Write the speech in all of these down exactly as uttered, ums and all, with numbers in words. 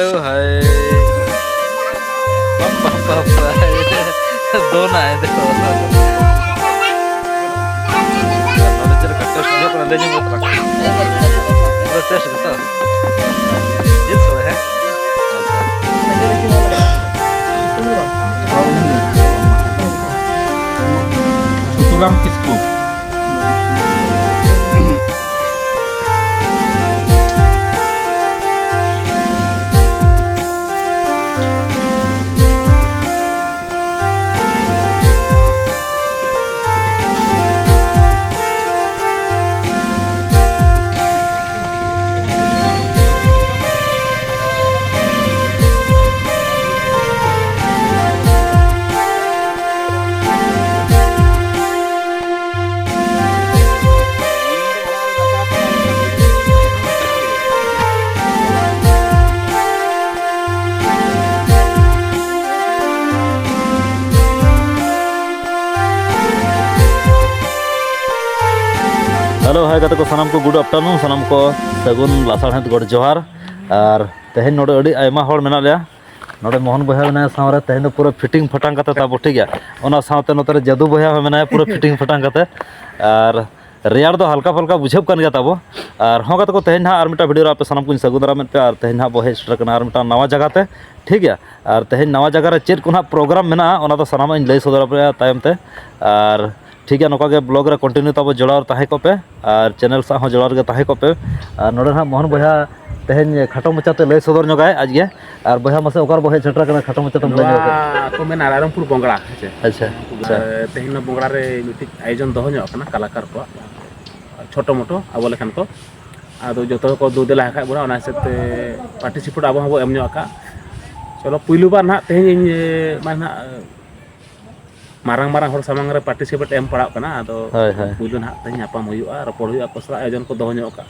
ᱦᱟᱭ᱾ ᱵᱟᱯ, ᱵᱟᱯ, ᱵᱟᱯ, ᱵᱟᱯ᱾ ᱫᱚᱱᱟᱭ ᱫᱚ᱾ ᱱᱚᱰᱮ ᱪᱮᱫ ᱞᱮᱠᱟ taste ᱵᱩᱡᱷᱟᱹᱜ ᱠᱟᱱᱟ? ᱞᱟᱹᱭ ᱧᱚᱜ ᱢᱮ ᱛᱷᱚᱲᱟ᱾ ᱯᱩᱨᱟᱹ taste ᱜᱮᱛᱚ? ᱡᱤᱞ ᱥᱚᱲᱮ, ᱦᱮᱸ? ᱥᱩᱫᱷᱩᱨᱟᱢ ᱠᱤᱥᱠᱩ᱾ Hello, hi ᱜᱟᱛᱮ ᱠᱚ, ᱥᱟᱱᱟᱢ ᱠᱚ good afternoon, ᱥᱟᱱᱟᱢ ᱠᱚ ᱥᱟᱹᱜᱩᱱ ᱞᱟᱥᱟᱲᱦᱮᱫ ᱜᱚᱰ ᱡᱚᱦᱟᱨ᱾ ᱟᱨ ᱛᱮᱦᱮᱧ ᱱᱚᱰᱮ ᱟᱹᱰᱤ ᱟᱭᱢᱟ ᱦᱚᱲ ᱢᱮᱱᱟᱜ ᱞᱮᱭᱟ᱾ ᱱᱚᱰᱮ ᱢᱳᱦᱚᱱ ᱵᱚᱭᱦᱟ ᱢᱮᱱᱟᱭᱟ ᱥᱟᱶᱨᱮ, ᱛᱮᱦᱮᱧ ᱫᱚ ᱯᱩᱨᱟᱹ fitting ᱯᱷᱟᱴᱟᱝ ᱠᱟᱛᱮ ᱛᱟᱵᱚ, ᱴᱷᱤᱠ ᱜᱮᱭᱟ? ᱚᱱᱟ ᱥᱟᱶᱛᱮ ᱱᱚᱛᱮ ᱨᱮ ᱡᱟᱹᱫᱩ ᱵᱚᱭᱦᱟ ᱦᱚᱸ ᱢᱮᱱᱟᱭᱟ ᱯᱩᱨᱟᱹ fitting ᱯᱷᱟᱴᱟᱝ ᱠᱟᱛᱮ᱾ ᱟᱨ ᱨᱮᱭᱟᱲ ᱫᱚ ᱦᱟᱞᱠᱟ ᱯᱷᱟᱞᱠᱟ ᱵᱩᱡᱷᱟᱹᱜ ᱠᱟᱱ ᱜᱮᱭᱟ ᱛᱟᱵᱚ᱾ ᱟᱨ ᱦᱚᱸ ᱜᱟᱛᱮ ᱠᱚ, ᱛᱮᱦᱮᱧ ᱱᱟᱦᱟᱜ ᱟᱨ ᱢᱤᱫᱴᱟᱝ video ᱨᱮ ᱟᱯᱮ ᱥᱟᱱᱟᱢ ᱠᱚᱧ ᱥᱟᱹᱜᱩᱱ ᱫᱟᱨᱟᱢᱮᱫ ᱯᱮᱭᱟ᱾ ᱟᱨ ᱛᱮᱦᱮᱧ ᱱᱟᱦᱟᱜ ᱵᱚ ᱦᱮᱡ ᱥᱮᱴᱮᱨ ᱠᱟᱱᱟ ᱟᱨ ᱢᱤᱫᱴᱟᱝ ᱱᱟᱣᱟ ᱡᱟᱭᱜᱟ ᱛᱮ, ᱴᱷᱤᱠ ᱜᱮᱭᱟ? ᱟᱨ ᱛᱮᱦᱮᱧ ᱱᱟᱣᱟ ᱡᱟᱭᱜᱟ ᱨᱮ ᱪᱮᱫ ᱠᱚ ᱱᱟᱦᱟᱜ program ᱢᱮᱱᱟᱜᱼᱟ, ᱚᱱᱟ ᱫᱚ ᱥᱟᱱᱟᱢᱟᱜ ᱤᱧ ᱞᱟᱹᱭ ᱥᱚᱫᱚᱨ ᱟᱯᱮᱭᱟ ᱛᱟᱭᱚᱢ ᱛᱮ᱾ ᱟᱨ ᱴᱷᱤᱠ ᱜᱮᱭᱟ, ᱱᱚᱝᱠᱟ ᱜᱮ vlog ᱨᱮ continue ᱛᱟᱵᱚ ᱡᱚᱲᱟᱣ ᱨᱮ ᱛᱟᱦᱮᱸ ᱠᱚᱜ ᱯᱮ᱾ ᱟᱨ channel ᱥᱟᱶ ᱦᱚᱸ ᱡᱚᱲᱟᱣ ᱨᱮᱜᱮ ᱛᱟᱦᱮᱸ ᱠᱚᱜ ᱯᱮ᱾ ᱟᱨ ᱱᱚᱰᱮ ᱱᱟᱦᱟᱜ ᱢᱳᱦᱚᱱ ᱵᱚᱭᱦᱟ ᱛᱮᱦᱮᱧ ᱠᱷᱟᱴᱚ ᱢᱟᱪᱷᱟᱛᱮ ᱞᱟᱹᱭ ᱥᱚᱫᱚᱨ ᱧᱚᱜᱟᱭ ᱟᱡᱜᱮ᱾ ᱟᱨ ᱵᱚᱭᱦᱟ, ᱢᱟᱥᱮ ᱚᱠᱟ ᱨᱮᱵᱚ ᱦᱮᱡ ᱥᱮᱴᱮᱨ ᱟᱠᱟᱱᱟ, ᱠᱷᱟᱴᱚ ᱢᱟᱪᱷᱟᱛᱮᱢ ᱞᱟᱹᱭ ᱧᱚᱜ ᱠᱮᱫ? ᱱᱚᱣᱟ ᱠᱚ ᱢᱮᱱᱟ ᱨᱟᱭᱨᱚᱝᱯᱩᱨ ᱵᱚᱝᱜᱽᱲᱟ, ᱦᱮᱸ ᱥᱮ? ᱟᱪᱪᱷᱟ, ᱟᱪᱪᱷᱟ᱾ ᱟᱨ ᱛᱮᱦᱮᱧ ᱱᱚᱣᱟ ᱵᱚᱝᱜᱽᱲᱟ ᱨᱮ ᱢᱤᱫᱴᱤᱡ ᱟᱭᱳᱡᱚᱱ ᱫᱚᱦᱚ ᱧᱚᱜ ᱟᱠᱟᱱᱟ ᱠᱟᱞᱟᱠᱟᱨ ᱠᱚᱣᱟᱜ, ᱪᱷᱳᱴᱳ ᱢᱳᱴᱳ ᱟᱵᱚ ᱞᱮᱠᱟᱱ ᱠᱚ᱾ ᱟᱫᱚ ᱡᱚᱛᱚ ᱦᱚᱲ ᱠᱚ ᱫᱩ ᱫᱮᱞᱟ ᱟᱠᱟᱫ ᱵᱚᱱᱟ, ᱚᱱᱟ ᱦᱤᱥᱟᱹᱵ ᱛᱮ participate ᱟᱵᱚ ᱦᱚᱸᱵᱚ ᱮᱢ ᱧᱚᱜ ᱟᱠᱟᱫ᱾ ᱪᱚᱞᱚ, ᱯᱩᱭᱞᱩ ᱵᱟᱨ ᱱᱟᱦᱟᱜ ᱛᱮᱦᱮᱧ ᱤᱧ, ᱢᱟᱱᱮ ᱱᱟᱦᱟᱜ ᱢᱟᱨᱟᱝ ᱢᱟᱨᱟᱝ ᱦᱚᱲ ᱥᱟᱢᱟᱝ ᱨᱮ participate ᱮᱢ ᱯᱟᱲᱟᱜ ᱠᱟᱱᱟ᱾ ᱟᱫᱚ ᱦᱳᱭ, ᱦᱳᱭ᱾ ᱯᱩᱭᱞᱩ ᱱᱟᱦᱟᱜ ᱛᱮᱦᱮᱧ ᱧᱟᱯᱟᱢ ᱦᱩᱭᱩᱜᱼᱟ, ᱨᱚᱯᱚᱲ ᱦᱩᱭᱩᱜᱼᱟ, ᱟᱠᱚ ᱥᱟᱞᱟᱜ ᱟᱭᱳᱡᱚᱱ ᱠᱚ ᱫᱚᱦᱚ ᱧᱚᱜ ᱟᱠᱟᱫ᱾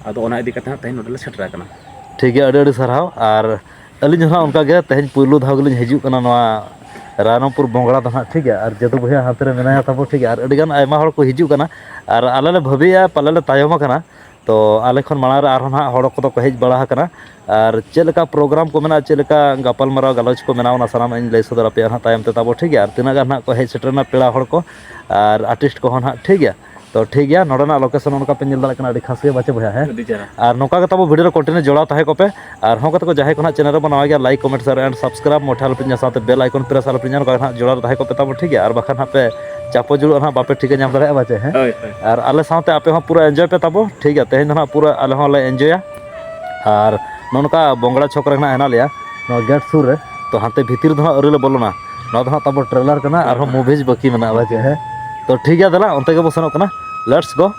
ᱟᱫᱚ ᱚᱱᱟ ᱤᱫᱤ ᱠᱟᱛᱮ ᱦᱟᱸᱜ ᱛᱮᱦᱮᱧ ᱱᱚᱰᱮ ᱞᱮ ᱥᱮᱴᱮᱨ ᱟᱠᱟᱱᱟ᱾ ᱴᱷᱤᱠ ᱜᱮᱭᱟ, ᱟᱹᱰᱤ ᱟᱹᱰᱤ ᱥᱟᱨᱦᱟᱣ᱾ ᱟᱨ ᱟᱹᱞᱤᱧ ᱦᱚᱸ ᱱᱟᱦᱟᱜ ᱚᱱᱠᱟ ᱜᱮ ᱛᱮᱦᱮᱧ ᱯᱩᱭᱞᱩ ᱫᱷᱟᱣ ᱜᱮᱞᱤᱧ ᱦᱤᱡᱩᱜ ᱠᱟᱱᱟ ᱱᱚᱣᱟ ᱨᱟᱭᱨᱚᱝᱯᱩᱨ ᱵᱚᱝᱜᱽᱲᱟ ᱫᱚ ᱱᱟᱦᱟᱜ, ᱴᱷᱤᱠ ᱜᱮᱭᱟ᱾ ᱟᱨ ᱡᱟᱹᱫᱩ ᱵᱚᱭᱦᱟ ᱦᱟᱱᱛᱮ ᱨᱮ ᱢᱮᱱᱟᱭᱟ ᱛᱟᱵᱚ, ᱴᱷᱤᱠ ᱜᱮᱭᱟ᱾ ᱟᱨ ᱟᱹᱰᱤ ᱜᱟᱱ ᱟᱭᱢᱟ ᱦᱚᱲ ᱠᱚ ᱦᱤᱡᱩᱜ ᱠᱟᱱᱟ᱾ ᱟᱨ ᱟᱞᱮ ᱞᱮ ᱵᱷᱟᱹᱵᱤᱭᱮᱫᱼᱟ ᱯᱟᱞᱮ ᱞᱮ ᱛᱟᱭᱚᱢ ᱟᱠᱟᱱᱟ, ᱛᱚ ᱟᱞᱮ ᱠᱷᱚᱱ ᱢᱟᱲᱟᱝ ᱨᱮ ᱟᱨᱦᱚᱸ ᱱᱟᱦᱟᱜ ᱦᱚᱲ ᱠᱚᱫᱚ ᱠᱚ ᱦᱮᱡ ᱵᱟᱲᱟ ᱟᱠᱟᱱᱟ, ᱟᱨ ᱪᱮᱫ ᱞᱮᱠᱟ ᱯᱨᱳᱜᱨᱟᱢ ᱠᱚ ᱢᱮᱱᱟᱜᱼᱟ, ᱪᱮᱫ ᱞᱮᱠᱟ ᱜᱟᱯᱟᱞᱢᱟᱨᱟᱣ ᱜᱟᱞᱚᱪ ᱠᱚ ᱢᱮᱱᱟᱜᱼᱟ, ᱚᱱᱟ ᱥᱟᱱᱟᱢᱟᱜ ᱤᱧ ᱞᱟᱹᱭ ᱥᱚᱫᱚᱨ ᱟᱯᱮᱭᱟ ᱱᱟᱦᱟᱜ ᱛᱟᱭᱚᱢ ᱛᱮ ᱛᱟᱵᱚ, ᱴᱷᱤᱠ ᱜᱮᱭᱟ? ᱟᱨ ᱛᱤᱱᱟᱹᱜ ᱜᱟᱱ ᱱᱟᱦᱟᱜ ᱠᱚ ᱦᱮᱡ ᱥᱮᱴᱮᱨᱮᱱᱟ ᱯᱮᱲᱟ ᱦᱚᱲ ᱠᱚ ᱟᱨ ᱟᱨᱴᱤᱥᱴ ᱠᱚᱦᱚᱸ ᱱᱟᱦᱟᱜ, ᱴᱷᱤᱠ ᱜᱮᱭᱟ? ᱛᱚ ᱴᱷᱤᱠ ᱜᱮᱭᱟ, ᱱᱚᱰᱮᱱᱟᱜ ᱞᱳᱠᱮᱥᱚᱱ ᱚᱱᱠᱟ ᱯᱮ ᱧᱮᱞ ᱫᱟᱲᱮᱭᱟᱜ ᱠᱟᱱᱟ, ᱟᱹᱰᱤ ᱠᱷᱟᱥ ᱜᱮ ᱵᱟᱪᱮ ᱵᱚᱭᱦᱟ, ᱦᱮᱸ? ᱟᱹᱰᱤ ᱪᱮᱦᱨᱟ᱾ ᱟᱨ ᱱᱚᱝᱠᱟ ᱜᱮ ᱛᱟᱵᱚ ᱵᱷᱤᱰᱤᱭᱳ ᱨᱮ ᱠᱚᱱᱴᱤᱱᱤᱭᱩ ᱡᱚᱲᱟᱣ ᱛᱟᱦᱮᱸ ᱠᱚᱯᱮ᱾ ᱟᱨ ᱦᱚᱸ ᱠᱟᱛᱮ ᱠᱚ ᱡᱟᱦᱟᱸᱭ ᱠᱚ ᱱᱟᱦᱟᱜ ᱪᱮᱱᱮᱞ ᱨᱮᱵᱚᱱ ᱱᱟᱣᱟ ᱜᱮᱭᱟ, like, comment, share and subscribe ᱢᱚᱴᱷᱟ ᱟᱞᱚᱯᱮ ᱧᱟᱢᱟ, ᱥᱟᱶᱛᱮ ᱵᱮᱞ ᱟᱭᱠᱚᱱ ᱯᱨᱮᱥ ᱟᱞᱚᱯᱮ ᱧᱟᱢᱟ, ᱱᱚᱝᱠᱟ ᱜᱮ ᱱᱟᱦᱟᱜ ᱡᱚᱲᱟᱣ ᱨᱮ ᱛᱟᱦᱮᱸ ᱠᱚᱯᱮ ᱛᱟᱵᱚ, ᱴᱷᱤᱠ ᱜᱮᱭᱟ? ᱟᱨ ᱵᱟᱠᱷᱟᱱ ᱦᱟᱸᱜ ᱯᱮ ᱪᱟᱯᱚ ᱡᱩᱲᱩᱜᱼᱟ ᱱᱟᱦᱟᱜ, ᱵᱟᱯᱮ ᱴᱷᱤᱠᱟᱹ ᱧᱟᱢ ᱫᱟᱲᱮᱭᱟᱜᱼᱟ ᱵᱟᱪᱮ, ᱦᱮᱸ? ᱦᱳᱭ, ᱦᱳᱭ᱾ ᱟᱨ ᱟᱞᱮ ᱥᱟᱶᱛᱮ ᱟᱯᱮ ᱦᱚᱸ ᱯᱩᱨᱟᱹ ᱮᱱᱡᱚᱭ ᱯᱮ ᱛᱟᱵᱚ, ᱴᱷᱤᱠ ᱜᱮᱭᱟ? ᱛᱮᱦᱮᱧ ᱫᱚ ᱱᱟᱦᱟᱜ ᱯᱩᱨᱟᱹ ᱟᱞᱮ ᱦᱚᱸᱞᱮ ᱮᱱᱡᱚᱭᱟ᱾ ᱟᱨ ᱱᱚᱜᱼᱚ ᱱᱚᱝᱠᱟ ᱵᱚᱝᱜᱽᱲᱟ ᱪᱷᱚᱠ ᱨᱮ ᱱᱟᱦᱟᱜ ᱦᱮᱱᱟᱜ ᱞᱮᱭᱟ, ᱱᱚᱣᱟ ᱜᱮᱴ ᱥᱩᱨ ᱨᱮ᱾ ᱛᱚ ᱦᱟᱱᱛᱮ ᱵᱷᱤᱛᱤᱨ ᱫᱚ ᱦᱟᱸᱜ ᱟᱹᱣᱨᱤ ᱞᱮ ᱵᱚᱞᱚᱱᱟ, ᱱᱚᱣᱟ ᱫᱚ ᱦᱟᱸᱜ ᱛᱟᱵᱚ ᱴᱨᱮᱞᱟᱨ ᱠᱟᱱᱟ, ᱟᱨᱦᱚᱸ ᱢᱩᱵᱷᱤᱡᱽ ᱵᱟᱹᱠᱤ ᱢᱮᱱᱟᱜᱼᱟ ᱵᱟᱪᱮ, ᱦᱮᱸ? ᱛᱚ ᱴᱷᱤᱠ ᱜᱮᱭᱟ, ᱫᱮᱞᱟ ᱚᱱᱛᱮ ᱜᱮᱵᱚ ᱥᱮᱱᱚᱜ ᱠᱟᱱᱟ, ᱞᱮᱴᱥ ᱜᱳ᱾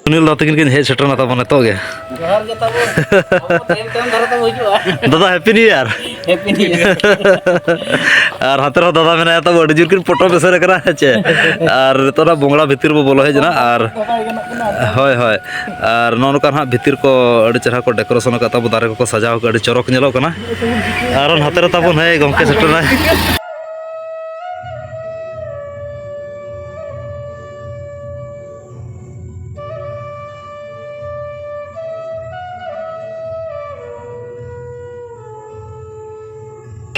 ᱥᱩᱱᱤᱞ ᱫᱟ ᱛᱟᱹᱠᱤᱱ ᱠᱤᱱ ᱦᱮᱡ ᱥᱮᱴᱮᱨ ᱮᱱᱟ ᱛᱟᱵᱚᱱ ᱱᱤᱛᱚᱜ ᱜᱮ᱾ ᱡᱚᱦᱟᱨ ᱜᱮ ᱛᱟᱵᱚ᱾ ᱟᱵᱚ ᱛᱟᱭᱚᱢ ᱛᱟᱭᱚᱢ ᱫᱷᱟᱨᱟ ᱛᱟᱵᱚ ᱦᱤᱡᱩᱜᱼᱟ᱾ ᱫᱟᱫᱟ, happy new year. Happy new year. ᱟᱨ ᱦᱟᱱᱛᱮ ᱨᱮᱦᱚᱸ ᱫᱟᱫᱟ ᱢᱮᱱᱟᱭᱟ ᱛᱟᱵᱚ, ᱟᱹᱰᱤ ᱡᱳᱨ ᱠᱤᱱ ᱯᱚᱴᱚᱢ ᱮᱥᱮᱫ ᱟᱠᱟᱱᱟ, ᱦᱮᱸ ᱪᱮ? ᱟᱨ ᱱᱤᱛᱚᱜ ᱱᱟᱜ ᱵᱚᱝᱜᱽᱲᱟ ᱵᱷᱤᱛᱤᱨ ᱵᱚ ᱵᱚᱞᱚ ᱦᱮᱡ ᱮᱱᱟ᱾ ᱟᱨ ᱦᱳᱭ, ᱦᱳᱭ᱾ ᱟᱨ ᱱᱚᱜᱼᱚ ᱱᱚᱝᱠᱟ ᱱᱟᱦᱟᱜ ᱵᱷᱤᱛᱤᱨ ᱠᱚ ᱟᱹᱰᱤ ᱪᱮᱦᱨᱟ ᱠᱚ ᱰᱮᱠᱳᱨᱮᱥᱚᱱ ᱟᱠᱟᱫ ᱛᱟᱵᱚ, ᱫᱟᱨᱮ ᱠᱚᱠᱚ ᱥᱟᱡᱟᱣ ᱟᱠᱟᱫ, ᱟᱹᱰᱤ ᱪᱚᱨᱚᱠ ᱧᱮᱞᱚᱜ ᱠᱟᱱᱟ᱾ ᱟᱨ ᱱᱟᱛᱮ ᱨᱮ ᱛᱟᱵᱚᱱ, ᱦᱮᱸ, ᱜᱚᱢᱠᱮ ᱥᱮᱴᱮᱨ ᱮᱱᱟᱭ᱾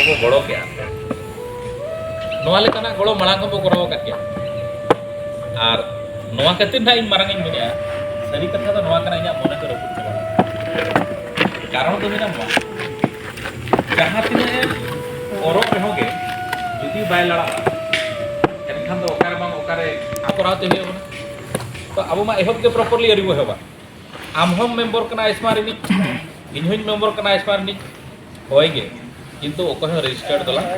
ᱠᱚ ᱜᱚᱲᱚ ᱠᱮᱜᱼᱟ᱾ ᱱᱚᱣᱟ ᱞᱮᱠᱟᱱᱟᱜ ᱜᱚᱲᱚ ᱢᱟᱲᱟᱝ ᱦᱚᱸᱵᱚ ᱠᱚᱨᱟᱣ ᱟᱠᱟᱫ ᱜᱮᱭᱟ᱾ ᱟᱨ ᱱᱚᱣᱟ ᱠᱷᱟᱹᱛᱤᱨ ᱱᱟᱦᱟᱜ ᱤᱧ ᱢᱟᱨᱟᱝ ᱤᱧ ᱢᱮᱱᱮᱜᱼᱟ, ᱥᱟᱹᱨᱤ ᱠᱟᱛᱷᱟ ᱫᱚ ᱱᱚᱣᱟ ᱠᱟᱱᱟ, ᱤᱧᱟᱹᱜ ᱢᱚᱱᱮ ᱠᱚ ᱨᱟᱹᱯᱩᱫ ᱪᱟᱵᱟ ᱞᱮᱱᱟ᱾ ᱠᱟᱨᱚᱱ ᱫᱚ ᱢᱮᱱᱟᱜᱼᱟ, ᱡᱟᱦᱟᱸ ᱛᱤᱱᱟᱹᱜ ᱮᱢ ᱚᱨᱚᱜ ᱨᱮᱦᱚᱸ ᱜᱮ ᱡᱩᱫᱤ ᱵᱟᱭ ᱞᱟᱲᱟᱜᱼᱟ, ᱮᱱᱠᱷᱟᱱ ᱫᱚ ᱚᱠᱟᱨᱮ ᱵᱟᱝ ᱚᱠᱟᱨᱮ ᱠᱚᱨᱟᱣ ᱛᱮ ᱦᱩᱭᱩᱜ ᱠᱟᱱᱟ᱾ ᱛᱚ ᱟᱵᱚ ᱢᱟ ᱮᱦᱚᱵ ᱜᱮ ᱯᱨᱚᱯᱟᱨᱞᱤ ᱟᱹᱣᱨᱤ ᱵᱚ ᱮᱦᱚᱵᱟ᱾ ᱟᱢ ᱦᱚᱸᱢ ᱢᱮᱢᱵᱚᱨ ᱠᱟᱱᱟ ᱟᱭᱩᱥᱢᱟᱱ ᱨᱤᱱᱤᱡ, ᱤᱧ ᱦᱚᱸᱧ ᱢᱮᱢᱵᱚᱨ ᱠᱟᱱᱟ ᱟᱭᱩᱥᱢᱟᱱ ᱨᱤᱱᱤᱡ, ᱦᱳᱭ ᱜᱮ, ᱠᱤᱱᱛᱩ ᱚᱠᱚᱭ ᱦᱚᱸ ᱨᱮᱡᱤᱥᱴᱟᱨᱰ ᱫᱚ ᱞᱟᱝ᱾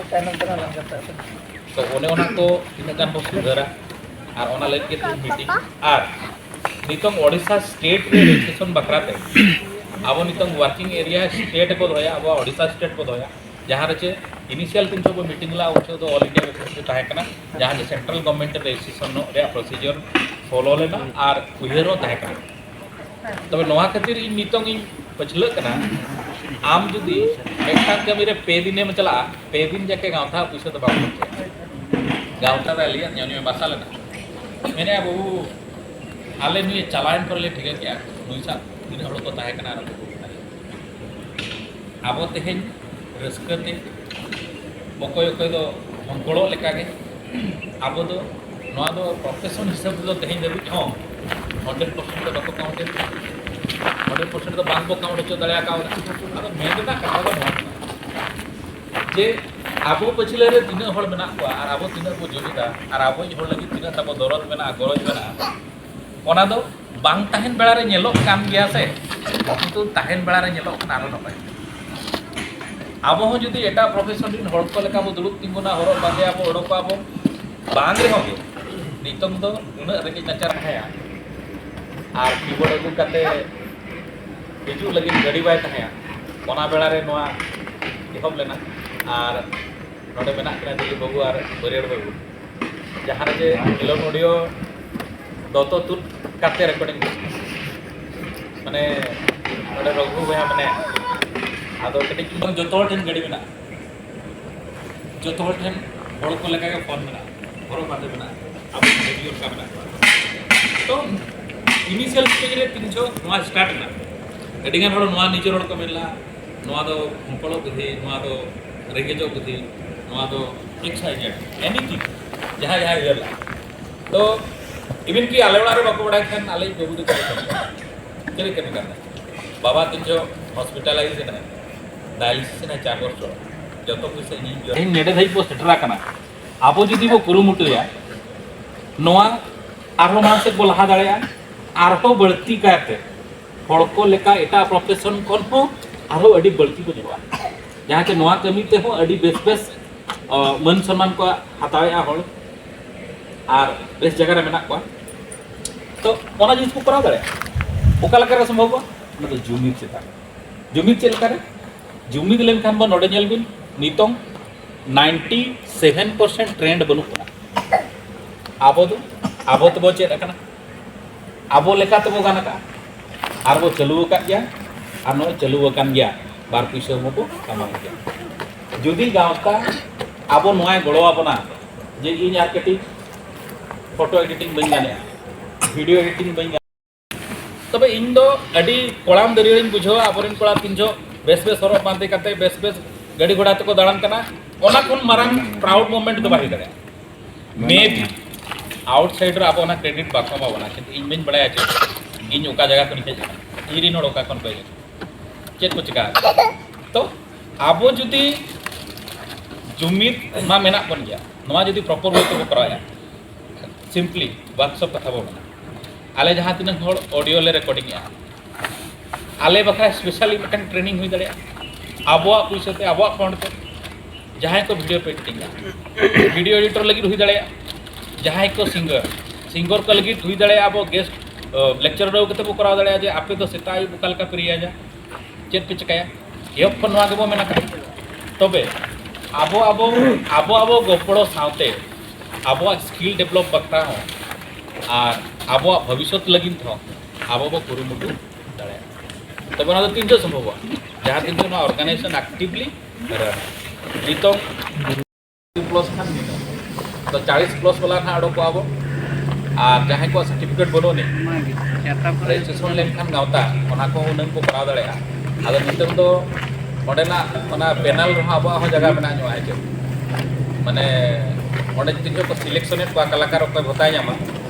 ᱛᱚ ᱚᱱᱮ ᱚᱱᱟ ᱠᱚ ᱛᱤᱱᱟᱹᱜ ᱜᱟᱱ ᱵᱚ ᱥᱩᱫᱷᱟᱹᱨᱟ, ᱟᱨ ᱚᱱᱟ ᱞᱟᱹᱜᱤᱫ ᱜᱮ ᱛᱮᱦᱮᱧ ᱢᱤᱴᱤᱝ᱾ ᱟᱨ ᱱᱤᱛᱚᱝ ᱳᱰᱤᱥᱟ ᱥᱴᱮᱴ ᱨᱮ ᱨᱮᱡᱤᱥᱴᱨᱮᱥᱚᱱ ᱵᱟᱠᱷᱨᱟ ᱛᱮ ᱟᱵᱚ ᱱᱤᱛᱚᱝ ᱣᱟᱨᱠᱤᱝ ᱮᱨᱤᱭᱟ ᱥᱴᱮᱴ ᱵᱚ ᱫᱚᱦᱚᱭᱟ, ᱟᱵᱚᱣᱟᱜ ᱳᱰᱤᱥᱟ ᱥᱴᱮᱴ ᱵᱚ ᱫᱚᱦᱚᱭᱟ᱾ ᱡᱟᱦᱟᱸ ᱨᱮ ᱪᱮ ᱤᱱᱤᱥᱤᱭᱟᱞ ᱛᱤᱱ ᱥᱚᱢᱚᱭ ᱢᱤᱴᱤᱝ ᱞᱮᱫᱟ, ᱩᱱ ᱥᱚᱢᱚᱭ ᱫᱚ ᱚᱞ ᱤᱱᱰᱤᱭᱟ ᱵᱮᱥᱤᱥ ᱨᱮ ᱛᱟᱦᱮᱸ ᱠᱟᱱᱟ, ᱡᱟᱦᱟᱸ ᱡᱮ ᱥᱮᱱᱴᱨᱟᱞ ᱜᱚᱵᱷᱢᱮᱱᱴ ᱨᱮᱡᱤᱥᱴᱨᱮᱥᱚᱱᱚᱜ ᱨᱮᱭᱟᱜ ᱯᱨᱚᱥᱤᱡᱚᱨ ᱯᱷᱚᱞᱳ ᱞᱮᱱᱟ ᱟᱨ ᱩᱭᱦᱟᱹᱨ ᱦᱚᱸ ᱛᱟᱦᱮᱸ ᱠᱟᱱᱟ᱾ ᱛᱚᱵᱮ ᱱᱚᱣᱟ ᱠᱷᱟᱹᱛᱤᱨ ᱤᱧ ᱱᱤᱛᱚᱝ ᱤᱧ ᱯᱟᱹᱪᱷᱞᱟᱹᱜ ᱠᱟᱱᱟ, ᱟᱢ ᱡᱩᱫᱤ ᱢᱤᱫᱴᱟᱝ ᱠᱟᱹᱢᱤ ᱨᱮ ᱯᱮ ᱫᱤᱱᱮᱢ ᱪᱟᱞᱟᱜᱼᱟ, ᱯᱮ ᱫᱤᱱ ᱡᱟᱠᱮ ᱜᱟᱶᱛᱟ ᱯᱩᱭᱥᱟᱹ ᱫᱚ ᱵᱟᱝ ᱠᱷᱚᱨᱪᱟᱭᱟ᱾ ᱜᱟᱶᱛᱟ ᱫᱚ ᱟᱞᱮᱭᱟᱜ ᱧᱮᱞ ᱧᱚᱜ ᱵᱟᱥᱟ ᱞᱮᱱᱟ, ᱢᱮᱱᱮᱫᱼᱟ, "ᱵᱟᱹᱵᱩ, ᱟᱞᱮ ᱱᱩᱭ ᱪᱟᱞᱟᱣᱮᱱ ᱯᱚᱨᱮ ᱞᱮ ᱴᱷᱤᱠᱟᱹ ᱠᱮᱜᱼᱟ, ᱱᱩᱭ ᱥᱟᱶ ᱛᱤᱱᱟᱹᱜ ᱦᱚᱲ ᱠᱚ ᱛᱟᱦᱮᱸ ᱠᱟᱱᱟ ᱟᱨ ᱩᱱᱠᱩ ᱠᱚ ᱛᱟᱦᱮᱸ ᱠᱟᱱᱟ᱾ ᱟᱵᱚ ᱛᱮᱦᱮᱧ ᱨᱟᱹᱥᱠᱟᱹ ᱛᱮ ᱚᱠᱚᱭ ᱚᱠᱚᱭ ᱫᱚ ᱦᱚᱱᱠᱚᱲᱚᱜ ᱞᱮᱠᱟᱜᱮ ᱟᱵᱚ ᱫᱚ ᱱᱚᱣᱟ ᱫᱚ ᱯᱨᱚᱯᱷᱮᱥᱚᱱ ᱦᱤᱥᱟᱹᱵ ᱛᱮᱫᱚ ᱛᱮᱦᱮᱧ ᱫᱷᱟᱹᱵᱤᱡ ᱦᱚᱸ ᱦᱚᱱᱰᱨᱮᱰ ᱯᱟᱨᱥᱮᱱᱴ ᱫᱚ ᱵᱟᱠᱚ ᱠᱟᱣᱩᱱᱴ ᱮᱫ, ᱦᱚᱱᱰᱨᱮᱰ ᱯᱟᱨᱥᱮᱱᱴ ᱫᱚ ᱵᱟᱝ ᱵᱚ ᱠᱟᱣᱩᱱᱴ ᱦᱚᱪᱚ ᱫᱟᱲᱮ ᱟᱠᱟᱣᱫᱟ᱾ ᱟᱫᱚ ᱢᱮᱱ ᱨᱮᱱᱟᱜ ᱠᱟᱛᱷᱟ ᱫᱚ ᱱᱚᱣᱟ ᱠᱟᱱᱟ ᱡᱮ ᱟᱵᱚ ᱯᱟᱹᱪᱷᱞᱟᱹ ᱨᱮ ᱛᱤᱱᱟᱹᱜ ᱦᱚᱲ ᱢᱮᱱᱟᱜ ᱠᱚᱣᱟ ᱟᱨ ᱟᱵᱚ ᱛᱤᱱᱟᱹᱜ ᱵᱚ ᱡᱩᱢᱤᱫᱟ ᱟᱨ ᱟᱵᱚᱭᱤᱡ ᱦᱚᱲ ᱞᱟᱹᱜᱤᱫ ᱛᱤᱱᱟᱹᱜ ᱛᱟᱵᱚ ᱫᱚᱨᱚᱫ ᱢᱮᱱᱟᱜᱼᱟ, ᱜᱚᱨᱚᱡᱽ ᱢᱮᱱᱟᱜᱼᱟ, ᱚᱱᱟ ᱫᱚ ᱵᱟᱝ ᱛᱟᱦᱮᱱ ᱵᱮᱲᱟ ᱨᱮ ᱧᱮᱞᱚᱜ ᱠᱟᱱ ᱜᱮᱭᱟ ᱥᱮ, ᱠᱤᱱᱛᱩ ᱛᱟᱦᱮᱱ ᱵᱮᱲᱟ ᱨᱮ ᱧᱮᱞᱚᱜ ᱠᱟᱱᱟ ᱟᱨᱚ ᱱᱟᱯᱟᱭ᱾ ᱟᱵᱚ ᱦᱚᱸ ᱡᱩᱫᱤ ᱮᱴᱟᱜ ᱯᱨᱚᱯᱷᱮᱥᱚᱱ ᱨᱮᱱ ᱦᱚᱲ ᱠᱚ ᱞᱮᱠᱟ ᱵᱚ ᱫᱩᱲᱩᱵ ᱛᱤᱸᱜᱩᱱᱟ, ᱦᱚᱨᱚᱜ ᱵᱟᱸᱫᱮᱭᱟᱵᱚ, ᱚᱰᱚᱠᱚᱜᱼᱟ ᱵᱚ, ᱵᱟᱝ ᱨᱮᱦᱚᱸ ᱜᱮ ᱱᱤᱛᱚᱝ ᱫᱚ ᱩᱱᱟᱹᱜ ᱨᱮᱸᱜᱮᱡ ᱱᱟᱪᱟᱨ ᱛᱟᱦᱮᱸᱭᱟ ᱟᱨ ᱠᱤᱵᱳᱨᱰ ᱟᱹᱜᱩ ᱠᱟᱛᱮ ᱦᱤᱡᱩᱜ ᱞᱟᱹᱜᱤᱫ ᱜᱟᱹᱰᱤ ᱵᱟᱭ ᱛᱟᱦᱮᱸᱭᱟ, ᱚᱱᱟ ᱵᱮᱲᱟ ᱨᱮ ᱱᱚᱣᱟ ᱮᱦᱚᱵ ᱞᱮᱱᱟ᱾ ᱟᱨ ᱱᱚᱰᱮ ᱢᱮᱱᱟᱜ ᱠᱤᱱᱟ ᱫᱤᱞᱤᱯ ᱵᱟᱹᱵᱩ ᱟᱨ ᱵᱟᱹᱨᱭᱟᱹᱲ ᱵᱟᱹᱵᱩ, ᱡᱟᱦᱟᱸ ᱨᱮ ᱡᱮ ᱠᱷᱮᱞᱳᱰ ᱚᱰᱤᱭᱳ ᱫᱚᱛᱚ ᱛᱩᱫ ᱠᱟᱛᱮ ᱨᱮᱠᱚᱨᱰᱤᱝ, ᱢᱟᱱᱮ ᱱᱚᱰᱮ ᱨᱚᱜᱷᱩ ᱵᱚᱭᱦᱟ ᱢᱮᱱᱟᱭᱟ, ᱟᱫᱚ ᱠᱟᱹᱴᱤᱡ ᱡᱚᱛᱚ ᱦᱚᱲ ᱴᱷᱮᱱ ᱜᱟᱹᱰᱤ ᱢᱮᱱᱟᱜᱼᱟ, ᱡᱚᱛᱚ ᱦᱚᱲ ᱴᱷᱮᱱ ᱦᱚᱲ ᱠᱚ ᱞᱮᱠᱟᱜᱮ ᱯᱷᱳᱱ ᱢᱮᱱᱟᱜᱼᱟ, ᱦᱚᱨᱚᱜ ᱵᱟᱸᱫᱮ ᱢᱮᱱᱟᱜᱼᱟ, ᱟᱵᱚ ᱨᱮᱰᱤᱭᱳ ᱚᱱᱠᱟ ᱢᱮᱱᱟᱜ ᱠᱚᱣᱟ᱾ ᱛᱚ ᱤᱱᱤᱥᱤᱭᱟᱞ ᱥᱴᱮᱡ ᱨᱮ ᱛᱤᱱ ᱡᱚᱦᱚᱜ ᱱᱚᱣᱟ ᱥᱴᱟᱨᱴ ᱮᱱᱟ, ᱟᱹᱰᱤᱜᱟᱱ ᱦᱚᱲ ᱱᱚᱣᱟ ᱱᱤᱡᱮᱨ ᱦᱚᱲ ᱠᱚ ᱢᱮᱱ ᱞᱮᱫᱟ, ᱱᱚᱣᱟ ᱫᱚ ᱦᱚᱸᱠᱚᱲᱚᱜ ᱵᱩᱫᱷᱤ, ᱱᱚᱣᱟ ᱫᱚ ᱨᱮᱸᱜᱮᱡᱚᱜ ᱵᱩᱫᱷᱤ, ᱱᱚᱣᱟ ᱫᱚ ᱮᱠᱥ ᱣᱟᱭ ᱡᱮᱰ, ᱮᱱᱤᱛᱷᱤᱝ, ᱡᱟᱦᱟᱸᱭ ᱡᱟᱦᱟᱸᱭ ᱩᱭᱦᱟᱹᱨ ᱞᱮᱫᱟ᱾ ᱛᱚ ᱤᱵᱷᱮᱱ ᱠᱤ ᱟᱞᱮ ᱚᱲᱟᱜ ᱨᱮ ᱵᱟᱠᱚ ᱵᱟᱲᱟᱭ ᱠᱷᱟᱱ ᱟᱞᱮ ᱵᱟᱹᱵᱩ ᱫᱚ ᱪᱮᱫ ᱞᱮᱠᱟ ᱢᱮᱱᱟᱭ? ᱪᱮᱫ ᱞᱮᱠᱟ ᱢᱮᱛᱟᱭ? ᱵᱟᱵᱟ ᱛᱤᱱ ᱡᱚᱦᱚᱜ ᱦᱚᱥᱯᱤᱴᱟᱞᱟᱭᱤᱡᱽ ᱮᱱᱟᱭ, ᱰᱟᱭᱟᱞᱤᱥᱤᱥ ᱮᱱᱟᱭ ᱪᱟᱨ ᱵᱚᱪᱷᱚᱨ, ᱡᱚᱛᱚ ᱯᱚᱭᱥᱟ ᱤᱧᱤᱧ ᱡᱚᱢ᱾ ᱛᱮᱦᱮᱧ ᱱᱮᱰᱮ ᱫᱷᱟᱹᱵᱤᱡ ᱵᱚ ᱥᱮᱴᱮᱨ ᱟᱠᱟᱱᱟ᱾ ᱟᱵᱚ ᱡᱩᱫᱤ ᱵᱚ ᱠᱩᱨᱩᱢᱩᱴᱩᱭᱟ, ᱱᱚᱣᱟ ᱟᱨᱦᱚᱸ ᱢᱟᱲᱟᱝ ᱥᱮᱫ ᱵᱚ ᱞᱟᱦᱟ ᱫᱟᱲᱮᱭᱟᱜᱼᱟ, ᱟᱨᱦᱚᱸ ᱵᱟᱹᱲᱛᱤ ᱠᱟᱭᱛᱮ ᱦᱚᱲ ᱠᱚ ᱞᱮᱠᱟ ᱮᱴᱟᱜ ᱯᱨᱚᱯᱷᱮᱥᱚᱱ ᱠᱷᱚᱱ ᱦᱚᱸ ᱟᱨᱦᱚᱸ ᱟᱹᱰᱤ ᱵᱟᱹᱲᱛᱤ ᱠᱚ ᱧᱮᱞᱚᱜᱼᱟ, ᱡᱟᱦᱟᱸ ᱪᱮ ᱱᱚᱣᱟ ᱠᱟᱹᱢᱤ ᱛᱮᱦᱚᱸ ᱟᱹᱰᱤ ᱵᱮᱥ ᱵᱮᱥ, ᱚ, ᱢᱟᱹᱱ ᱥᱚᱱᱢᱟᱱ ᱠᱚ ᱦᱟᱛᱟᱣᱮᱫᱼᱟ ᱦᱚᱲ ᱟᱨ ᱵᱮᱥ ᱡᱟᱭᱜᱟ ᱨᱮ ᱢᱮᱱᱟᱜ ᱠᱚᱣᱟ᱾ ᱛᱚ ᱚᱱᱟ ᱡᱤᱱᱤᱥ ᱠᱚ ᱠᱚᱨᱟᱣ ᱫᱟᱲᱮᱭᱟᱜᱼᱟ᱾ ᱚᱠᱟ ᱞᱮᱠᱟᱨᱮ ᱥᱚᱢᱵᱷᱚᱵᱚᱜᱼᱟ? ᱚᱱᱟ ᱫᱚ ᱡᱩᱢᱤᱫ ᱪᱮᱛᱟᱱ᱾ ᱡᱩᱢᱤᱫ ᱪᱮᱫ ᱞᱮᱠᱟᱨᱮ? ᱡᱩᱢᱤᱫ ᱞᱮᱱᱠᱷᱟᱱ ᱵᱚᱱ, ᱱᱚᱰᱮ ᱧᱮᱞ ᱵᱤᱱ, ᱱᱤᱛᱚᱝ ninety seven percent trained ᱵᱟᱹᱱᱩᱜ ᱵᱚᱱᱟ᱾ ᱟᱵᱚ ᱫᱚ ᱟᱵᱚ ᱛᱮᱵᱚ ᱪᱮᱫ ᱟᱠᱟᱱᱟ, ᱟᱵᱚ ᱞᱮᱠᱟ ᱛᱮᱵᱚ ᱜᱟᱱ ᱟᱠᱟᱫᱼᱟ, ᱟᱨ ᱵᱚ ᱪᱟᱹᱞᱩ ᱟᱠᱟᱫ ᱜᱮᱭᱟ, ᱟᱨ ᱱᱚᱜᱼᱚᱭ ᱪᱟᱹᱞᱩ ᱟᱠᱟᱱ ᱜᱮᱭᱟ, ᱵᱟᱨ ᱯᱩᱭᱥᱟᱹ ᱦᱚᱸᱵᱚ ᱠᱟᱢᱟᱣ ᱜᱮᱭᱟ᱾ ᱡᱩᱫᱤ ᱜᱟᱶᱛᱟ ᱟᱵᱚ ᱱᱚᱣᱟᱭ ᱜᱚᱲᱚ ᱟᱵᱚᱱᱟ ᱡᱮ ᱤᱧ ᱟᱨ ᱠᱟᱹᱴᱤᱡ photo editing ᱵᱟᱹᱧ ᱜᱟᱱᱮᱜᱼᱟ, video editing ᱵᱟᱹᱧ ᱜᱟᱱᱮᱜᱼᱟ, ᱛᱚᱵᱮ ᱤᱧ ᱫᱚ ᱟᱹᱰᱤ ᱠᱚᱲᱟᱢ ᱫᱟᱹᱨᱭᱟᱹᱧ ᱵᱩᱡᱷᱟᱹᱣᱟ᱾ ᱟᱵᱚᱨᱮᱱ ᱠᱚᱲᱟ ᱛᱤᱱ ᱡᱚᱦᱚᱜ ᱵᱮᱥ ᱵᱮᱥ ᱦᱚᱨᱚᱜ ᱵᱟᱸᱫᱮ ᱠᱟᱛᱮ ᱵᱮᱥ ᱵᱮᱥ ᱜᱟᱹᱰᱤ ᱜᱷᱚᱲᱟ ᱛᱮᱠᱚ ᱫᱟᱬᱟᱱ ᱠᱟᱱᱟ, ᱚᱱᱟ ᱠᱷᱚᱱ ᱢᱟᱨᱟᱝ proud moment ᱫᱚ ᱵᱟᱭ ᱦᱩᱭ ᱫᱟᱲᱮᱭᱟᱜᱼᱟ᱾ Maybe outside ᱨᱮ ᱟᱵᱚ ᱚᱱᱟ credit ᱵᱟᱠᱚ ᱮᱢᱟ ᱵᱚᱱᱟ, ᱠᱤᱱᱛᱩ ᱤᱧ ᱵᱟᱹᱧ ᱵᱟᱲᱟᱭᱟ ᱡᱮ ᱤᱧ ᱚᱠᱟ ᱡᱟᱭᱜᱟ ᱠᱷᱚᱱᱤᱧ ᱦᱮᱡ ᱟᱠᱟᱱᱟ, ᱤᱧ ᱨᱮᱱ ᱦᱚᱲ ᱚᱠᱟ ᱠᱷᱚᱱ ᱠᱚ ᱦᱮᱡ ᱟᱠᱟᱱᱟ, ᱪᱮᱫ ᱠᱚ ᱪᱤᱠᱟ ᱟᱠᱟᱫᱟ᱾ ᱛᱚ ᱟᱵᱚ ᱡᱩᱫᱤ ᱡᱩᱢᱤᱫ ᱢᱟ ᱢᱮᱱᱟᱜ ᱵᱚᱱ ᱜᱮᱭᱟ, ᱱᱚᱣᱟ ᱡᱩᱫᱤ proper way ᱛᱮᱵᱚ ᱠᱚᱨᱟᱣᱟ, simply workshop ᱠᱟᱛᱷᱟ ᱵᱚ ᱢᱮᱱᱟ, ᱟᱞᱮ ᱡᱟᱦᱟᱸ ᱛᱤᱱᱟᱹᱜ ᱦᱚᱲ audio ᱞᱮ recording ᱮᱜᱼᱟ, ᱟᱞᱮ ᱵᱟᱠᱷᱨᱟ specially ᱢᱤᱫᱴᱟᱝ training ᱦᱩᱭ ᱫᱟᱲᱮᱭᱟᱜᱼᱟ, ᱟᱵᱚᱣᱟᱜ ᱯᱩᱭᱥᱟᱹ ᱛᱮ, ᱟᱵᱚᱣᱟᱜ fund ᱛᱮ᱾ ᱡᱟᱦᱟᱸᱭ ᱠᱚ video editing ᱟ, video editor ᱞᱟᱹᱜᱤᱫ ᱦᱩᱭ ᱫᱟᱲᱮᱭᱟᱜᱼᱟ, ᱡᱟᱦᱟᱸᱭ ᱠᱚ singer, singer ᱠᱚ ᱞᱟᱹᱜᱤᱫ ᱦᱩᱭ ᱫᱟᱲᱮᱭᱟᱜᱼᱟ, ᱟᱵᱚ guest lecturer ᱟᱹᱜᱩ ᱠᱟᱛᱮ ᱵᱚ ᱠᱚᱨᱟᱣ ᱫᱟᱲᱮᱭᱟᱜᱼᱟ, ᱡᱮ ᱟᱯᱮ ᱫᱚ ᱥᱮᱛᱟᱜ ᱟᱹᱭᱩᱵ ᱚᱠᱟ ᱞᱮᱠᱟ ᱯᱮ ᱨᱮᱭᱟᱡᱟ, ᱪᱮᱫ ᱯᱮ ᱪᱤᱠᱟᱹᱭᱟ, ᱮᱦᱚᱵ ᱠᱷᱚᱱ ᱱᱚᱣᱟ ᱜᱮᱵᱚ ᱢᱮᱱ ᱟᱠᱟᱫᱟ᱾ ᱛᱚᱵᱮ ᱟᱵᱚ ᱟᱵᱚ ᱟᱵᱚ ᱟᱵᱚ ᱜᱚᱯᱚᱲᱚ ᱥᱟᱶᱛᱮ ᱟᱵᱚᱣᱟᱜ skill develop ᱵᱟᱠᱷᱨᱟ ᱦᱚᱸ ᱟᱨ ᱟᱵᱚᱣᱟᱜ ᱵᱷᱚᱵᱤᱥᱥᱚᱛ ᱞᱟᱹᱜᱤᱫ ᱦᱚᱸ ᱟᱵᱚ ᱵᱚ ᱠᱩᱨᱩᱢᱩᱴᱩ ᱫᱟᱲᱮᱭᱟᱜᱼᱟ᱾ ᱛᱚᱵᱮ ᱚᱱᱟ ᱫᱚ ᱛᱤᱱ ᱡᱚᱦᱚᱜ ᱥᱚᱢᱵᱷᱚᱵᱚᱜᱼᱟ? ᱡᱟᱦᱟᱸ ᱛᱤᱱ ᱡᱚᱦᱚᱜ ᱱᱚᱣᱟ organization actively run᱾ ᱱᱤᱛᱚᱝ plus ᱠᱷᱟᱱ ᱱᱤᱛᱚᱝ ᱛᱚ ᱪᱟᱞᱤᱥ plus ᱵᱟᱞᱟ ᱱᱟᱦᱟᱜ ᱚᱰᱚᱠᱚᱜᱼᱟ ᱵᱚ, ᱟᱨ ᱡᱟᱦᱟᱸᱭ ᱠᱚᱣᱟᱜ certificate ᱵᱟᱹᱱᱩᱜ ᱟᱹᱱᱤᱡ, registration ᱞᱮᱱᱠᱷᱟᱱ ᱜᱟᱶᱛᱟ, ᱚᱱᱟ ᱠᱚ ᱦᱩᱱᱟᱹᱝ ᱠᱚ ᱠᱚᱨᱟᱣ ᱫᱟᱲᱮᱭᱟᱜᱼᱟ᱾ ᱟᱫᱚ ᱱᱤᱛᱚᱝ ᱫᱚ ᱚᱸᱰᱮᱱᱟᱜ ᱚᱱᱟ panel ᱨᱮᱦᱚᱸ ᱟᱵᱚᱣᱟᱜ ᱦᱚᱸ ᱡᱟᱭᱜᱟ ᱢᱮᱱᱟᱜ ᱧᱚᱜᱼᱟ, ᱦᱮᱸ ᱪᱮ? ᱢᱟᱱᱮ ᱚᱸᱰᱮ ᱛᱤᱱ ᱡᱚᱦᱚᱜ ᱠᱚ selection ᱮᱫ ᱠᱚᱣᱟ ᱠᱟᱞᱟᱠᱟᱨ ᱚᱠᱚᱭ ᱵᱷᱚᱛᱟᱭ ᱧᱟᱢᱟ,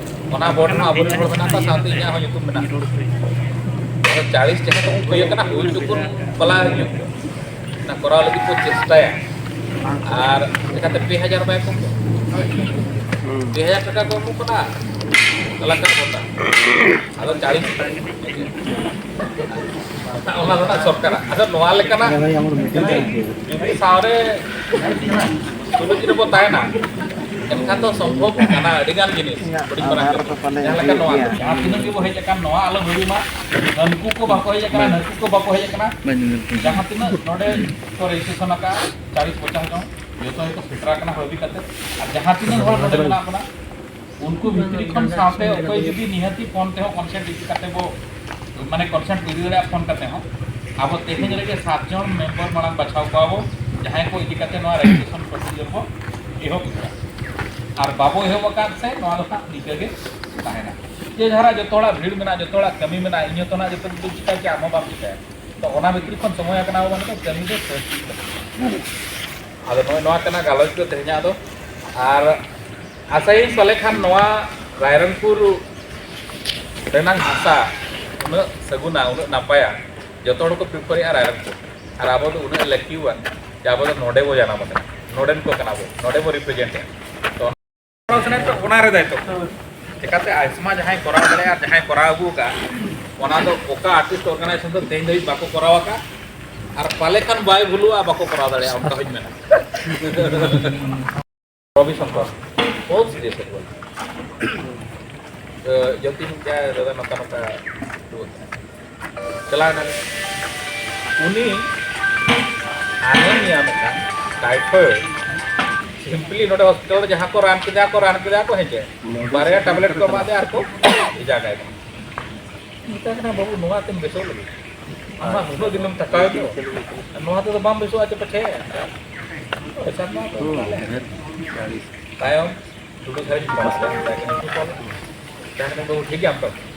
ᱚᱱᱟ board ᱨᱮᱦᱚᱸ ᱟᱵᱚᱨᱮᱱ ᱦᱚᱲ ᱢᱮᱱᱟᱜ ᱠᱚᱣᱟ, ᱥᱟᱶᱛᱮ ᱤᱧᱟᱹᱜ ᱦᱚᱸ ᱧᱩᱛᱩᱢ ᱢᱮᱱᱟᱜᱼᱟ᱾ ᱟᱫᱚ ᱪᱟᱞᱤᱥ ᱡᱟᱦᱟᱸ ᱛᱟᱵᱚᱱ ᱦᱩᱭ ᱟᱠᱟᱱᱟ, ᱦᱩᱭ ᱴᱩᱠᱩᱱ ᱵᱟᱞᱟ ᱦᱩᱭᱩᱜ ᱚᱱᱟ ᱠᱚᱨᱟᱣ ᱞᱟᱹᱜᱤᱫ ᱠᱚ ᱪᱮᱥᱴᱟᱭᱟ᱾ ᱟᱨ ᱪᱮᱠᱟᱛᱮ ᱯᱮ ᱦᱟᱡᱟᱨ ᱵᱟᱭ ᱠᱚᱢ ᱠᱚᱜᱼᱟ? ᱯᱮ ᱦᱟᱡᱟᱨ ᱴᱟᱠᱟ ᱠᱚ ᱮᱢᱚᱜ ᱠᱟᱱᱟ ᱠᱟᱞᱟᱠᱟᱨ ᱵᱷᱚᱛᱟ, ᱟᱫᱚ ᱪᱟᱞᱤᱥ ᱴᱟᱠᱟ᱾ ᱚᱱᱟ ᱫᱚ ᱱᱟᱜ ᱥᱚᱨᱠᱟᱨᱟᱜ᱾ ᱟᱫᱚ ᱱᱚᱣᱟ ᱞᱮᱠᱟᱱᱟᱜ ᱡᱩᱫᱤ, ᱡᱩᱫᱤ ᱥᱟᱶᱨᱮ ᱥᱩᱞᱩᱠ ᱨᱮᱵᱚ ᱛᱟᱦᱮᱱᱟ, ᱮᱱᱠᱷᱟᱱ ᱫᱚ ᱥᱚᱢᱵᱷᱚᱵ ᱠᱟᱱᱟ ᱟᱹᱰᱤ ᱜᱟᱱ ᱡᱤᱱᱤᱥ᱾ ᱤᱧᱟᱹᱜ ᱦᱩᱰᱤᱧ ᱢᱟᱨᱟᱝ ᱟᱫᱷᱟᱨ ᱠᱟᱛᱮ᱾ ᱫᱚ ᱯᱟᱞᱮ ᱡᱟᱦᱟᱸ ᱞᱮᱠᱟ ᱤᱭᱟᱹ ᱱᱚᱣᱟ ᱜᱮᱭᱟ᱾ ᱡᱟᱦᱟᱸ ᱛᱤᱱᱟᱹᱜ ᱜᱮᱵᱚ ᱦᱮᱡ ᱟᱠᱟᱱ, ᱱᱚᱣᱟ ᱟᱞᱚ ᱦᱩᱭᱩᱜ ᱢᱟ᱾ ᱦᱟᱹᱱᱠᱩ ᱠᱚ ᱵᱟᱠᱚ ᱦᱮᱡ ᱟᱠᱟᱱᱟ, ᱱᱟᱹᱠᱩ ᱠᱚ ᱵᱟᱠᱚ ᱦᱮᱡ ᱟᱠᱟᱱᱟ᱾ ᱡᱟᱦᱟᱸ ᱛᱤᱱᱟᱹᱜ ᱱᱚᱰᱮ ᱠᱚ ᱨᱮᱡᱤᱥᱴᱨᱮᱥᱚᱱ ᱟᱠᱟᱫᱼᱟ, ᱪᱟᱞᱤᱥ ᱯᱚᱪᱟᱥ ᱡᱚᱱ, ᱡᱚᱛᱚ ᱜᱮᱠᱚ ᱥᱮᱴᱮᱨ ᱟᱠᱟᱱᱟ ᱦᱟᱹᱵᱤ ᱠᱟᱛᱮ᱾ ᱟᱨ ᱡᱟᱦᱟᱸ ᱛᱤᱱᱟᱹᱜ ᱦᱚᱲ ᱱᱚᱰᱮ ᱢᱮᱱᱟᱜ ᱵᱚᱱᱟ, ᱩᱱᱠᱩ ᱵᱷᱤᱛᱨᱤ ᱠᱷᱚᱱ ᱥᱟᱶᱛᱮ ᱚᱠᱚᱭ ᱡᱩᱫᱤ ᱱᱤᱦᱟᱹᱛᱤ ᱯᱷᱳᱱ ᱛᱮᱦᱚᱸ ᱠᱚᱱᱥᱮᱱᱴ ᱤᱫᱤ ᱠᱟᱛᱮ ᱵᱚ, ᱢᱟᱱᱮ ᱠᱚᱱᱥᱮᱱᱴ ᱠᱚ ᱤᱫᱤ ᱫᱟᱲᱮᱭᱟᱜᱼᱟ ᱯᱷᱳᱱ ᱠᱟᱛᱮ ᱦᱚᱸ᱾ ᱟᱵᱚ ᱛᱮᱦᱮᱧ ᱨᱮᱜᱮ ᱥᱟᱛ ᱡᱚᱱ ᱢᱮᱢᱵᱟᱨ ᱢᱟᱲᱟᱝ ᱵᱟᱪᱷᱟᱣ ᱠᱚᱣᱟ ᱵᱚ, ᱡᱟᱦᱟᱸᱭ ᱠᱚ ᱤᱫᱤ ᱠᱟᱛᱮ ᱱᱚᱣᱟ ᱨᱮᱡᱤᱥᱴᱨᱮᱥᱚᱱ ᱯᱨᱚᱥᱤᱡᱚᱨ ᱵᱚ ᱮᱦᱚᱵ ᱮᱫᱟ᱾ ᱟᱨ ᱵᱟᱵᱚ ᱮᱦᱚᱵ ᱟᱠᱟᱫ ᱥᱮ ᱱᱚᱣᱟ ᱫᱚ ᱦᱟᱸᱜ ᱱᱤᱝᱠᱟᱹ ᱜᱮ ᱛᱟᱦᱮᱱᱟ᱾ ᱡᱮ ᱫᱷᱟᱨᱟ ᱡᱚᱛᱚ ᱦᱚᱲᱟᱜ ᱵᱷᱤᱲ ᱢᱮᱱᱟᱜᱼᱟ, ᱡᱚᱛᱚ ᱦᱚᱲᱟᱜ ᱠᱟᱹᱢᱤ ᱢᱮᱱᱟᱜᱼᱟ, ᱤᱧ ᱦᱚᱸᱛᱚ ᱱᱟᱜ ᱡᱚᱛᱚ ᱠᱤᱪᱷᱩ ᱪᱤᱠᱟᱹᱭᱟ, ᱟᱢ ᱦᱚᱸ ᱵᱟᱢ ᱪᱤᱠᱟᱹᱭᱟ᱾ ᱛᱚ ᱚᱱᱟ ᱵᱷᱤᱛᱨᱤ ᱠᱷᱚᱱ ᱥᱚᱢᱚᱭ ᱟᱠᱟᱱᱟ ᱢᱟᱱᱮ ᱫᱚ ᱠᱟᱹᱢᱤ ᱫᱚ ᱥᱟᱹᱨᱫᱤ ᱠᱟᱱᱟ᱾ ᱟᱫᱚ ᱱᱚᱜᱼᱚᱭ ᱱᱚᱣᱟ ᱠᱟᱱᱟ ᱜᱟᱞᱚᱪ ᱫᱚ ᱛᱮᱦᱮᱧᱟᱜ ᱫᱚ᱾ ᱟᱨ ᱟᱥᱟᱭᱟᱹᱧ ᱯᱟᱞᱮ ᱠᱷᱟᱱ ᱱᱚᱣᱟ ᱨᱟᱭᱨᱚᱝᱯᱩᱨ ᱨᱮᱱᱟᱝ ᱦᱟᱥᱟ ᱩᱱᱟᱹᱜ ᱥᱟᱹᱜᱩᱱᱟ, ᱩᱱᱟᱹᱜ ᱱᱟᱯᱟᱭᱟ, ᱡᱚᱛᱚ ᱦᱚᱲ ᱠᱚ ᱯᱨᱤᱯᱷᱟᱨᱮᱜᱼᱟ ᱨᱟᱭᱨᱚᱝᱯᱩᱨ᱾ ᱟᱨ ᱟᱵᱚ ᱫᱚ ᱩᱱᱟᱹᱜ ᱞᱟᱹᱠᱤᱭᱟᱱ ᱡᱮ ᱟᱵᱚ ᱫᱚ ᱱᱚᱰᱮ ᱵᱚ ᱡᱟᱱᱟᱢ ᱟᱠᱟᱱᱟ, ᱱᱚᱰᱮᱱ ᱠᱚ ᱠᱟᱱᱟ ᱵᱚ, ᱱᱚᱰᱮ ᱵᱚ ᱨᱤᱯᱨᱮᱡᱮᱱᱴᱮᱜᱼᱟ᱾ ᱛᱚ ᱠᱚᱨᱟᱣ ᱥᱟᱱᱟᱭᱮᱫ ᱯᱮ, ᱚᱱᱟ ᱨᱮ ᱫᱟᱭᱤᱛᱛᱚ᱾ ᱪᱮᱠᱟᱛᱮ ᱟᱭᱥᱢᱟ ᱡᱟᱦᱟᱸᱭ ᱠᱚᱨᱟᱣ ᱫᱟᱲᱮᱭᱟᱜᱼᱟ ᱟᱨ ᱡᱟᱦᱟᱸᱭ ᱠᱚᱨᱟᱣ ᱟᱹᱜᱩ ᱟᱠᱟᱫᱼᱟ, ᱚᱱᱟ ᱫᱚ ᱚᱠᱟ ᱟᱨᱴᱤᱥᱴ ᱚᱨᱜᱟᱱᱟᱭᱡᱮᱥᱚᱱ ᱫᱚ ᱛᱮᱦᱮᱧ ᱫᱷᱟᱹᱵᱤᱡ ᱵᱟᱠᱚ ᱠᱚᱨᱟᱣ ᱟᱠᱟᱫᱼᱟ᱾ ᱟᱨ ᱯᱟᱞᱮ ᱠᱷᱟᱱ ᱵᱟᱭ ᱵᱷᱩᱞᱩᱜᱼᱟ, ᱵᱟᱠᱚ ᱠᱚᱨᱟᱣ ᱫᱟᱲᱮᱭᱟᱜᱼᱟ, ᱚᱱᱠᱟ ᱦᱚᱧ ᱢᱮᱱᱟ᱾ ᱨᱚᱵᱤ ᱥᱚᱝᱠᱚᱨ, ᱵᱚᱦᱩᱛ ᱥᱤᱨᱤᱭᱟᱥ ᱮᱠᱵᱟᱨ᱾ ᱛᱚ, ᱡᱚᱛᱤᱱ ᱠᱚ ᱫᱟᱫᱟ ᱱᱚᱝᱠᱟ ᱱᱚᱝᱠᱟ ᱨᱩᱣᱟᱹᱜ ᱠᱟᱱᱟ᱾ ᱪᱟᱞᱟᱣ ᱮᱱᱟᱞᱮ᱾ ᱩᱱᱤ ᱟᱱᱮᱢᱤᱭᱟ ᱢᱤᱫᱴᱟᱝ ᱴᱟᱭᱯᱷᱚᱭᱮᱰ, ᱥᱤᱢᱯᱞᱤ ᱱᱚᱰᱮ ᱦᱚᱥᱯᱤᱴᱟᱞ ᱨᱮ ᱡᱟᱦᱟᱸ ᱠᱚ ᱨᱟᱱ ᱠᱮᱫᱟ ᱠᱚ, ᱨᱟᱱ ᱠᱮᱫᱟ ᱠᱚ, ᱦᱮᱸ ᱪᱮ? ᱵᱟᱨᱭᱟ ᱴᱮᱵᱞᱮᱴ ᱠᱚ ᱮᱢᱟ ᱫᱮᱭᱟ ᱟᱨ ᱠᱚ ᱵᱷᱮᱡᱟ ᱠᱟᱭ ᱠᱟᱱᱟ᱾ ᱢᱮᱛᱟᱭ ᱠᱟᱱᱟ, "ᱵᱟᱹᱵᱩ, ᱱᱚᱣᱟ ᱛᱮᱢ ᱵᱮᱥᱚᱜ ᱞᱟᱹᱜᱤᱫ? ᱟᱢᱟᱜ ᱱᱩᱱᱟᱹᱜ ᱫᱤᱱᱮᱢ ᱛᱷᱟᱠᱟᱣ ᱮᱱ ᱫᱚ, ᱱᱚᱣᱟ ᱛᱮᱫᱚ ᱵᱟᱢ ᱵᱮᱥᱚᱜᱼᱟ ᱪᱮ ᱯᱟᱪᱷᱮ?" ᱯᱚᱭᱥᱟ ᱢᱟ ᱛᱟᱭᱚᱢ ᱴᱩᱰᱩ ᱥᱟᱨᱤᱧ ᱯᱷᱳᱱ ᱟᱫ ᱠᱚᱣᱟ, ᱢᱮᱛᱟᱭ ᱠᱟᱹᱱᱟᱹᱧ, "ᱴᱷᱤᱠ ᱜᱮᱭᱟ, ᱟᱢ ᱫᱚ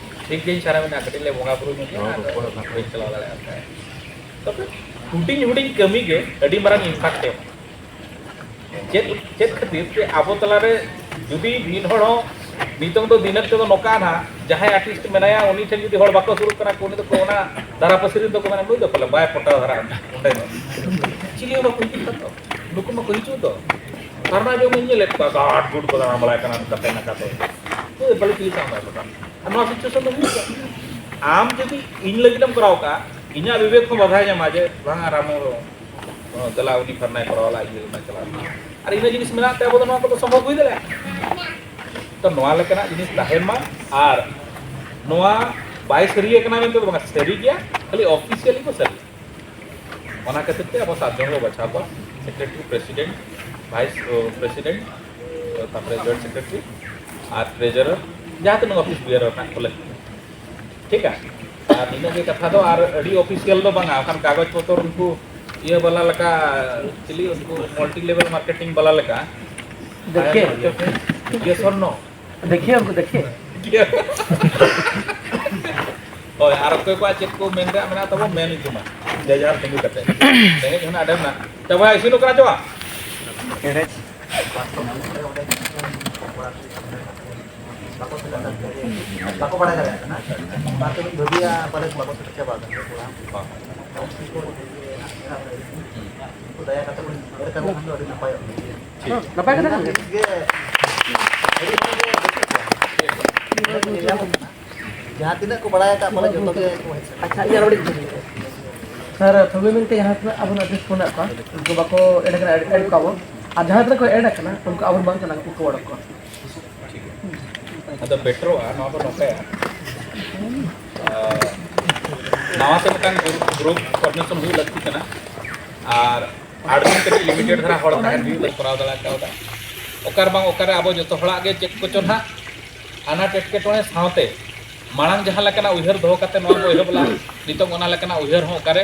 ᱴᱷᱤᱠ ᱜᱮᱧ ᱥᱟᱱᱟ ᱢᱮᱱᱟᱜᱼᱟ, ᱠᱟᱹᱴᱤᱡ ᱞᱮ ᱵᱚᱸᱜᱟ ᱵᱩᱨᱩ ᱧᱚᱜ ᱜᱮᱭᱟ, ᱟᱫᱚ ᱵᱟᱹᱧ ᱪᱟᱞᱟᱣ ᱫᱟᱲᱮᱭᱟᱜᱼᱟ ᱚᱱᱠᱟ᱾ ᱛᱚᱵᱮ ᱦᱩᱰᱤᱧ ᱦᱩᱰᱤᱧ ᱠᱟᱹᱢᱤ ᱜᱮ ᱟᱹᱰᱤ ᱢᱟᱨᱟᱝ ᱤᱢᱯᱮᱠᱴ ᱮ ᱮᱢᱟ᱾ ᱪᱮᱫ, ᱪᱮᱫ ᱠᱷᱟᱹᱛᱤᱨ ᱛᱮ ᱟᱵᱚ ᱛᱟᱞᱟᱨᱮ ᱡᱩᱫᱤ ᱢᱤᱫ ᱦᱚᱲ ᱦᱚᱸ ᱱᱤᱛᱚᱝ ᱫᱚ ᱫᱤᱱᱟᱹᱢ ᱛᱮᱫᱚ ᱱᱚᱝᱠᱟ ᱱᱟᱦᱟᱜ, ᱡᱟᱦᱟᱸᱭ ᱟᱨᱴᱤᱥᱴ ᱢᱮᱱᱟᱭᱟ, ᱩᱱᱤ ᱴᱷᱮᱱ ᱡᱩᱫᱤ ᱦᱚᱲ ᱵᱟᱠᱚ ᱥᱩᱨᱩᱜ ᱠᱟᱱᱟ, ᱩᱱᱤ ᱫᱚᱠᱚ ᱚᱱᱟ ᱫᱷᱟᱨᱟ ᱯᱟᱹᱥᱤ ᱨᱮᱱ ᱫᱚᱠᱚ ᱢᱮᱱᱟ, "ᱱᱩᱭ ᱫᱚ ᱯᱟᱞᱮ ᱵᱟᱭ ᱯᱚᱴᱟᱣ ᱫᱷᱟᱨᱟ ᱚᱸᱰᱮ ᱫᱚ, ᱪᱤᱞᱤ ᱦᱚᱸ ᱵᱟᱠᱚ ᱦᱤᱡᱩᱜ ᱠᱟᱱ ᱫᱚ, ᱱᱩᱠᱩ ᱢᱟᱠᱚ ᱦᱤᱡᱩᱜ ᱫᱚ, ᱫᱷᱟᱨᱱᱟ ᱡᱚᱢ ᱤᱧ ᱧᱮᱞᱮᱫ ᱠᱚᱣᱟ, ᱜᱟᱰ ᱜᱩᱰ ᱠᱚ ᱫᱟᱬᱟ ᱵᱟᱲᱟᱭ ᱠᱟᱱᱟ ᱱᱚᱝᱠᱟ ᱛᱮ ᱱᱚᱝᱠᱟ ᱛᱮ, ᱱᱩᱭ ᱫᱚ ᱯᱟᱞᱮ ᱪᱤᱞᱤ ᱥᱟᱶ ᱵᱟᱭ ᱯᱚᱴᱟᱣ?" ᱟᱨ ᱱᱚᱣᱟ ᱥᱤᱪᱩᱭᱮᱥᱚᱱ ᱫᱚ ᱦᱩᱭᱩᱜ ᱠᱟᱱᱟ᱾ ᱟᱢ ᱡᱩᱫᱤ ᱤᱧ ᱞᱟᱹᱜᱤᱫ ᱮᱢ ᱠᱚᱨᱟᱣ ᱠᱟᱜᱼᱟ, ᱤᱧᱟᱹᱜ ᱵᱤᱵᱮᱠ ᱦᱚᱸ ᱵᱟᱫᱷᱟᱭ ᱧᱟᱢᱟ ᱡᱮ, "ᱵᱟᱝ, ᱟᱨ ᱟᱢ ᱦᱚᱸ, ᱦᱚᱸ, ᱫᱮᱞᱟ ᱩᱱᱤ ᱯᱷᱟᱨᱱᱟᱭ ᱠᱚᱨᱟᱣ ᱞᱟᱜᱼᱟ, ᱤᱧ ᱞᱟᱹᱜᱤᱫ ᱢᱟ ᱪᱟᱞᱟᱣ ᱮᱱᱟ᱾" ᱟᱨ ᱤᱱᱟᱹ ᱡᱤᱱᱤᱥ ᱢᱮᱱᱟᱜ ᱛᱮ ᱟᱵᱚ ᱫᱚ ᱱᱚᱣᱟ ᱠᱚᱫᱚ ᱥᱚᱢᱵᱷᱚᱵ ᱦᱩᱭ ᱫᱟᱲᱮᱭᱟᱜᱼᱟ᱾ ᱛᱚ ᱱᱚᱣᱟ ᱞᱮᱠᱟᱱᱟᱜ ᱡᱤᱱᱤᱥ ᱛᱟᱦᱮᱱ ᱢᱟ᱾ ᱟᱨ ᱱᱚᱣᱟ ᱵᱟᱭ ᱥᱟᱹᱨᱤ ᱟᱠᱟᱱᱟ ᱢᱮᱱᱛᱮ ᱫᱚ ᱵᱟᱝ, ᱥᱟᱹᱨᱤ ᱜᱮᱭᱟ, ᱠᱷᱟᱹᱞᱤ ᱚᱯᱷᱤᱥᱤᱭᱟᱞᱤ ᱠᱚ ᱥᱟᱹᱨᱤᱭᱟ᱾ ᱚᱱᱟ ᱠᱷᱟᱹᱛᱤᱨ ᱛᱮ ᱟᱵᱚ ᱥᱟᱛ ᱡᱚᱱ ᱵᱚ ᱵᱟᱪᱷᱟᱣ ᱠᱚᱣᱟ, ᱥᱮᱠᱨᱮᱴᱟᱨᱤ, ᱯᱨᱮᱥᱤᱰᱮᱱᱴ, ᱵᱷᱟᱭᱤᱥ ᱯᱨᱮᱥᱤᱰᱮᱱᱴ, ᱛᱟᱨᱯᱚᱨᱮ ᱡᱚᱭᱮᱱᱴ ᱥᱮᱠᱨᱮᱴᱟᱨᱤ ᱟᱨ ᱴᱨᱮᱡᱟᱨᱟᱨ, ᱡᱟᱦᱟᱸ ᱛᱤᱱᱟᱹᱜ ᱚᱯᱷᱤᱥ ᱵᱤᱭᱟᱨ ᱨᱮᱱᱟᱜ ᱠᱚ ᱞᱟᱹᱠᱛᱤ᱾ ᱴᱷᱤᱠᱟ? ᱟᱨ ᱤᱱᱟᱹᱜ ᱜᱮ ᱠᱟᱛᱷᱟ ᱫᱚ, ᱟᱨ ᱟᱹᱰᱤ ᱚᱯᱷᱤᱥᱤᱭᱟᱞ ᱫᱚ ᱵᱟᱝᱟ, ᱚᱱᱠᱟᱱ ᱠᱟᱜᱚᱡᱽ ᱯᱚᱛᱚᱨ ᱩᱱᱠᱩ ᱤᱭᱟᱹ ᱵᱟᱞᱟ ᱞᱮᱠᱟ, ᱪᱤᱞᱤ ᱩᱱᱠᱩ ᱢᱟᱞᱴᱤ ᱞᱮᱵᱮᱞ ᱢᱟᱨᱠᱮᱴᱤᱝ ᱵᱟᱞᱟ ᱞᱮᱠᱟ᱾ ᱫᱮᱠᱷᱮ᱾ ᱤᱭᱟᱹ ᱥᱚᱨᱱᱚ᱾ ᱫᱮᱠᱷᱮ ᱩᱱᱠᱩ ᱫᱮᱠᱷᱮ᱾ ᱦᱳᱭ, ᱟᱨ ᱚᱠᱚᱭ ᱠᱚᱣᱟᱜ ᱪᱮᱫ ᱠᱚ ᱢᱮᱱ ᱨᱮᱭᱟᱜ ᱢᱮᱱᱟᱜ ᱛᱟᱵᱚ, ᱢᱮᱱ ᱤᱫᱤ ᱢᱟ᱾ ᱡᱮ ᱡᱟᱦᱟᱸ ᱛᱤᱸᱜᱩ ᱠᱟᱛᱮ᱾ ᱨᱮᱸᱜᱮᱡ ᱦᱚᱸ ᱟᱹᱰᱤ ᱢᱮᱱᱟᱜ᱾ ᱛᱚᱵᱮ ᱤᱥᱤᱱᱚᱜ ᱠᱟᱱᱟ ᱪᱚ ᱵᱟᱝ? ᱵᱟᱠᱚ ᱥᱮᱞᱮᱫ ᱫᱟᱲᱮᱭᱟᱜ ᱠᱟᱱᱟ᱾ ᱵᱟᱠᱚ ᱵᱟᱲᱟᱭ ᱫᱟᱲᱮᱭᱟᱜ ᱠᱟᱱᱟ᱾ ᱚᱱᱟᱛᱮ ᱵᱚᱱ ᱵᱷᱟᱹᱵᱤᱭᱟ, ᱯᱟᱞᱮ ᱵᱟᱠᱚ ᱥᱮᱞᱮᱫ ᱪᱟᱵᱟ ᱟᱠᱟᱱᱟ ᱠᱚᱲᱟ᱾ ᱩᱱᱠᱩ ᱫᱟᱭᱟ ᱠᱟᱛᱮ ᱵᱚᱱ ᱮᱰ ᱠᱟᱠᱚ ᱠᱷᱟᱱ ᱫᱚ ᱟᱹᱰᱤ ᱱᱟᱯᱟᱭᱚᱜᱼᱟ᱾ ᱴᱷᱤᱠ᱾ ᱱᱟᱯᱟᱭ ᱠᱟᱛᱷᱟ ᱠᱟᱱ ᱜᱮᱭᱟ᱾ ᱟᱹᱰᱤ ᱦᱚᱲ ᱜᱮ ᱵᱟᱹᱪᱩᱜ ᱠᱚᱣᱟ᱾ ᱡᱟᱦᱟᱸ ᱛᱤᱱᱟᱹᱜ ᱠᱚ ᱵᱟᱲᱟᱭ ᱟᱠᱟᱫ, ᱯᱟᱞᱮ ᱡᱚᱛᱚ ᱜᱮ ᱠᱚ ᱦᱮᱡ ᱥᱮᱴᱮᱨ᱾ ᱟᱪᱪᱷᱟ, ᱤᱧ ᱟᱨ ᱢᱤᱫᱴᱤᱡ ᱠᱩᱠᱞᱤ᱾ ᱥᱟᱨ, ᱛᱚᱵᱮ ᱢᱮᱱᱛᱮ ᱡᱟᱦᱟᱸ ᱛᱤᱱᱟᱹᱜ ᱟᱵᱚ ᱟᱨᱴᱤᱥᱴ ᱠᱚ ᱢᱮᱱᱟᱜ ᱠᱚᱣᱟ, ᱩᱱᱠᱩ ᱵᱟᱠᱚ ᱮᱰ ᱠᱟᱱᱟ, ᱮᱰ, ᱮᱰ ᱠᱚᱣᱟ ᱵᱚᱱ᱾ ᱟᱨ ᱡᱟᱦᱟᱸ ᱛᱤᱱᱟᱹᱜ ᱠᱚ ᱮᱰ ᱟᱠᱟᱱᱟ, ᱩᱱᱠᱩ ᱟᱵᱚ ᱵᱟᱝ ᱠᱟᱱᱟ, ᱩᱱᱠᱩ ᱠᱚ ᱚᱰᱚᱠ ᱠᱚᱣᱟ᱾ ᱴᱷᱤᱠ ᱜᱮᱭᱟ᱾ ᱟᱫᱚ ᱵᱮᱴᱟᱨᱚᱜᱼᱟ, ᱱᱚᱣᱟ ᱵᱚᱱ ᱱᱚᱝᱠᱟᱭᱟ᱾ ᱟᱨ ᱱᱟᱣᱟ ᱛᱮ ᱢᱤᱫᱴᱟᱝ ᱜᱨᱩᱯ, ᱜᱨᱩᱯ ᱯᱷᱚᱨᱢᱮᱥᱚᱱ ᱦᱩᱭᱩᱜ ᱞᱟᱹᱠᱛᱤ ᱠᱟᱱᱟ᱾ ᱟᱨ ᱟᱨ ᱢᱤᱫ ᱠᱟᱹᱴᱤᱡ ᱞᱤᱢᱤᱴᱮᱰ ᱫᱷᱟᱨᱟ ᱦᱚᱲ ᱛᱟᱦᱮᱱ ᱦᱩᱭᱩᱜ ᱞᱟᱹᱜᱤᱫ ᱠᱚᱨᱟᱣ ᱫᱟᱲᱮ ᱠᱟᱣᱫᱟ᱾ ᱚᱠᱟᱨᱮ ᱵᱟᱝ ᱚᱠᱟᱨᱮ ᱟᱵᱚ ᱡᱚᱛᱚ ᱦᱚᱲᱟᱜ ᱜᱮ ᱪᱮᱫ ᱠᱚᱪᱚ ᱱᱟᱦᱟᱜ ᱟᱱᱟᱴ ᱮᱴᱠᱮᱴᱚᱬᱮ ᱥᱟᱶᱛᱮ ᱢᱟᱲᱟᱝ ᱡᱟᱦᱟᱸ ᱞᱮᱠᱟᱱᱟᱜ ᱩᱭᱦᱟᱹᱨ ᱫᱚᱦᱚ ᱠᱟᱛᱮ ᱱᱚᱣᱟ ᱵᱚ ᱮᱦᱚᱵ ᱞᱮᱫᱟ, ᱱᱤᱛᱚᱝ ᱚᱱᱟ ᱞᱮᱠᱟᱱᱟᱜ ᱩᱭᱦᱟᱹᱨ ᱦᱚᱸ ᱚᱠᱟᱨᱮ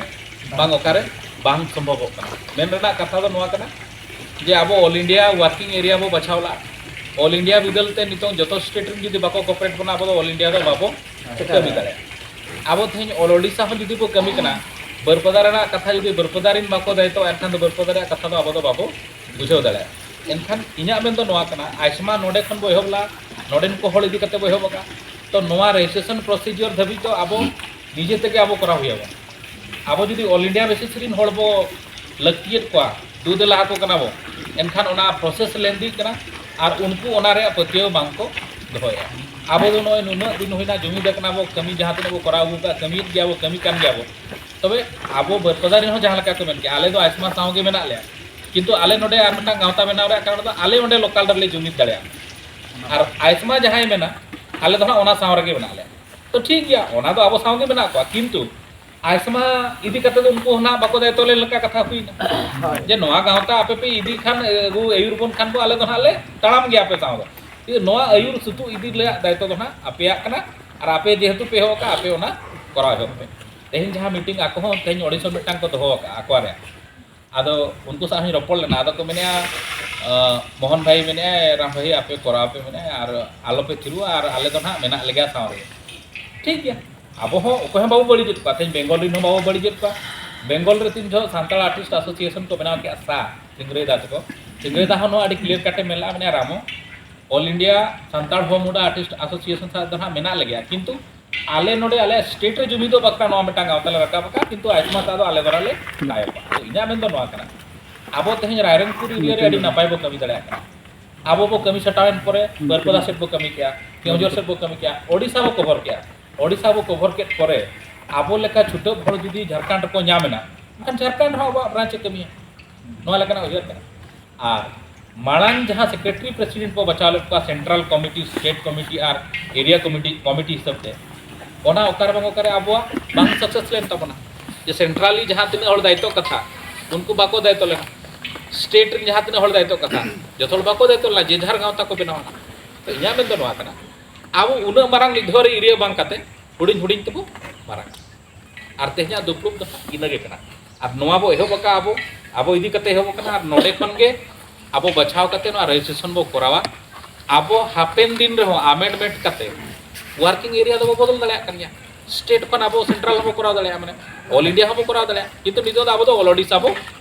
ᱵᱟᱝ ᱚᱠᱟᱨᱮ ᱵᱟᱝ ᱥᱚᱢᱵᱷᱚᱵᱚᱜ ᱠᱟᱱᱟ᱾ ᱢᱮᱱ ᱨᱮᱱᱟᱜ ᱠᱟᱛᱷᱟ ᱫᱚ ᱱᱚᱣᱟ ᱠᱟᱱᱟ ᱡᱮ ᱟᱵᱚ ᱚᱞ ᱤᱱᱰᱤᱭᱟ ᱣᱟᱨᱠᱤᱝ ᱮᱨᱤᱭᱟ ᱵᱚ ᱵᱟᱪᱷᱟᱣ ᱞᱮᱫᱟ᱾ ᱚᱞ ᱤᱱᱰᱤᱭᱟ ᱵᱤᱫᱟᱹᱞ ᱛᱮ ᱱᱤᱛᱚᱝ ᱡᱚᱛᱚ ᱥᱴᱮᱴ ᱨᱮᱱ ᱡᱩᱫᱤ ᱵᱟᱠᱚ ᱠᱚᱯᱟᱨᱮᱴ ᱵᱚᱱᱟ, ᱟᱵᱚ ᱫᱚ ᱚᱞ ᱤᱱᱰᱤᱭᱟ ᱫᱚ ᱵᱟᱵᱚ ᱠᱟᱹᱢᱤ ᱫᱟᱲᱮᱭᱟᱜᱼᱟ᱾ ᱟᱵᱚ ᱛᱮᱦᱮᱧ ᱚᱞ ᱳᱰᱤᱥᱟ ᱦᱚᱸ ᱡᱩᱫᱤ ᱵᱚ ᱠᱟᱹᱢᱤ ᱠᱟᱱᱟ, ᱵᱟᱹᱨᱯᱟᱫᱟ ᱨᱮᱱᱟᱜ ᱠᱟᱛᱷᱟ ᱡᱩᱫᱤ ᱵᱟᱹᱨᱯᱟᱫᱟ ᱨᱮᱱ ᱵᱟᱠᱚ ᱫᱟᱭᱤᱛᱛᱚ, ᱮᱱᱠᱷᱟᱱ ᱫᱚ ᱵᱟᱹᱨᱯᱟᱫᱟ ᱨᱮᱱᱟᱜ ᱠᱟᱛᱷᱟ ᱫᱚ ᱟᱵᱚ ᱫᱚ ᱵᱟᱵᱚ ᱵᱩᱡᱷᱟᱹᱣ ᱫᱟᱲᱮᱭᱟᱜᱼᱟ᱾ ᱮᱱᱠᱷᱟᱱ ᱤᱧᱟᱹᱜ ᱢᱮᱱ ᱫᱚ ᱱᱚᱣᱟ ᱠᱟᱱᱟ, ᱟᱭᱥᱢᱟ ᱱᱚᱰᱮ ᱠᱷᱚᱱ ᱵᱚ ᱮᱦᱚᱵ ᱞᱮᱫᱟ, ᱱᱚᱰᱮᱱ ᱠᱚ ᱦᱚᱲ ᱤᱫᱤ ᱠᱟᱛᱮ ᱵᱚ ᱮᱦᱚᱵ ᱟᱠᱟᱫᱼᱟ᱾ ᱛᱚ ᱱᱚᱣᱟ ᱨᱮᱡᱤᱥᱴᱨᱮᱥᱚᱱ ᱯᱨᱚᱥᱤᱡᱚᱨ ᱫᱷᱟᱹᱵᱤᱡ ᱫᱚ ᱟᱵᱚ ᱱᱤᱡᱮ ᱛᱮᱜᱮ ᱟᱵᱚ ᱠᱚᱨᱟᱣ ᱦᱩᱭ ᱟᱵᱚᱱᱟ᱾ ᱟᱵᱚ ᱡᱩᱫᱤ ᱚᱞ ᱤᱱᱰᱤᱭᱟ ᱵᱮᱥᱤᱥ ᱨᱮᱱ ᱦᱚᱲ ᱵᱚ ᱞᱟᱹᱠᱛᱤᱭᱮᱫ ᱠᱚᱣᱟ, ᱫᱩ ᱫᱮᱞᱟ ᱟᱠᱚ ᱠᱟᱱᱟ ᱵᱚ, ᱮᱱᱠᱷᱟᱱ ᱚᱱᱟ ᱯᱨᱚᱥᱮᱥ ᱞᱮᱱᱫᱤ ᱠᱟᱱᱟ ᱟᱨ ᱩᱱᱠᱩ ᱚᱱᱟ ᱨᱮᱭᱟᱜ ᱯᱟᱹᱛᱭᱟᱹᱣ ᱵᱟᱝ ᱠᱚ ᱫᱚᱦᱚᱭᱮᱫᱼᱟ᱾ ᱟᱵᱚ ᱫᱚ ᱱᱚᱜᱼᱚᱭ ᱱᱩᱱᱟᱹᱜ ᱫᱤᱱ ᱦᱩᱭᱱᱟ, ᱡᱩᱢᱤᱫ ᱟᱠᱟᱱᱟ ᱵᱚ, ᱠᱟᱹᱢᱤ ᱡᱟᱦᱟᱸ ᱛᱤᱱᱟᱹᱜ ᱵᱚ ᱠᱚᱨᱟᱣ ᱟᱹᱜᱩ ᱠᱟᱜᱼᱟ, ᱠᱟᱹᱢᱤᱭᱮᱫ ᱜᱮᱭᱟ ᱵᱚ, ᱠᱟᱹᱢᱤ ᱠᱟᱱ ᱜᱮᱭᱟ ᱵᱚ᱾ ᱛᱚᱵᱮ ᱟᱵᱚ ᱵᱟᱹᱨᱯᱟᱫᱟ ᱨᱮᱱ ᱦᱚᱸ ᱡᱟᱦᱟᱸ ᱞᱮᱠᱟ ᱠᱚ ᱢᱮᱱ ᱠᱮᱜᱼᱟ, ᱟᱞᱮ ᱫᱚ ᱟᱭᱥᱢᱟ ᱥᱟᱶ ᱜᱮ ᱢᱮᱱᱟᱜ ᱞᱮᱭᱟ, ᱠᱤᱱᱛᱩ ᱟᱞᱮ ᱱᱚᱰᱮ ᱟᱨ ᱢᱤᱫᱴᱟᱝ ᱜᱟᱶᱛᱟ ᱵᱮᱱᱟᱣ ᱨᱮᱭᱟᱜ ᱠᱟᱨᱚᱱ ᱫᱚ ᱟᱞᱮ ᱚᱸᱰᱮ ᱞᱳᱠᱟᱞ ᱨᱮᱞᱮ ᱡᱩᱢᱤᱫ ᱫᱟᱲᱮᱭᱟᱜᱼᱟ᱾ ᱟᱨ ᱟᱭᱥᱢᱟ ᱡᱟᱦᱟᱸᱭ ᱢᱮᱱᱟ, ᱟᱞᱮ ᱫᱚ ᱦᱟᱸᱜ ᱚᱱᱟ ᱥᱟᱶ ᱨᱮᱜᱮ ᱢᱮᱱᱟᱜ ᱞᱮᱭᱟ᱾ ᱛᱚ ᱴᱷᱤᱠ ᱜᱮᱭᱟ, ᱚᱱᱟ ᱫᱚ ᱟᱵᱚ ᱥᱟᱶ ᱜᱮ ᱢᱮᱱᱟᱜ ᱠᱚᱣᱟ, ᱠᱤᱱᱛᱩ ᱟᱭᱥᱢᱟ ᱤᱫᱤ ᱠᱟᱛᱮ ᱫᱚ ᱩᱱᱠᱩ ᱦᱚᱸ ᱱᱟᱜ ᱵᱟᱠᱚ ᱫᱟᱭᱤᱛᱛᱚ ᱞᱮᱱ ᱞᱮᱠᱟ ᱠᱟᱛᱷᱟ ᱦᱩᱭᱱᱟ᱾ ᱦᱳᱭ᱾ ᱡᱮ ᱱᱚᱣᱟ ᱜᱟᱶᱛᱟ ᱟᱯᱮ ᱯᱮ ᱤᱫᱤ ᱠᱷᱟᱱ, ᱟᱹᱜᱩ ᱟᱹᱭᱩᱨ ᱵᱚᱱ ᱠᱷᱟᱱ ᱵᱚ, ᱟᱞᱮ ᱫᱚ ᱦᱟᱸᱜ ᱞᱮ ᱛᱟᱲᱟᱢ ᱜᱮᱭᱟ ᱟᱯᱮ ᱥᱟᱶ ᱫᱚ᱾ ᱡᱮ ᱱᱚᱣᱟ ᱟᱹᱭᱩᱨ ᱥᱩᱛᱩᱜ ᱤᱫᱤ ᱨᱮᱭᱟᱜ ᱫᱟᱭᱤᱛᱛᱚ ᱫᱚ ᱦᱟᱸᱜ ᱟᱯᱮᱭᱟᱜ ᱠᱟᱱᱟ, ᱟᱨ ᱟᱯᱮ ᱡᱮᱦᱮᱛᱩ ᱯᱮ ᱮᱦᱚᱵ ᱟᱠᱟᱫ, ᱟᱯᱮ ᱚᱱᱟ ᱠᱚᱨᱟᱣ ᱮᱦᱚᱵ ᱯᱮ᱾ ᱛᱮᱦᱮᱧ ᱡᱟᱦᱟᱸ ᱢᱤᱴᱤᱝ ᱟᱠᱚ ᱦᱚᱸ ᱛᱮᱦᱮᱧ ᱚᱰᱤᱥᱚᱱ ᱢᱤᱫᱴᱟᱝ ᱠᱚ ᱫᱚᱦᱚ ᱟᱠᱟᱫᱼᱟ ᱟᱠᱚᱣᱟᱜ ᱨᱮ, ᱟᱫᱚ ᱩᱱᱠᱩ ᱥᱟᱶ ᱦᱚᱸᱧ ᱨᱚᱯᱚᱲ ᱞᱮᱱᱟ᱾ ᱟᱫᱚ ᱠᱚ ᱢᱮᱱᱮᱫᱼᱟ, ᱟᱸ, ᱢᱳᱦᱚᱱ ᱵᱷᱟᱭ ᱢᱮᱱᱮᱫᱼᱟᱭ, "ᱨᱟᱢ ᱵᱷᱟᱭ, ᱟᱯᱮ ᱠᱚᱨᱟᱣ ᱯᱮ", ᱢᱮᱱᱮᱫᱼᱟ, "ᱟᱨ ᱟᱞᱚᱯᱮ ᱛᱷᱤᱨᱩᱜᱼᱟ, ᱟᱨ ᱟᱞᱮ ᱫᱚ ᱱᱟᱦᱟᱜ ᱢᱮᱱᱟᱜ ᱞᱮᱜᱮᱭᱟ ᱥᱟᱶ ᱨᱮ᱾" ᱴᱷᱤᱠ ᱜᱮᱭᱟ, ᱟᱵᱚ ᱦᱚᱸ ᱚᱠᱚᱭ ᱦᱚᱸ ᱵᱟᱵᱚ ᱵᱟᱹᱲᱤᱡᱮᱫ ᱠᱚᱣᱟ, ᱛᱮᱦᱮᱧ ᱵᱮᱝᱜᱚᱞ ᱨᱮᱱ ᱦᱚᱸ ᱵᱟᱵᱚ ᱵᱟᱹᱲᱤᱡᱮᱫ ᱠᱚᱣᱟ᱾ ᱵᱮᱝᱜᱚᱞ ᱨᱮ ᱛᱤᱱ ᱡᱚᱦᱚᱜ ᱥᱟᱱᱛᱟᱲ ᱟᱨᱴᱤᱥᱴ ᱮᱥᱳᱥᱤᱭᱮᱥᱚᱱ ᱠᱚ ᱵᱮᱱᱟᱣ ᱠᱮᱜᱼᱟ, ᱥᱟ ᱥᱤᱝᱨᱟᱹᱭ ᱫᱟ ᱛᱟᱠᱚ, ᱥᱤᱝᱨᱟᱹᱭ ᱫᱟ ᱦᱚᱸ ᱱᱚᱣᱟ ᱟᱹᱰᱤ ᱠᱞᱤᱭᱟᱨ ᱠᱟᱴᱮ ᱢᱮᱱ ᱞᱮᱜᱼᱟ, ᱢᱮᱱᱮᱫᱼᱟ, "ᱨᱟᱢᱚ, ᱚᱞ ᱤᱱᱰᱤᱭᱟ ᱥᱟᱱᱛᱟᱲ ᱦᱚᱲ ᱢᱩᱰᱟ ᱟᱨᱴᱤᱥᱴ ᱮᱥᱳᱥᱤᱭᱮᱥᱚᱱ ᱥᱟᱶ ᱫᱚ ᱱᱟᱦᱟᱜ ᱢᱮᱱᱟᱜ ᱞᱮᱜᱮᱭᱟ, ᱠᱤᱱᱛᱩ ᱟᱞᱮ ᱱᱚᱰᱮ ᱟᱞᱮ ᱥᱴᱮᱴ ᱨᱮ ᱡᱩᱢᱤᱫᱚᱜ ᱵᱟᱠᱷᱨᱟ ᱱᱚᱣᱟ ᱢᱤᱫᱴᱟᱝ ᱜᱟᱶᱛᱟ ᱞᱮ ᱨᱟᱠᱟᱵ ᱟᱠᱟᱫ, ᱠᱤᱱᱛᱩ ᱟᱭᱥᱢᱟ ᱥᱟᱶ ᱫᱚ ᱟᱞᱮ ᱫᱚ ᱱᱟᱦᱟᱜ ᱞᱮ ᱛᱟᱭᱚᱢᱚᱜᱼᱟ᱾" ᱛᱚ ᱤᱧᱟᱹᱜ ᱢᱮᱱ ᱫᱚ ᱱᱚᱣᱟ ᱠᱟᱱᱟ, ᱟᱵᱚ ᱛᱮᱦᱮᱧ ᱨᱟᱭᱨᱚᱝᱯᱩᱨ ᱮᱨᱤᱭᱟ ᱨᱮ ᱟᱹᱰᱤ ᱱᱟᱯᱟᱭ ᱵᱚ ᱠᱟᱹᱢᱤ ᱫᱟᱲᱮᱭᱟᱜ ᱠᱟᱱᱟ᱾ ᱟᱵᱚ ᱵᱚ ᱠᱟᱹᱢᱤ ᱥᱟᱴᱟᱣᱮᱱ ᱯᱚᱨᱮ ᱵᱟᱹᱨᱯᱟᱫᱟ ᱥᱮᱫ ᱵᱚ ᱠᱟᱹᱢᱤ ᱠᱮᱜᱼᱟ, ᱠᱮᱣᱚᱱᱡᱷᱚᱨ ᱥᱮᱫ ᱵᱚ ᱠᱟᱹᱢᱤ ᱠᱮᱜᱼᱟ, ᱳᱰᱤᱥᱟ ᱵᱚ ᱠᱚᱵᱷᱚᱨ ᱠᱮᱜᱼᱟ᱾ ᱳᱰᱤᱥᱟ ᱵᱚ ᱠᱚᱵᱷᱚᱨ ᱠᱮᱫ ᱯᱚᱨᱮ ᱟᱵᱚ ᱞᱮᱠᱟ ᱪᱷᱩᱴᱟᱹᱣ ᱦᱚᱲ ᱡᱩᱫᱤ ᱡᱷᱟᱲᱠᱷᱚᱸᱰ ᱨᱮᱠᱚ ᱧᱟᱢ ᱮᱱᱟ, ᱮᱱᱠᱷᱟᱱ ᱡᱷᱟᱲᱠᱷᱚᱸᱰ ᱦᱚᱸ ᱟᱵᱚᱣᱟᱜ ᱵᱨᱟᱧᱪ ᱮ ᱠᱟᱹᱢᱤᱭᱟ᱾ ᱱᱚᱣᱟ ᱞᱮᱠᱟᱱᱟᱜ ᱩᱭᱦᱟᱹᱨ ᱠᱟᱱᱟ᱾ ᱟᱨ ᱢᱟᱲᱟᱝ ᱡᱟᱦᱟᱸ ᱥᱮᱠᱨᱮᱴᱟᱨᱤ ᱯᱨᱮᱥᱤᱰᱮᱱᱴ ᱵᱚ ᱵᱟᱪᱷᱟᱣ ᱞᱮᱫ ᱠᱚᱣᱟ, ᱥᱮᱱᱴᱨᱟᱞ ᱠᱚᱢᱤᱴᱤ, ᱥᱴᱮᱴ ᱠᱚᱢᱤᱴᱤ ᱟᱨ ᱮᱨᱤᱭᱟ ᱠᱚᱢᱤᱴᱤ, ᱠᱚᱢᱤᱴᱤ ᱦᱤᱥᱟᱹᱵ ᱛᱮ, ᱚᱱᱟ ᱚᱠᱟᱨᱮ ᱵᱟᱝ ᱚᱠᱟᱨᱮ ᱟᱵᱚᱣᱟᱜ ᱵᱟᱝ ᱥᱟᱠᱥᱮᱥ ᱞᱮᱱ ᱛᱟᱵᱚᱱᱟ᱾ ᱡᱮ ᱥᱮᱱᱴᱨᱟᱞᱤ ᱡᱟᱦᱟᱸ ᱛᱤᱱᱟᱹᱜ ᱦᱚᱲ ᱫᱟᱭᱤᱛᱛᱚ ᱠᱟᱛᱷᱟ, ᱩᱱᱠᱩ ᱵᱟᱠᱚ ᱫᱟᱭᱤᱛᱛᱚ ᱞᱮᱱᱟ᱾ ᱥᱴᱮᱴ ᱨᱮᱱ ᱡᱟᱦᱟᱸ ᱛᱤᱱᱟᱹᱜ ᱦᱚᱲ ᱫᱟᱭᱤᱛᱛᱚ ᱠᱟᱛᱷᱟ, ᱡᱚᱛᱚ ᱦᱚᱲ ᱵᱟᱠᱚ ᱫᱟᱭᱤᱛᱛᱚ ᱞᱮᱱᱟ, ᱡᱮ ᱡᱟᱦᱟᱨ ᱜᱟᱶᱛᱟ ᱠᱚ ᱵᱮᱱᱟᱣᱟ᱾ ᱛᱚ ᱤᱧᱟᱹᱜ ᱢᱮᱱ ᱫᱚ ᱱᱚᱣᱟ ᱠᱟᱱᱟ, ᱟᱵᱚ ᱩᱱᱟᱹᱜ ᱢᱟᱨᱟᱝ ᱢᱤᱫ ᱫᱷᱟᱣ ᱨᱮ ᱮᱨᱤᱭᱟ ᱵᱟᱝ ᱠᱟᱛᱮ ᱦᱩᱰᱤᱧ ᱦᱩᱰᱤᱧ ᱛᱮᱵᱚ ᱢᱟᱨᱟᱝ᱾ ᱟᱨ ᱛᱮᱦᱮᱧᱟᱜ ᱫᱩᱯᱲᱩᱵ ᱫᱚ ᱤᱱᱟᱹ ᱜᱮ ᱠᱟᱱᱟ᱾ ᱟᱨ ᱱᱚᱣᱟ ᱵᱚ ᱮᱦᱚᱵ ᱟᱠᱟᱫᱼᱟ, ᱟᱵᱚ, ᱟᱵᱚ ᱤᱫᱤ ᱠᱟᱛᱮ ᱮᱦᱚᱵ ᱟᱠᱟᱱᱟ᱾ ᱟᱨ ᱱᱚᱰᱮ ᱠᱷᱚᱱ ᱜᱮ ᱟᱵᱚ ᱵᱟᱪᱷᱟᱣ ᱠᱟᱛᱮ ᱱᱚᱣᱟ ᱨᱮᱡᱤᱥᱴᱨᱮᱥᱚᱱ ᱵᱚ ᱠᱚᱨᱟᱣᱟ᱾ ᱟᱵᱚ ᱦᱟᱯᱮᱱ ᱫᱤᱱ ᱨᱮᱦᱚᱸ ᱟᱢᱮᱱᱰᱢᱮᱱᱴ ᱠᱟᱛᱮ ᱣᱟᱨᱠᱤᱝ ᱮᱨᱤᱭᱟ ᱫᱚᱵᱚ ᱵᱚᱫᱚᱞ ᱫᱟᱲᱮᱭᱟᱜ ᱠᱟᱱ ᱜᱮᱭᱟ᱾ ᱥᱴᱮᱴ ᱠᱷᱚᱱ ᱟᱵᱚ ᱥᱮᱱᱴᱨᱟᱞ ᱦᱚᱸᱵᱚ ᱠᱚᱨᱟᱣ ᱫᱟᱲᱮᱭᱟᱜᱼᱟ, ᱢᱟᱱᱮ ᱚᱞ ᱤᱱᱰᱤᱭᱟ ᱦᱚᱸᱵᱚ ᱠᱚᱨᱟᱣ ᱫᱟᱲᱮᱭᱟᱜᱼᱟ, ᱠᱤᱱᱛᱩ ᱱᱤᱛᱚᱜ ᱫᱚ ᱟᱵᱚ ᱫᱚ ᱚᱞ ᱳᱰᱤᱥᱟ ᱵᱚ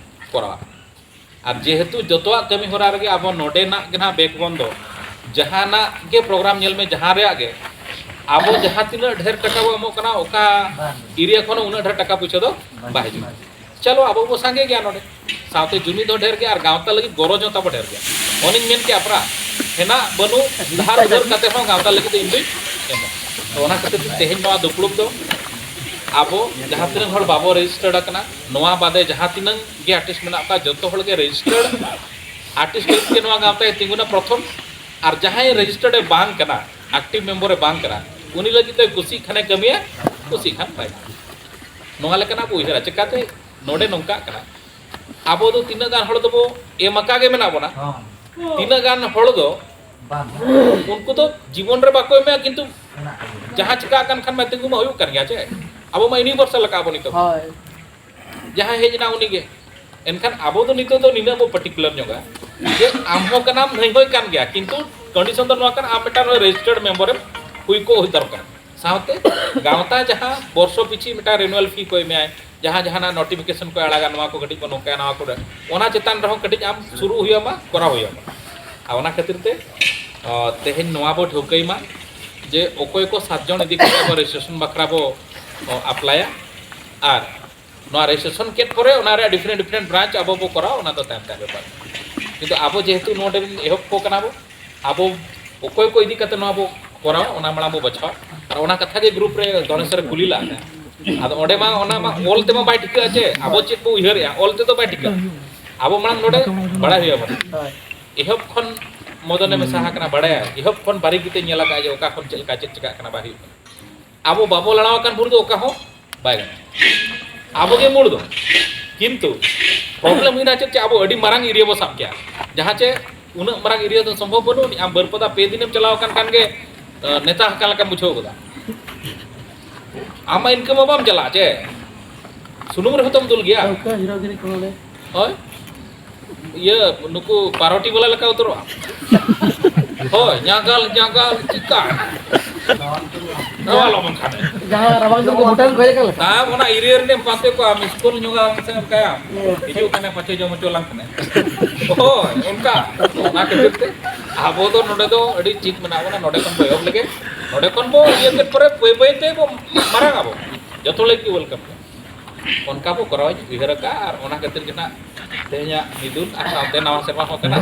ᱠᱚᱨᱟᱣᱟ᱾ ᱟᱨ ᱡᱮᱦᱮᱛᱩ ᱡᱚᱛᱚᱣᱟᱜ ᱠᱟᱹᱢᱤ ᱦᱚᱨᱟ ᱨᱮᱜᱮ ᱟᱵᱚ ᱱᱚᱰᱮᱱᱟᱜ ᱜᱮ ᱱᱟᱦᱟᱜ ᱵᱮᱠᱵᱳᱱ ᱫᱚ, ᱡᱟᱦᱟᱱᱟᱜ ᱜᱮ ᱯᱨᱳᱜᱨᱟᱢ ᱧᱮᱞ ᱢᱮ, ᱡᱟᱦᱟᱸ ᱨᱮᱭᱟᱜ ᱜᱮ ᱟᱵᱚ ᱡᱟᱦᱟᱸ ᱛᱤᱱᱟᱹᱜ ᱰᱷᱮᱨ ᱴᱟᱠᱟ ᱵᱚ ᱮᱢᱚᱜ ᱠᱟᱱᱟ, ᱚᱠᱟ ᱮᱨᱤᱭᱟ ᱠᱷᱚᱱ ᱩᱱᱟᱹᱜ ᱰᱷᱮᱨ ᱴᱟᱠᱟ ᱯᱩᱭᱥᱟᱹ ᱫᱚ ᱵᱟᱭ ᱦᱤᱡᱩᱜᱼᱟ᱾ ᱪᱚᱞᱚ, ᱟᱵᱚ ᱵᱚ ᱥᱟᱸᱜᱮ ᱜᱮᱭᱟ ᱱᱚᱰᱮ, ᱥᱟᱶᱛᱮ ᱡᱩᱢᱤᱫ ᱦᱚᱸ ᱰᱷᱮᱨ ᱜᱮᱭᱟ ᱟᱨ ᱜᱟᱶᱛᱟ ᱞᱟᱹᱜᱤᱫ ᱜᱚᱨᱚᱡᱽ ᱦᱚᱸ ᱛᱟᱵᱚ ᱰᱷᱮᱨ ᱜᱮᱭᱟ᱾ ᱚᱱᱮᱧ ᱢᱮᱱ ᱠᱮᱜᱼᱟ, ᱯᱨᱟ ᱦᱮᱱᱟᱜ ᱵᱟᱹᱱᱩᱜ ᱫᱷᱟᱨ ᱩᱫᱷᱟᱹᱨ ᱠᱟᱛᱮ ᱦᱚᱸ ᱜᱟᱶᱛᱟ ᱞᱟᱹᱜᱤᱫ ᱫᱚ ᱤᱧ ᱫᱚᱧ ᱮᱢᱟ᱾ ᱛᱚ ᱚᱱᱟ ᱠᱷᱟᱹᱛᱤᱨ ᱛᱮ ᱛᱮᱦᱮᱧ ᱱᱚᱣᱟ ᱫᱩᱯᱲᱩᱵ ᱫᱚ ᱟᱵᱚ ᱡᱟᱦᱟᱸ ᱛᱤᱱᱟᱹᱜ ᱦᱚᱲ ᱵᱟᱵᱚ registered ᱟᱠᱟᱱᱟ, ᱱᱚᱣᱟ ᱵᱟᱫᱮ ᱡᱟᱦᱟᱸ ᱛᱤᱱᱟᱹᱜ ᱜᱮ artist ᱢᱮᱱᱟᱜ ᱠᱚᱣᱟ, ᱡᱚᱛᱚ ᱦᱚᱲ ᱜᱮ registered artist ᱞᱟᱹᱜᱤᱫ ᱜᱮ ᱱᱚᱣᱟ ᱜᱟᱶᱛᱟᱭ ᱛᱤᱸᱜᱩᱱᱟ ᱯᱨᱚᱛᱷᱚᱢ᱾ ᱟᱨ ᱡᱟᱦᱟᱸᱭ registered ᱮ ᱵᱟᱝ ᱠᱟᱱᱟ, active member ᱮ ᱵᱟᱝ ᱠᱟᱱᱟ, ᱩᱱᱤ ᱞᱟᱹᱜᱤᱫ ᱫᱚ ᱠᱩᱥᱤᱜ ᱠᱷᱟᱱᱮ ᱠᱟᱹᱢᱤᱭᱟ, ᱠᱩᱥᱤᱜ ᱠᱷᱟᱱ ᱵᱟᱭ ᱠᱟᱹᱢᱤᱭᱟ᱾ ᱱᱚᱣᱟ ᱞᱮᱠᱟᱱᱟᱜ ᱵᱚ ᱩᱭᱦᱟᱹᱨᱟ᱾ ᱪᱮᱠᱟᱛᱮ ᱱᱚᱰᱮ ᱱᱚᱝᱠᱟᱜ ᱠᱟᱱᱟ, ᱟᱵᱚ ᱫᱚ ᱛᱤᱱᱟᱹᱜ ᱜᱟᱱ ᱦᱚᱲ ᱫᱚᱵᱚ ᱮᱢ ᱟᱠᱟ ᱜᱮ ᱢᱮᱱᱟᱜ ᱵᱚᱱᱟ, ᱦᱚᱸ᱾ ᱛᱤᱱᱟᱹᱜ ᱜᱟᱱ ᱦᱚᱲ ᱫᱚ ᱵᱟᱝ᱾ ᱩᱱᱠᱩ ᱫᱚ ᱡᱤᱵᱚᱱ ᱨᱮ ᱵᱟᱠᱚ ᱮᱢᱟ, ᱠᱤᱱᱛᱩ ᱢᱮᱱᱟᱜ ᱠᱚᱜᱮᱭᱟ᱾ ᱡᱟᱦᱟᱸ ᱪᱤᱠᱟᱹᱜ ᱠᱟᱱ ᱠᱷᱟᱱ ᱢᱟ ᱛᱤᱸᱜᱩ ᱢᱟ ᱦᱩᱭᱩᱜ ᱠᱟᱱ ᱜᱮᱭᱟ ᱪᱮ᱾ ᱟᱵᱚ ᱢᱟ universal ᱞᱮᱠᱟ ᱟᱵᱚ ᱱᱤᱛᱚᱜ᱾ ᱦᱳᱭ᱾ ᱡᱟᱦᱟᱸᱭ ᱦᱮᱡ ᱮᱱᱟ ᱩᱱᱤ ᱜᱮ᱾ ᱮᱱᱠᱷᱟᱱ ᱟᱵᱚ ᱫᱚ ᱱᱤᱛᱚᱜ ᱫᱚ ᱱᱤᱱᱟᱹᱜ ᱵᱚ particular ᱧᱚᱜᱟ ᱡᱮ ᱟᱢ ᱦᱚᱸ ᱠᱟᱱᱟᱢ, ᱱᱟᱹᱭ ᱦᱚᱸᱭ ᱠᱟᱱ ᱜᱮᱭᱟ, ᱠᱤᱱᱛᱩ condition ᱫᱚ ᱱᱚᱣᱟ ᱠᱟᱱᱟ, ᱟᱢ ᱢᱤᱫᱴᱟᱝ registered member ᱮᱢ ᱦᱩᱭ ᱠᱚᱜ ᱫᱚᱨᱠᱟᱨ᱾ ᱥᱟᱶᱛᱮ ᱜᱟᱶᱛᱟ ᱡᱟᱦᱟᱸ ᱵᱚᱨᱥᱚ ᱯᱤᱪᱷᱤ ᱢᱤᱫᱴᱟᱝ renewal fee ᱠᱚ ᱮᱢᱟᱭ, ᱡᱟᱦᱟᱸ ᱡᱟᱦᱟᱱᱟᱜ notification ᱠᱚ ᱟᱲᱟᱜᱟ, ᱱᱚᱣᱟ ᱠᱚ ᱠᱟᱹᱴᱤᱡ ᱵᱚ ᱱᱚᱝᱠᱟᱭᱟ, ᱱᱚᱣᱟ ᱠᱚᱨᱮ, ᱚᱱᱟ ᱪᱮᱛᱟᱱ ᱨᱮᱦᱚᱸ ᱠᱟᱹᱴᱤᱡ ᱟᱢ ᱥᱩᱨᱩᱜ ᱦᱩᱭ ᱟᱢᱟ, ᱠᱚᱨᱟᱣ ᱦᱩᱭ ᱟᱢᱟ᱾ ᱟᱨ ᱚᱱᱟ ᱠᱷᱟᱹᱛᱤᱨ ᱛᱮ, ᱚ, ᱛᱮᱦᱮᱧ ᱱᱚᱣᱟ ᱵᱚ ᱴᱷᱟᱹᱣᱠᱟᱹᱭ ᱢᱟ ᱡᱮ ᱚᱠᱚᱭ ᱠᱚ ᱥᱟᱛ ᱡᱚᱱ ᱤᱫᱤ ᱠᱟᱛᱮ ᱟᱵᱚ registration ᱵᱟᱠᱷᱨᱟ ᱵᱚ, ᱚ, apply ᱟ᱾ ᱟᱨ ᱱᱚᱣᱟ registration ᱠᱮᱫ ᱯᱚᱨᱮ ᱚᱱᱟ ᱨᱮᱭᱟᱜ different different branch ᱟᱵᱚ ᱵᱚ ᱠᱚᱨᱟᱣᱟ, ᱚᱱᱟ ᱫᱚ ᱛᱟᱭᱚᱢ ᱛᱮ ᱵᱮᱯᱟᱨ᱾ ᱠᱤᱱᱛᱩ ᱟᱵᱚ ᱡᱮᱦᱮᱛᱩ ᱱᱚᱰᱮ ᱨᱮᱱ ᱮᱦᱚᱵ ᱠᱚ ᱠᱟᱱᱟ ᱵᱚ, ᱟᱵᱚ ᱚᱠᱚᱭ ᱠᱚ ᱤᱫᱤ ᱠᱟᱛᱮ ᱱᱚᱣᱟ ᱵᱚ ᱠᱚᱨᱟᱣᱟ, ᱚᱱᱟ ᱢᱟᱲᱟᱝ ᱵᱚ ᱵᱟᱪᱷᱟᱣᱟ᱾ ᱟᱨ ᱚᱱᱟ ᱠᱟᱛᱷᱟ ᱜᱮ group ᱨᱮ ᱫᱷᱚᱱᱮᱥᱚᱨ ᱮ ᱠᱩᱞᱤ ᱞᱟᱜ ᱢᱮ᱾ ᱟᱫᱚ ᱚᱸᱰᱮ ᱢᱟ, ᱚᱱᱟ ᱢᱟ ᱚᱞ ᱛᱮᱢᱟ ᱵᱟᱭ ᱴᱷᱤᱠᱟᱹᱜᱼᱟ ᱪᱮ, ᱟᱵᱚ ᱪᱮᱫ ᱵᱚ ᱩᱭᱦᱟᱹᱨᱮᱜᱼᱟ, ᱚᱞ ᱛᱮᱫᱚ ᱵᱟᱭ ᱴᱷᱤᱠᱟᱹᱜᱼᱟ᱾ ᱟᱵᱚ ᱢᱟᱲᱟᱝ ᱱᱚᱰᱮ ᱵᱟᱲᱟᱭ ᱦᱩᱭ ᱟᱵᱚᱱᱟ᱾ ᱦᱳᱭ᱾ ᱮᱦᱚᱵ ᱠᱷᱚᱱ ᱢᱚᱫᱚᱱᱮ ᱢᱮᱥᱟ ᱟᱠᱟᱱᱟ, ᱵᱟᱲᱟᱭᱟ, ᱮᱦᱚᱵ ᱠᱷᱚᱱ ᱵᱟᱨᱤᱠ ᱛᱮ ᱧᱮᱞ ᱟᱠᱟᱫᱼᱟ ᱡᱮ ᱚᱠᱟ ᱠᱷᱚᱱ ᱪᱮᱫ ᱞᱮᱠᱟ ᱪᱮᱫ ᱪᱤᱠᱟᱹᱜ ᱠᱟᱱᱟ, ᱵᱟᱭ ᱦᱩᱭᱩᱜ ᱠᱟᱱᱟ᱾ ᱟᱵᱚ ᱵᱟᱵᱚ ᱞᱟᱲᱟᱣ ᱟᱠᱟᱱ ᱵᱷᱳᱨ ᱫᱚ ᱚᱠᱟ ᱦᱚᱸ ᱵᱟᱭ ᱜᱟᱱᱚᱜᱼᱟ᱾ ᱟᱵᱚ ᱜᱮ ᱢᱩᱲ ᱫᱚ᱾ ᱠᱤᱱᱛᱩ problem ᱦᱩᱭᱱᱟ ᱪᱮᱫ, ᱪᱮ ᱟᱵᱚ ᱟᱹᱰᱤ ᱢᱟᱨᱟᱝ area ᱵᱚ ᱥᱟᱵ ᱠᱮᱜᱼᱟ, ᱡᱟᱦᱟᱸ ᱪᱮ ᱩᱱᱟᱹᱜ ᱢᱟᱨᱟᱝ area ᱫᱚ ᱥᱚᱢᱵᱷᱚᱵ ᱵᱟᱹᱱᱩᱜ ᱟᱹᱱᱤᱡ᱾ ᱟᱢ ᱵᱟᱹᱨᱯᱟᱫᱟ ᱯᱮ ᱫᱤᱱᱮᱢ ᱪᱟᱞᱟᱣ ᱟᱠᱟᱱ ᱠᱷᱟᱱ ᱜᱮ, ᱟᱸ, ᱱᱮᱛᱟ ᱟᱠᱟᱱ ᱞᱮᱠᱟᱢ ᱵᱩᱡᱷᱟᱹᱣ ᱜᱚᱫᱟ᱾ ᱟᱢ ᱢᱟ ᱤᱱᱠᱟᱹ ᱢᱟ ᱵᱟᱢ ᱪᱟᱞᱟᱜᱼᱟ ᱪᱮ, ᱥᱩᱱᱩᱢ ᱨᱮᱦᱚᱸ ᱛᱚᱢ ᱫᱩᱞ ᱜᱮᱭᱟ᱾ ᱴᱷᱟᱹᱣᱠᱟᱹ ᱦᱤᱨᱳᱜᱤᱨᱤ ᱠᱚ ᱱᱚᱰᱮ᱾ ᱦᱳᱭ᱾ ᱤᱭᱟᱹ, ᱱᱩᱠᱩ ᱯᱟᱨᱚᱴᱤ ᱵᱟᱞᱟ ᱞᱮᱠᱟ ᱩᱛᱟᱹᱨᱚᱜᱼᱟ᱾ ᱦᱳᱭ, ᱧᱟᱜᱟᱞ, ᱧᱟᱜᱟᱞ, ᱪᱤᱠᱟ? ᱨᱟᱣᱟᱞ ᱚᱢᱚᱱ ᱠᱷᱟᱱᱮ᱾ ᱡᱟᱦᱟᱸ ᱨᱟᱵᱟᱝ ᱫᱤᱱ ᱠᱚ ᱵᱷᱩᱴᱟᱱ ᱠᱚ ᱦᱮᱡ ᱟᱠᱟᱱ ᱞᱮᱠᱟ᱾ ᱛᱟᱢ ᱚᱱᱟ area ᱨᱮᱱᱮᱢ ᱯᱟᱱᱛᱮ ᱠᱚᱣᱟ, miss call ᱧᱚᱜᱟ ᱥᱮ ᱚᱱᱠᱟᱭᱟ᱾ ᱦᱤᱡᱩᱜ ᱠᱟᱱᱟ, ᱯᱟᱪᱮ ᱡᱚᱢ ᱦᱚᱪᱚ ᱞᱟᱝ ᱠᱟᱱᱟ᱾ ᱦᱳᱭ, ᱚᱱᱠᱟ᱾ ᱚᱱᱟ ᱠᱷᱟᱹᱛᱤᱨ ᱛᱮ ᱟᱵᱚ ᱫᱚ ᱱᱚᱰᱮ ᱫᱚ ᱟᱹᱰᱤ ᱴᱷᱤᱠ ᱢᱮᱱᱟᱜ ᱵᱚᱱᱟ᱾ ᱱᱚᱰᱮ ᱠᱷᱚᱱ ᱵᱚ ᱮᱦᱚᱵ ᱞᱮᱜᱮ᱾ ᱱᱚᱰᱮ ᱠᱷᱚᱱ ᱵᱚ ᱤᱭᱟᱹ ᱠᱮᱫ ᱯᱚᱨᱮ ᱵᱟᱹᱭ ᱵᱟᱹᱭ ᱛᱮ ᱵᱚ ᱢᱟᱨᱟᱝ ᱟᱵᱚ᱾ ᱡᱚᱛᱚ ᱞᱟᱹᱜᱤᱫ welcome᱾ ᱚᱱᱠᱟ ᱵᱚ ᱠᱚᱨᱟᱣ ᱩᱭᱦᱟᱹᱨ ᱟᱠᱟᱫᱼᱟ, ᱟᱨ ᱚᱱᱟ ᱠᱷᱟᱹᱛᱤᱨ ᱜᱮ ᱱᱟᱜ ᱛᱮᱦᱮᱧᱟᱜ ᱢᱤᱫᱩᱱ ᱟᱨ ᱥᱟᱶᱛᱮ ᱱᱟᱣᱟ ᱥᱮᱨᱢᱟ ᱦᱚᱸ ᱠᱟᱱᱟ᱾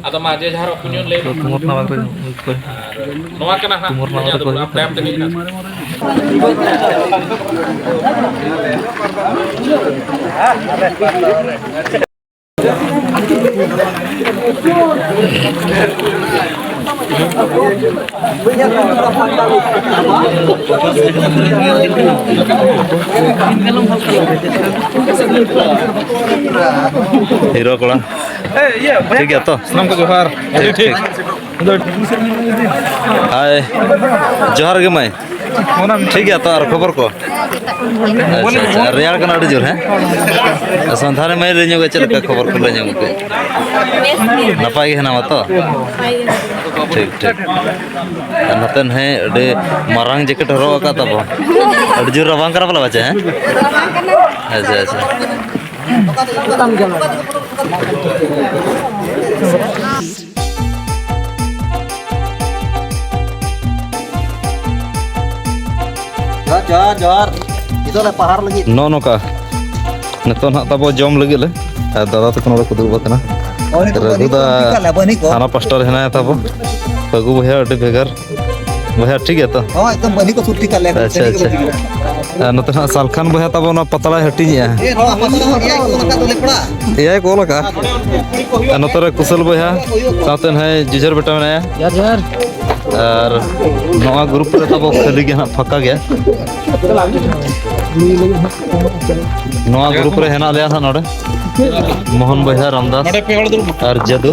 ᱟᱫᱚ ᱢᱟ ᱡᱮ ᱡᱟᱦᱟᱸ ᱨᱚᱠᱚᱢ ᱧᱚᱜ ᱞᱟᱹᱭ ᱢᱟ᱾ ᱛᱩᱢᱩᱨ ᱱᱟᱣᱟ ᱠᱚ ᱟᱨ ᱱᱚᱣᱟ ᱠᱟᱱᱟ ᱱᱟᱜ ᱛᱩᱢᱩᱨ ᱱᱟᱣᱟ ᱛᱮᱦᱮᱧᱟᱜ ᱫᱚ ᱠᱚ program ᱛᱟᱭᱚᱢ ᱛᱮᱜᱮ ᱦᱮᱱᱟᱜᱼᱟ᱾ ᱦᱤᱨᱳ ᱠᱚᱲᱟ᱾ ᱴᱷᱤᱠ ᱜᱮᱭᱟ ᱛᱚ? ᱥᱟᱱᱟᱢ ᱠᱚ ᱡᱚᱦᱟᱨ᱾ ᱴᱷᱤᱠ, ᱴᱷᱤᱠ᱾ ᱦᱟᱭ᱾ ᱡᱚᱦᱟᱨ ᱜᱮ ᱢᱟᱹᱭ᱾ ᱴᱷᱤᱠ ᱜᱮᱭᱟ ᱛᱚ, ᱟᱨ ᱠᱷᱚᱵᱚᱨ ᱠᱚ? ᱟᱪᱪᱷᱟ, ᱟᱪᱪᱷᱟ᱾ ᱟᱨ ᱨᱮᱭᱟᱲ ᱠᱟᱱᱟ ᱟᱹᱰᱤ ᱡᱳᱨ, ᱦᱮᱸ? ᱟᱨ ᱥᱚᱱᱫᱷᱟᱱᱤ ᱢᱟᱹᱭ ᱞᱟᱹᱭ ᱧᱚᱜ ᱪᱮᱫ ᱞᱮᱠᱟ ᱠᱷᱚᱵᱚᱨ ᱠᱚ ᱞᱟᱹᱭ ᱧᱚᱜ ᱯᱮ? ᱱᱟᱯᱟᱭ ᱜᱮ ᱦᱮᱱᱟᱢᱟ ᱛᱚ? ᱴᱷᱤᱠ, ᱴᱷᱤᱠ᱾ ᱟᱨ ᱱᱚᱛᱮ ᱱᱟᱦᱟᱜ ᱟᱹᱰᱤ ᱢᱟᱨᱟᱝ ᱡᱮᱠᱮᱴ ᱦᱚᱨᱚᱜ ᱟᱠᱟᱫ ᱛᱟᱵᱚ᱾ ᱟᱹᱰᱤ ᱡᱳᱨ ᱨᱟᱵᱟᱝ ᱠᱟᱱᱟ ᱯᱟᱞᱮ ᱵᱟᱪᱮ, ᱦᱮᱸ? ᱟᱪᱪᱷᱟ, ᱟᱪᱪᱷᱟ᱾ ᱡᱚᱦᱟᱨ, ᱡᱚᱦᱟᱨ, ᱡᱚᱦᱟᱨ᱾ ᱱᱤᱛᱚᱜ ᱞᱮ ᱯᱟᱦᱟᱨ ᱞᱟᱹᱜᱤᱫ᱾ ᱱᱚᱜᱼᱚ ᱱᱚᱝᱠᱟ᱾ ᱱᱤᱛᱚᱜ ᱱᱟᱦᱟᱜ ᱛᱟᱵᱚ ᱡᱚᱢ ᱞᱟᱹᱜᱤᱫ ᱞᱮ᱾ ᱟᱨ ᱫᱟᱫᱟ ᱛᱟᱠᱚ ᱱᱚᱰᱮ ᱠᱚ ᱫᱩᱲᱩᱵ ᱟᱠᱟᱱᱟ᱾ ᱦᱳᱭ, ᱱᱤᱛᱚᱜ ᱨᱟᱹᱜᱷᱩ ᱵᱟᱹᱱᱤ ᱠᱚ ᱫᱟ ᱴᱷᱤᱠ ᱟᱞᱮ, ᱵᱟᱹᱱᱤ ᱠᱚ᱾ ᱦᱟᱱᱟ ᱯᱟᱥᱴᱟ ᱨᱮ ᱦᱮᱱᱟᱭᱟ ᱛᱟᱵᱚ᱾ ᱨᱟᱹᱜᱷᱩ ᱵᱚᱭᱦᱟ ᱟᱹᱰᱤ ᱵᱷᱮᱜᱟᱨ᱾ ᱵᱚᱭᱦᱟ, ᱴᱷᱤᱠ ᱜᱮᱭᱟ ᱛᱚ? ᱦᱳᱭ, ᱮᱠᱫᱚᱢ ᱵᱟᱹᱱᱤ ᱠᱚ ᱥᱩᱨ ᱴᱷᱤᱠ ᱟᱞᱮ᱾ ᱟᱪᱪᱷᱟ, ᱟᱪᱪᱷᱟ᱾ ᱟᱨ ᱱᱚᱛᱮ ᱱᱟᱦᱟᱜ ᱥᱟᱞᱠᱷᱟᱱ ᱵᱚᱭᱦᱟ ᱛᱟᱵᱚ ᱱᱚᱣᱟ ᱯᱟᱛᱲᱟᱭ ᱦᱟᱹᱴᱤᱧᱮᱜᱼᱟ᱾ ᱮ, ᱱᱚᱣᱟ ᱯᱟᱛᱲᱟ ᱦᱚᱸ ᱮᱭᱟᱭ ᱠᱚ ᱚᱞ ᱟᱠᱟᱫ ᱫᱚ ᱞᱮᱯᱲᱟ᱾ ᱮᱭᱟᱭ ᱠᱚ ᱚᱞ ᱟᱠᱟᱫᱼᱟ᱾ ᱟᱨ ᱱᱚᱛᱮ ᱨᱮ ᱠᱩᱥᱟᱹᱞ ᱵᱚᱭᱦᱟ, ᱥᱟᱶᱛᱮ ᱱᱟᱦᱟᱜ ᱡᱩᱡᱷᱟᱹᱨ ᱵᱮᱴᱟ ᱢᱮᱱᱟᱭᱟ᱾ ᱡᱚᱦᱟᱨ, ᱡᱚᱦᱟᱨ᱾ ᱟᱨ ᱱᱚᱣᱟ group ᱨᱮ ᱛᱟᱵᱚ ᱠᱷᱟᱹᱞᱤ ᱜᱮ ᱦᱟᱸᱜ ᱯᱷᱟᱸᱠᱟ ᱜᱮᱭᱟ᱾ ᱱᱚᱣᱟ group ᱨᱮ ᱦᱮᱱᱟᱜ ᱞᱮᱭᱟ ᱦᱟᱸᱜ ᱱᱚᱰᱮ ᱢᱳᱦᱚᱱ ᱵᱚᱭᱦᱟ, ᱨᱟᱢᱫᱟᱥ ᱱᱚᱰᱮ ᱯᱮ ᱦᱚᱲ ᱫᱩᱲᱩᱵ ᱢᱮ᱾ ᱟᱨ ᱡᱟᱫᱩ᱾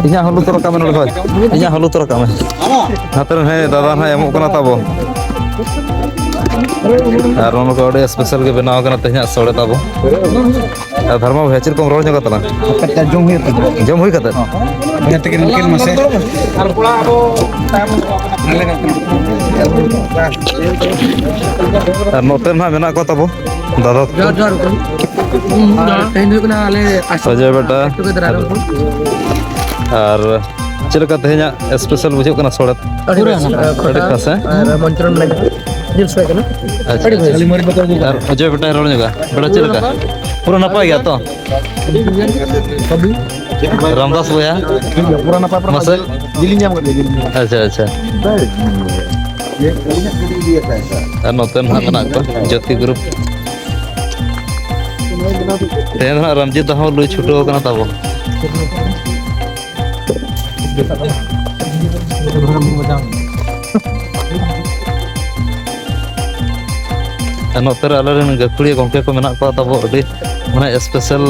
ᱤᱧᱟᱹᱜ ᱦᱚᱸ ᱞᱩᱛᱩᱨ ᱨᱟᱠᱟᱵ ᱢᱮ ᱱᱚᱰᱮ ᱠᱷᱚᱡ᱾ ᱤᱧᱟᱹᱜ ᱦᱚᱸ ᱞᱩᱛᱩᱨ ᱨᱟᱠᱟᱵ ᱢᱮ᱾ ᱱᱚᱛᱮ ᱨᱮ ᱦᱮᱸ ᱫᱟᱫᱟ ᱦᱟᱸᱜ ᱮᱢᱚᱜ ᱠᱟᱱᱟ ᱛᱟᱵᱚ᱾ ᱟᱨ ᱱᱚᱜᱼᱚ ᱱᱚᱝᱠᱟ ᱟᱹᱰᱤ special ᱜᱮ ᱵᱮᱱᱟᱣ ᱠᱟᱱᱟ ᱛᱮᱦᱮᱧᱟᱜ ᱥᱚᱲᱮ ᱛᱟᱵᱚ᱾ ᱟᱨ ᱫᱷᱚᱨᱢᱚ ᱵᱷᱟᱭ, ᱪᱮᱫ ᱞᱮᱠᱟᱢ ᱨᱚᱲ ᱧᱚᱜ ᱛᱟᱞᱟᱝ? ᱡᱚᱢ ᱦᱩᱭᱩᱜ ᱛᱤᱧᱟ᱾ ᱡᱚᱢ ᱦᱩᱭ ᱠᱟᱛᱮ? ᱦᱚᱸ᱾ ᱵᱚᱭᱦᱟ ᱛᱟᱹᱠᱤᱱ ᱩᱱᱠᱤᱱ ᱢᱟᱥᱮ᱾ ᱟᱨ ᱠᱚᱲᱟ ᱟᱵᱚ ᱛᱟᱭᱚᱢ ᱟᱞᱮ ᱟᱨ ᱱᱚᱛᱮ ᱱᱟᱦᱟᱜ ᱢᱮᱱᱟᱜ ᱠᱚ ᱛᱟᱵᱚ ᱫᱟᱫᱟ ᱛᱟᱠᱚ᱾ ᱡᱚᱦᱟᱨ, ᱡᱚᱦᱟᱨ᱾ ᱦᱩᱸ, ᱛᱮᱦᱮᱧ ᱫᱚ ᱦᱩᱭᱩᱜ ᱠᱟᱱᱟ ᱟᱞᱮ ᱟᱥ-, ᱥᱚᱡᱚᱭ ᱵᱮᱴᱟ᱾ Get together ᱟᱨ ᱟᱨ ᱪᱮᱫ ᱞᱮᱠᱟ ᱛᱮᱦᱮᱧᱟᱜ special ᱵᱩᱡᱷᱟᱹᱜ ᱠᱟᱱᱟ ᱥᱚᱲᱮ? ᱟᱹᱰᱤ ᱨᱟᱹᱥᱠᱟᱹ, ᱟᱹᱰᱤ ᱠᱷᱟᱥ, ᱦᱮᱸ? ᱟᱨ ᱢᱚᱧᱪᱚᱨᱚᱱ ᱞᱟᱹᱜᱤᱫ᱾ ᱧᱮᱞ ᱥᱟᱱᱟᱭᱮᱫ ᱠᱟᱱᱟ᱾ ᱟᱪᱪᱷᱟ, ᱟᱹᱰᱤ ᱵᱷᱟᱹᱜᱤ᱾ ᱟᱪᱪᱷᱟ᱾ ᱟᱨ ᱚᱡᱚᱭ ᱵᱮᱴᱟᱭ ᱨᱚᱲ ᱧᱚᱜᱟ, ᱵᱮᱴᱟ ᱪᱮᱫ ᱞᱮᱠᱟ? ᱯᱩᱨᱟᱹ ᱱᱟᱯᱟᱭ ᱜᱮᱭᱟ ᱛᱚ? ᱨᱟᱢᱫᱟᱥ ᱵᱚᱭᱦᱟ? ᱯᱩᱨᱟᱹ ᱱᱟᱯᱟᱭ, ᱯᱩᱨᱟᱹ ᱢᱟᱥᱮ᱾ ᱱᱟᱯᱟᱭ᱾ ᱡᱤᱞᱤᱧ ᱧᱟᱢ ᱠᱟᱫᱟ, ᱡᱤᱞᱤᱧ ᱧᱟᱢ᱾ ᱟᱪᱪᱷᱟ, ᱟᱪᱪᱷᱟ᱾ ᱟᱨ ᱱᱚᱛᱮ ᱱᱟᱦᱟᱜ ᱢᱮᱱᱟᱜ ᱠᱚᱣᱟ ᱡᱟᱹᱛᱤ ᱜᱨᱩᱯ᱾ ᱛᱮᱦᱮᱧ ᱫᱚ ᱱᱟᱦᱟᱜ ᱨᱟᱢᱡᱤᱛ ᱫᱟ ᱦᱚᱸ ᱞᱩᱭ ᱪᱷᱩᱴᱟᱹᱣ ᱠᱟᱱᱟ ᱛᱟᱵᱚ᱾ ᱟᱨ ᱱᱚᱛᱮ ᱨᱮ ᱟᱞᱮᱨᱮᱱ ᱜᱟᱹᱠᱷᱩᱲᱤᱭᱟᱹ ᱜᱚᱢᱠᱮ ᱠᱚ ᱢᱮᱱᱟᱜ ᱠᱚᱣᱟ ᱛᱟᱵᱚ, ᱟᱹᱰᱤ ᱢᱟᱱᱮ ᱥᱯᱮᱥᱟᱞ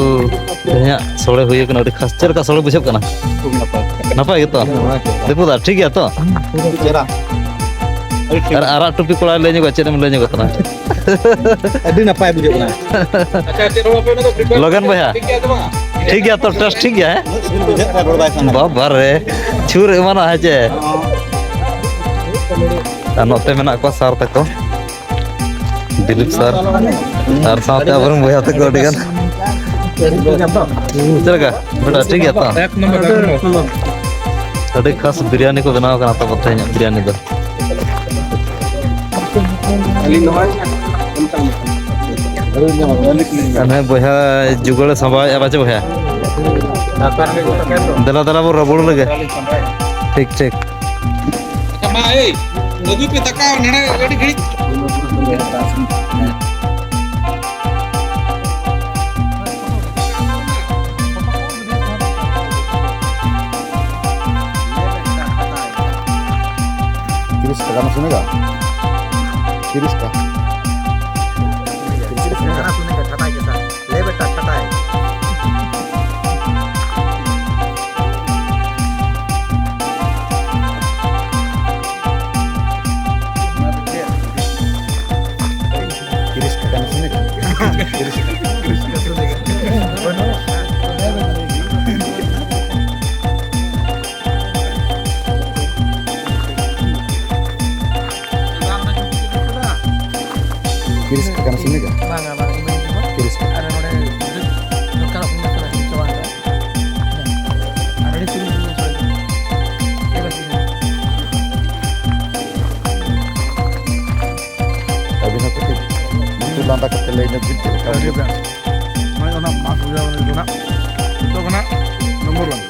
ᱛᱮᱦᱮᱧᱟᱜ ᱥᱳᱲᱮ ᱦᱩᱭ ᱠᱟᱱᱟ, ᱟᱹᱰᱤ ᱠᱷᱟᱥ᱾ ᱪᱮᱫ ᱞᱮᱠᱟ ᱥᱳᱲᱮ ᱵᱩᱡᱷᱟᱹᱜ ᱠᱟᱱᱟ? ᱠᱷᱩᱵ ᱱᱟᱯᱟᱭ᱾ ᱱᱟᱯᱟᱭ ᱜᱮᱛᱚ? ᱱᱟᱯᱟᱭ ᱜᱮ᱾ ᱫᱤᱯᱩ ᱫᱟ, ᱴᱷᱤᱠ ᱜᱮᱭᱟ ᱛᱚ? ᱟᱹᱰᱤ ᱪᱮᱦᱨᱟ᱾ ᱟᱨ ᱟᱨᱟᱜ ᱴᱩᱯᱤ ᱠᱚᱲᱟᱭ ᱞᱟᱹᱭ ᱧᱚᱜᱚᱜ, ᱪᱮᱫ ᱮᱢ ᱞᱟᱹᱭ ᱧᱚᱜᱚᱜ ᱠᱟᱱᱟ? ᱟᱹᱰᱤ ᱱᱟᱯᱟᱭ ᱵᱩᱡᱷᱟᱹᱜ ᱠᱟᱱᱟ᱾ ᱞᱚᱜᱮᱱ ᱵᱚᱭᱦᱟ, ᱴᱷᱤᱠ ᱜᱮᱭᱟ ᱛᱚ, ᱴᱮᱥᱴ ᱴᱷᱤᱠ ᱜᱮᱭᱟ, ᱦᱮᱸ? ᱥᱤᱵᱤᱞ ᱵᱩᱡᱷᱟᱹᱜ ᱠᱷᱟᱱ ᱨᱚᱲ ᱵᱟᱭ ᱥᱟᱱᱟ᱾ ᱵᱟᱵᱟ ᱨᱮ, ᱪᱷᱩᱨ ᱮᱢᱟᱱᱟ, ᱦᱮᱸ ᱪᱮ? ᱟᱨ ᱱᱚᱛᱮ ᱢᱮᱱᱟᱜ ᱠᱚᱣᱟ ᱥᱟᱨ ᱛᱟᱠᱚ, ᱫᱤᱞᱤᱯ ᱥᱟᱨ, ᱟᱨ ᱥᱟᱶᱛᱮ ᱟᱵᱚᱨᱮᱱ ᱵᱚᱭᱦᱟ ᱛᱟᱠᱚ ᱟᱹᱰᱤ ᱜᱟᱱ᱾ ᱪᱮᱫ ᱞᱮᱠᱟ ᱵᱮᱴᱟ, ᱴᱷᱤᱠ ᱜᱮᱭᱟ ᱛᱚ? ᱮᱠ ᱱᱚᱢᱵᱚᱨ, ᱮᱠ ᱱᱚᱢᱵᱚᱨ᱾ ᱟᱹᱰᱤ ᱠᱷᱟᱥ ᱵᱤᱨᱭᱟᱱᱤ ᱠᱚ ᱵᱮᱱᱟᱣ ᱠᱟᱱᱟ ᱛᱟᱵᱚ ᱛᱮᱦᱮᱧᱟᱜ ᱵᱤᱨᱭᱟᱱᱤ ᱫᱚ᱾ ᱟᱹᱞᱤᱧ ᱱᱚᱜᱼᱚᱭ ᱦᱟᱱᱮ ᱵᱚᱭᱦᱟ ᱡᱩᱜᱟᱹᱲᱮ ᱥᱟᱸᱵᱟᱣᱮᱫᱼᱟ ᱵᱟᱪᱮ ᱵᱚᱭᱦᱟ? ᱫᱮᱞᱟ, ᱫᱮᱞᱟ ᱵᱚᱱ ᱨᱚᱵᱚᱲ ᱞᱮᱜᱮ᱾ ᱴᱷᱤᱠ, ᱴᱷᱤᱠ᱾ ᱟᱪᱪᱷᱟ, ᱢᱟ, ᱮᱭ, ᱟᱹᱜᱩᱭ ᱯᱮ ᱫᱟᱠᱟ ᱱᱚᱰᱮ ᱟᱹᱰᱤ ᱜᱷᱟᱹᱲᱤᱡ᱾ तीस का गाना सुनेगा? तीस का। तीस का गाना सुनेगा, छटाई के साथ। ले बेटा, छटाई। तीस का गाना सुनेगा? तीस का। ᱠᱤᱨᱤᱥ ᱠᱟᱠᱟ ᱥᱩᱱᱤ ᱠᱟ? ᱵᱟᱝᱟ, ᱵᱟᱝ, ᱤᱢᱟᱹᱧ ᱫᱚ ᱵᱟᱝ᱾ ᱠᱤᱨᱤᱥ ᱠᱟᱠᱟ᱾ ᱟᱨ ᱱᱚᱰᱮ ᱫᱚᱨᱠᱟᱨᱚᱜ ᱠᱟᱱᱟ, ᱛᱷᱚᱲᱟ ᱤᱧ ᱪᱟᱵᱟ ᱠᱟᱜᱼᱟ᱾ ᱟᱨ ᱟᱹᱰᱤ ᱥᱤᱵᱤᱞ ᱜᱮ ᱵᱩᱡᱷᱟᱹᱣ ᱮᱱᱟ᱾ ᱟᱹᱰᱤ ᱵᱮᱥ ᱵᱩᱡᱷᱟᱹᱣ ᱮᱱᱟ᱾ ᱞᱟᱸᱫᱟ ᱠᱟᱛᱮ ᱞᱟᱹᱭ ᱧᱚᱜ ᱵᱤᱱ ᱪᱮᱫ ᱞᱮᱠᱟ ᱵᱩᱡᱷᱟᱹᱜ ᱠᱟᱱᱟ? ᱱᱚᱜᱼᱚᱭ ᱚᱱᱟ ᱢᱟᱜᱽ ᱵᱚᱸᱜᱟ ᱢᱟᱱᱮ ᱫᱚ ᱱᱟᱜ ᱡᱚᱛᱚ ᱠᱷᱚᱱᱟᱜ ᱱᱚᱢᱵᱚᱨ ᱚᱣᱟᱱ᱾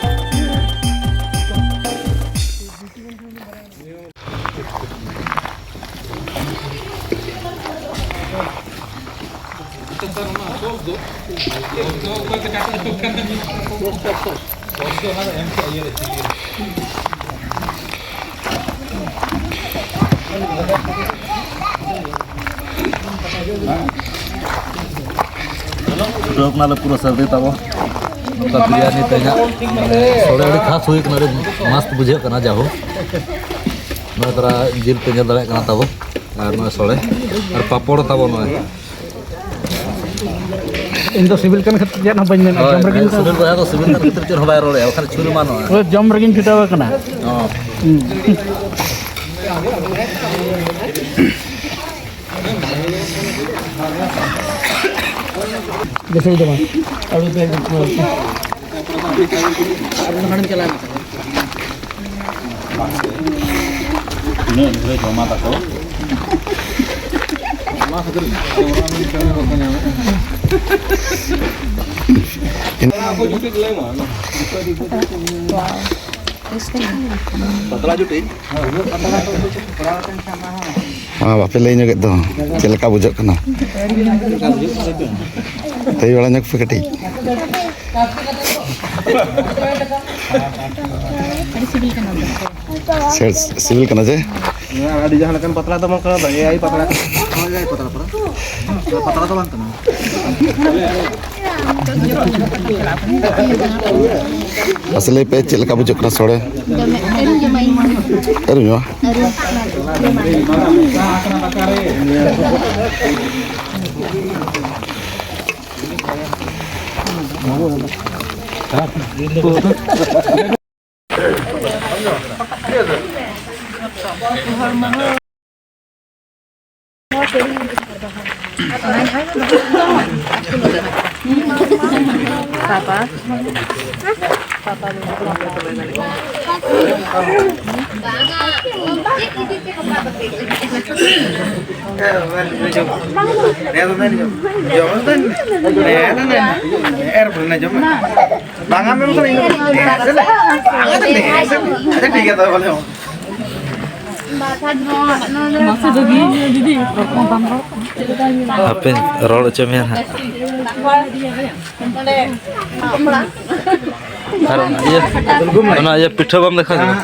ᱪᱷᱩᱴᱟᱹᱣ ᱠᱟᱱᱟᱞᱮ ᱯᱩᱨᱟᱹ ᱥᱟᱹᱨᱫᱤ ᱛᱟᱵᱚ᱾ ᱱᱚᱝᱠᱟ ᱵᱤᱨᱭᱟᱱᱤ ᱛᱮᱦᱮᱧᱟᱜ, ᱢᱟᱱᱮ, ᱥᱚᱲᱮ ᱟᱹᱰᱤ ᱠᱷᱟᱥ ᱦᱩᱭ ᱠᱟᱱᱟ, ᱟᱹᱰᱤ ᱢᱚᱥᱛ ᱵᱩᱡᱷᱟᱹᱜ ᱠᱟᱱᱟ᱾ ᱡᱟᱦᱳ, ᱱᱚᱜᱼᱚᱭ ᱛᱟᱨᱟ ᱡᱤᱞ ᱯᱮ ᱧᱮᱞ ᱫᱟᱲᱮᱭᱟᱜ ᱠᱟᱱᱟ ᱛᱟᱵᱚ, ᱟᱨ ᱱᱚᱜᱼᱚᱭ ᱥᱚᱲᱮ ᱟᱨ ᱯᱟᱯᱚᱲ ᱛᱟᱵᱚ ᱱᱚᱜᱼᱚᱭ᱾ ᱤᱧ ᱫᱚ ᱥᱤᱵᱤᱞ ᱠᱟᱱ ᱠᱷᱟᱹᱛᱤᱨ ᱪᱮᱫ ᱦᱚᱸ ᱵᱟᱹᱧ ᱢᱮᱱᱟ, ᱦᱳᱭ, ᱡᱚᱢ ᱨᱮᱜᱮᱧ ᱥᱤᱵᱤᱞ ᱵᱚᱭᱦᱟ ᱫᱚ ᱥᱤᱵᱤᱞ ᱠᱟᱱ ᱠᱷᱟᱹᱛᱤᱨ ᱪᱮᱫ ᱦᱚᱸ ᱵᱟᱭ ᱨᱚᱲᱮᱫᱼᱟ, ᱵᱟᱠᱷᱟᱱ ᱪᱷᱩᱨᱤ ᱢᱟ ᱱᱚᱣᱟ᱾ ᱦᱳᱭ, ᱡᱚᱢ ᱨᱮᱜᱮᱧ ᱪᱷᱩᱴᱟᱹᱣ ᱟᱠᱟᱱᱟ᱾ ᱦᱚᱸ᱾ ᱦᱩᱸ᱾ ᱡᱮᱥᱮ ᱡᱮᱢᱚᱱ ᱟᱹᱞᱩ ᱯᱮ ᱟᱹᱜᱩ ᱠᱚᱣᱟ᱾ ᱛᱤᱱᱟᱹᱜ ᱜᱤᱫᱽᱨᱟᱹ ᱡᱚᱢᱟ ᱛᱟᱠᱚ? ᱚᱱᱟ ᱠᱷᱟᱹᱛᱤᱨ ᱠᱮᱢᱨᱟ ᱢᱮᱱ ᱠᱟᱹᱢᱤ ᱵᱟᱠᱚ ᱧᱟᱢᱮᱫᱼᱟ᱾ ᱚᱱᱟ ᱠᱚ ᱡᱩᱴᱤᱡ ᱞᱟᱹᱭ ᱢᱟ᱾ ᱯᱟᱛᱲᱟ ᱡᱩᱴᱤᱡ᱾ ᱢᱟ, ᱵᱟᱯᱮ ᱞᱟᱹᱭ ᱧᱚᱜᱮᱫ ᱫᱚ, ᱪᱮᱫ ᱞᱮᱠᱟ ᱵᱩᱡᱷᱟᱹᱜ ᱠᱟᱱᱟ? ᱞᱟᱹᱭ ᱵᱟᱲᱟ ᱧᱚᱜ ᱯᱮ ᱠᱟᱹᱴᱤᱡ᱾ ᱟᱹᱰᱤ ᱥᱤᱵᱤᱞ ᱠᱟᱱᱟ᱾ ᱥᱮ-, ᱥᱤᱵᱤᱞ ᱠᱟᱱᱟ ᱡᱮ? ᱟᱹᱰᱤ ᱡᱟᱦᱟᱸ ᱞᱮᱠᱟᱱ ᱯᱟᱛᱲᱟ ᱫᱚ ᱵᱟᱝ ᱠᱟᱱᱟ, ᱮᱭᱟᱭ ᱯᱟᱛᱲᱟ ᱠᱟᱱᱟ᱾ ᱦᱳᱭ, ᱮᱭᱟᱭ ᱯᱟᱛᱲᱟ ᱯᱟᱨᱟ᱾ ᱯᱟᱛᱲᱟ ᱫᱚ ᱵᱟᱝ ᱠᱟᱱᱟ᱾ ᱢᱟᱥᱮ ᱞᱟᱹᱭ ᱯᱮ, ᱪᱮᱫ ᱞᱮᱠᱟ ᱵᱩᱡᱷᱟᱹᱜ ᱠᱟᱱᱟ ᱥᱚᱲᱮ? ᱫᱚᱢᱮ ᱟᱹᱨᱩ ᱡᱚᱢᱟᱭ᱾ ᱟᱹᱨᱩ ᱧᱚᱜ? ᱟᱹᱨᱩ᱾ ᱦᱚᱲᱢᱚ ᱦᱚᱸ᱾ ᱯᱟᱯᱟ᱾ ᱵᱟᱝᱟ ᱢᱮᱱ ᱠᱟᱱᱟ ᱤᱧ ᱫᱚ᱾ ᱟᱪᱪᱷᱟ, ᱴᱷᱤᱠ ᱜᱮᱭᱟ, ᱛᱚᱵᱮ ᱵᱚᱞᱮ᱾ ᱦᱟᱯᱮ, ᱨᱚᱲ ᱦᱚᱪᱚ ᱢᱮᱭᱟ ᱱᱟᱦᱟᱜ᱾ ᱟᱨ ᱤᱭᱟᱹ, ᱚᱱᱟ ᱤᱭᱟᱹ ᱯᱤᱴᱷᱟᱹ ᱵᱟᱢ ᱫᱮᱠᱷᱟᱣ ᱠᱮᱫᱟ?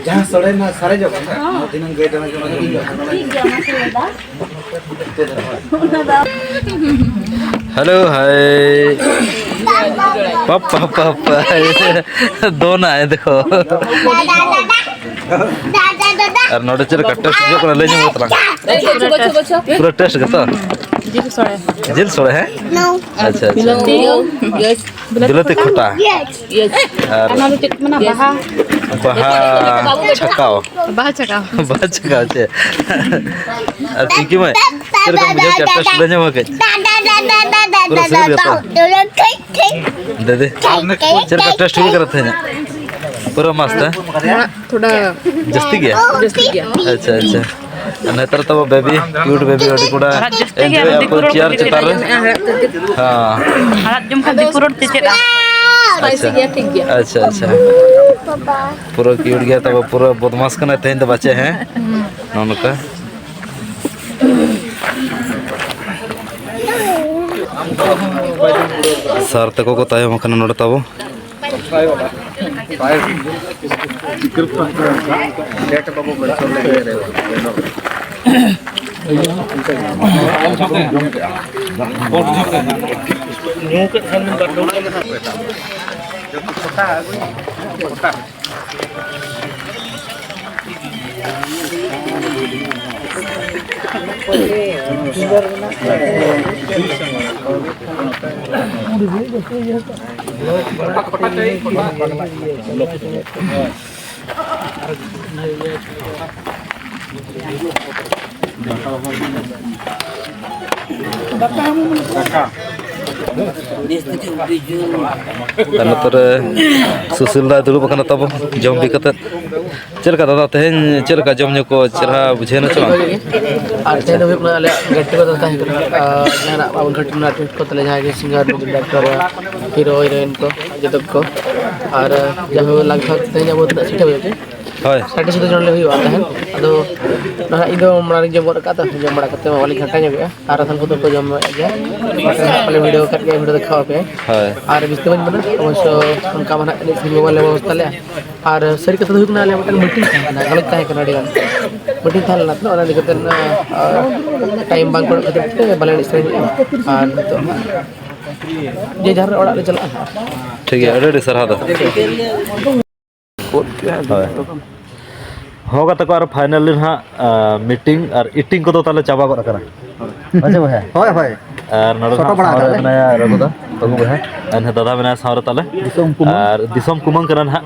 ᱡᱟᱦᱟᱸ ᱥᱚᱲᱮ ᱨᱮᱱᱟᱜ ᱥᱟᱨᱮᱡᱚᱜ ᱠᱟᱱᱟ, ᱚᱱᱟ ᱫᱤᱱᱟᱹᱢ ᱜᱟᱹᱭ ᱰᱟᱝᱨᱟ ᱡᱚᱢ ᱦᱩᱭᱩᱜᱼᱟ᱾ ᱴᱷᱤᱠ ᱜᱮᱭᱟ, ᱢᱟ ᱛᱚᱵᱮ ᱫᱟ᱾ ᱦᱮᱞᱳ, ᱦᱟᱭ᱾ ᱯᱟᱯᱟ, ᱯᱟᱯᱟ᱾ ᱫᱚᱱᱟᱭ, ᱫᱮᱠᱷᱚ᱾ ᱟᱨ ᱱᱚᱰᱮ ᱪᱮᱫ ᱞᱮᱠᱟ ᱴᱮᱥᱴ ᱦᱩᱭᱩᱜ ᱠᱟᱱᱟ, ᱞᱟᱹᱭ ᱧᱚᱜ ᱢᱮ ᱛᱟᱞᱟᱝ᱾ ᱯᱩᱨᱟᱹ ᱴᱮᱥᱴ ᱜᱮᱛᱚ? ᱡᱤᱞ ᱥᱚᱲᱮ᱾ ᱡᱤᱞ ᱥᱚᱲᱮ, ᱦᱮᱸ? ᱟᱪᱪᱷᱟ, ᱟᱪᱪᱷᱟ᱾ ᱵᱤᱞᱟᱹᱛᱤ ᱠᱷᱚᱴᱟ᱾ ᱟᱨ ᱚᱱᱟ ᱫᱚ ᱪᱮᱫ ᱠᱚ ᱢᱮᱱᱟ? ᱵᱟᱦᱟ᱾ ᱵᱟᱦᱟ ᱪᱷᱟᱠᱟᱣ᱾ ᱵᱟᱦᱟ ᱪᱷᱟᱠᱟᱣ᱾ ᱵᱟᱦᱟ ᱪᱷᱟᱠᱟᱣ, ᱪᱮᱫ? ᱟᱨ ᱯᱤᱝᱠᱤ ᱢᱟᱹᱭ, ᱪᱮᱫ ᱞᱮᱠᱟᱢ ᱵᱩᱡᱷᱟᱹᱣ ᱠᱮᱫᱟ? ᱴᱮᱥᱴ ᱞᱟᱹᱭ ᱧᱚᱜ ᱢᱮ ᱠᱟᱹᱡ᱾ ᱯᱩᱨᱟᱹ ᱥᱤᱵᱤᱞ ᱜᱮᱛᱚ? ᱫᱤᱫᱤ, ᱪᱮᱫ ᱞᱮᱠᱟ ᱴᱮᱥᱴ ᱦᱩᱭ ᱠᱟᱱᱟ ᱛᱮᱦᱮᱧᱟᱜ? ᱯᱩᱨᱟᱹ ᱢᱟᱥᱛᱟ? ᱛᱷᱚᱲᱟ ᱡᱟᱹᱥᱛᱤ ᱜᱮᱭᱟ᱾ ᱡᱟᱹᱥᱛᱤ ᱜᱮᱭᱟ᱾ ᱟᱪᱪᱟ, ᱟᱪᱪᱟ᱾ ᱱᱮᱛᱟᱨ ᱛᱟᱵᱚ ᱵᱮᱵᱤ, ᱠᱤᱭᱩᱴ ᱵᱮᱵᱤ, ᱟᱹᱰᱤ ᱠᱚᱲᱟ ᱦᱟᱲᱟᱫ ᱡᱟᱹᱥᱛᱤ ᱜᱮᱭᱟ, enjoy ᱟᱠᱚ ᱫᱤᱠᱩ ᱨᱚᱲ ᱪᱮᱭᱟᱨ ᱠᱚ ᱪᱮᱛᱟᱱ ᱨᱮ᱾ ᱪᱮᱫ ᱦᱮᱸ᱾ ᱦᱟᱲᱟᱫ ᱡᱚᱢ ᱠᱷᱟᱱ ᱫᱤᱠᱩ ᱨᱚᱲ ᱪᱮᱪᱮᱫᱼᱟ᱾ ᱟᱪᱪᱷᱟ᱾ ᱴᱷᱤᱠ ᱜᱮᱭᱟ, ᱴᱷᱤᱠ ᱜᱮᱭᱟ᱾ ᱟᱪᱪᱷᱟ, ᱟᱪᱪᱷᱟ᱾ ᱯᱩᱨᱟᱹ ᱠᱤᱭᱩᱴ ᱜᱮᱭᱟ ᱛᱟᱵᱚ, ᱯᱩᱨᱟᱹ ᱵᱚᱫᱢᱟᱥ ᱠᱟᱱᱟᱭ ᱛᱮᱦᱮᱧ ᱫᱚ ᱵᱟᱪᱮ, ᱦᱮᱸ? ᱱᱚᱜᱼᱚ ᱱᱚᱝᱠᱟ᱾ ᱥᱟᱨ ᱛᱟᱠᱚ ᱠᱚ ᱛᱟᱭᱚᱢ ᱟᱠᱟᱱᱟ ᱱᱚᱰᱮ ᱛᱟᱵᱚ᱾ ᱟᱨ ᱱᱚᱛᱮ ᱨᱮ ᱥᱩᱥᱤᱞ ᱫᱟᱭ ᱫᱩᱲᱩᱵ ᱟᱠᱟᱱᱟ ᱛᱟᱵᱚ ᱡᱚᱢ ᱵᱤ ᱠᱟᱛᱮᱫ᱾ ᱪᱮᱫ ᱞᱮᱠᱟ ᱫᱟᱫᱟ, ᱛᱮᱦᱮᱧ ᱪᱮᱫ ᱞᱮᱠᱟ ᱡᱚᱢ ᱧᱩ ᱠᱚ ᱪᱮᱦᱨᱟ ᱵᱩᱡᱷᱟᱹᱣ ᱮᱱᱟ ᱪᱮ ᱵᱟᱝ? ᱟᱨ ᱛᱮᱦᱮᱧ ᱫᱚ ᱦᱩᱭᱩᱜ ᱠᱟᱱᱟ ᱟᱞᱮᱭᱟᱜ ᱜᱟᱛᱮ ᱠᱚᱫᱚ ᱛᱟᱦᱮᱸ ᱠᱟᱱᱟ, ᱟᱨ ᱡᱟᱦᱟᱸᱱᱟᱜ ᱵᱟᱵᱚᱱ ᱜᱷᱟᱹᱴᱤ ᱨᱮᱱᱟᱜ treat ᱠᱚ ᱛᱟᱞᱮ, ᱡᱟᱦᱟᱸᱭ ᱜᱮ singer, music director, hero, heroine ᱠᱚ, ᱡᱚᱛᱚ ᱠᱚ᱾ ᱟᱨ ᱡᱟᱦᱟᱸ ᱞᱟᱜᱽ ᱵᱷᱟᱜᱽ ᱛᱮᱦᱮᱧ ᱟᱵᱚ ᱛᱤᱱᱟᱹᱜ ᱥᱤᱴ ᱦᱩᱭᱩᱜᱼᱟ ᱪᱮ? ᱦᱳᱭ᱾ ᱥᱟᱲᱮ ᱪᱷᱚᱭ ᱥᱩᱫᱷᱟᱹ ᱡᱚᱱ ᱞᱮ ᱦᱩᱭᱩᱜᱼᱟ ᱛᱟᱦᱮᱸᱱ᱾ ᱟᱫᱚ ᱱᱟᱦᱟᱜ ᱤᱧ ᱫᱚ ᱢᱟᱲᱟᱝ ᱨᱤᱧ ᱡᱚᱢ ᱜᱚᱫ ᱟᱠᱟᱫ, ᱛᱚ ᱡᱚᱢ ᱵᱟᱲᱟ ᱠᱟᱛᱮ ᱢᱟ ᱵᱟᱹᱞᱤᱧ ᱜᱷᱟᱱᱴᱟ ᱧᱚᱜᱚᱜᱼᱟ᱾ ᱟᱨ ᱟᱫᱚᱢ ᱠᱚᱫᱚ ᱠᱚ ᱡᱚᱢ ᱧᱚᱜ ᱜᱮᱭᱟ᱾ ᱟᱯᱮ ᱞᱮ video ᱟᱠᱟᱫ ᱜᱮᱭᱟ, video ᱫᱮᱠᱷᱟᱣ ᱟᱯᱮ᱾ ᱦᱳᱭ᱾ ᱟᱨ ᱵᱮᱥᱤ ᱫᱚ ᱵᱟᱹᱧ ᱢᱮᱱᱟ, ᱚᱵᱚᱥᱥᱚ ᱚᱱᱠᱟ ᱢᱟ ᱱᱟᱦᱟᱜ ᱮᱱᱮᱡ ᱥᱮᱨᱮᱧ ᱢᱟ ᱵᱟᱞᱮ ᱵᱮᱵᱚᱥᱛᱷᱟ ᱞᱮᱫᱼᱟ᱾ ᱟᱨ ᱥᱟᱹᱨᱤ ᱠᱟᱛᱷᱟ ᱫᱚ ᱦᱩᱭᱩᱜ ᱠᱟᱱᱟ, ᱟᱞᱮᱭᱟᱜ ᱢᱤᱫᱴᱟᱝ meeting ᱛᱟᱦᱮᱸ ᱠᱟᱱᱟ, ᱜᱟᱞᱚᱪ ᱛᱟᱦᱮᱸ ᱠᱟᱱᱟ ᱟᱹᱰᱤ ᱜᱟᱱ᱾ Meeting ᱛᱟᱦᱮᱸ ᱞᱮᱱᱟ ᱛᱚ, ᱚᱱᱟ ᱤᱫᱤ ᱠᱟᱛᱮ, ᱟᱨ time ᱵᱟᱝ ᱠᱩᱲᱟᱹᱜ ᱠᱷᱟᱹᱛᱤᱨ ᱛᱮ ᱵᱟᱞᱮ ᱮᱱᱮᱡ ᱥᱮᱨᱮᱧ ᱞᱮᱫᱼᱟ᱾ ᱟᱨ ᱱᱤᱛᱚᱜ ᱦᱟᱸᱜ ᱡᱮ ᱡᱟᱦᱟᱸ ᱨᱮ ᱚᱲᱟᱜ ᱞᱮ ᱪᱟᱞᱟᱜᱼᱟ ᱦᱟᱸᱜ᱾ ᱴᱷᱤᱠ ᱜᱮᱭᱟ, ᱟᱹᱰᱤ ᱟᱹᱰᱤ ᱥᱟᱨᱦᱟᱣ ᱫᱚ᱾ ᱦᱳᱭ᱾ ᱦᱚᱸ, ᱜᱟᱛᱮ ᱠᱚ, ᱟᱨ finally ᱱᱟᱦᱟᱜ, ᱟ, meeting ᱟᱨ eating ᱠᱚᱫᱚ ᱛᱟᱦᱞᱮ ᱪᱟᱵᱟ ᱜᱚᱫ ᱟᱠᱟᱱᱟ᱾ ᱦᱳᱭ ᱥᱮ ᱵᱚᱭᱦᱟ? ᱦᱳᱭ, ᱦᱳᱭ᱾ ᱟᱨ ᱱᱚᱰᱮ ᱥᱚᱴᱚ ᱱᱟᱦᱟᱜ ᱵᱟᱲᱟ ᱥᱟᱶᱨᱮ ᱟᱠᱟᱫ ᱞᱮ᱾ ᱢᱮᱱᱟᱭᱟ ᱨᱟᱹᱜᱷᱩ ᱫᱟ, ᱨᱟᱹᱜᱷᱩ ᱵᱚᱭᱦᱟ᱾ ᱟᱨ ᱱᱤᱭᱟᱹ ᱫᱟᱫᱟ ᱢᱮᱱᱟᱭᱟ ᱥᱟᱶᱨᱮ ᱛᱟᱞᱮ᱾ ᱫᱤᱥᱚᱢ ᱠᱩᱢᱟᱹᱝ᱾ ᱟᱨ ᱫᱤᱥᱚᱢ ᱠᱩᱢᱟᱹᱝ ᱠᱟᱱᱟ ᱱᱟᱦᱟᱜ᱾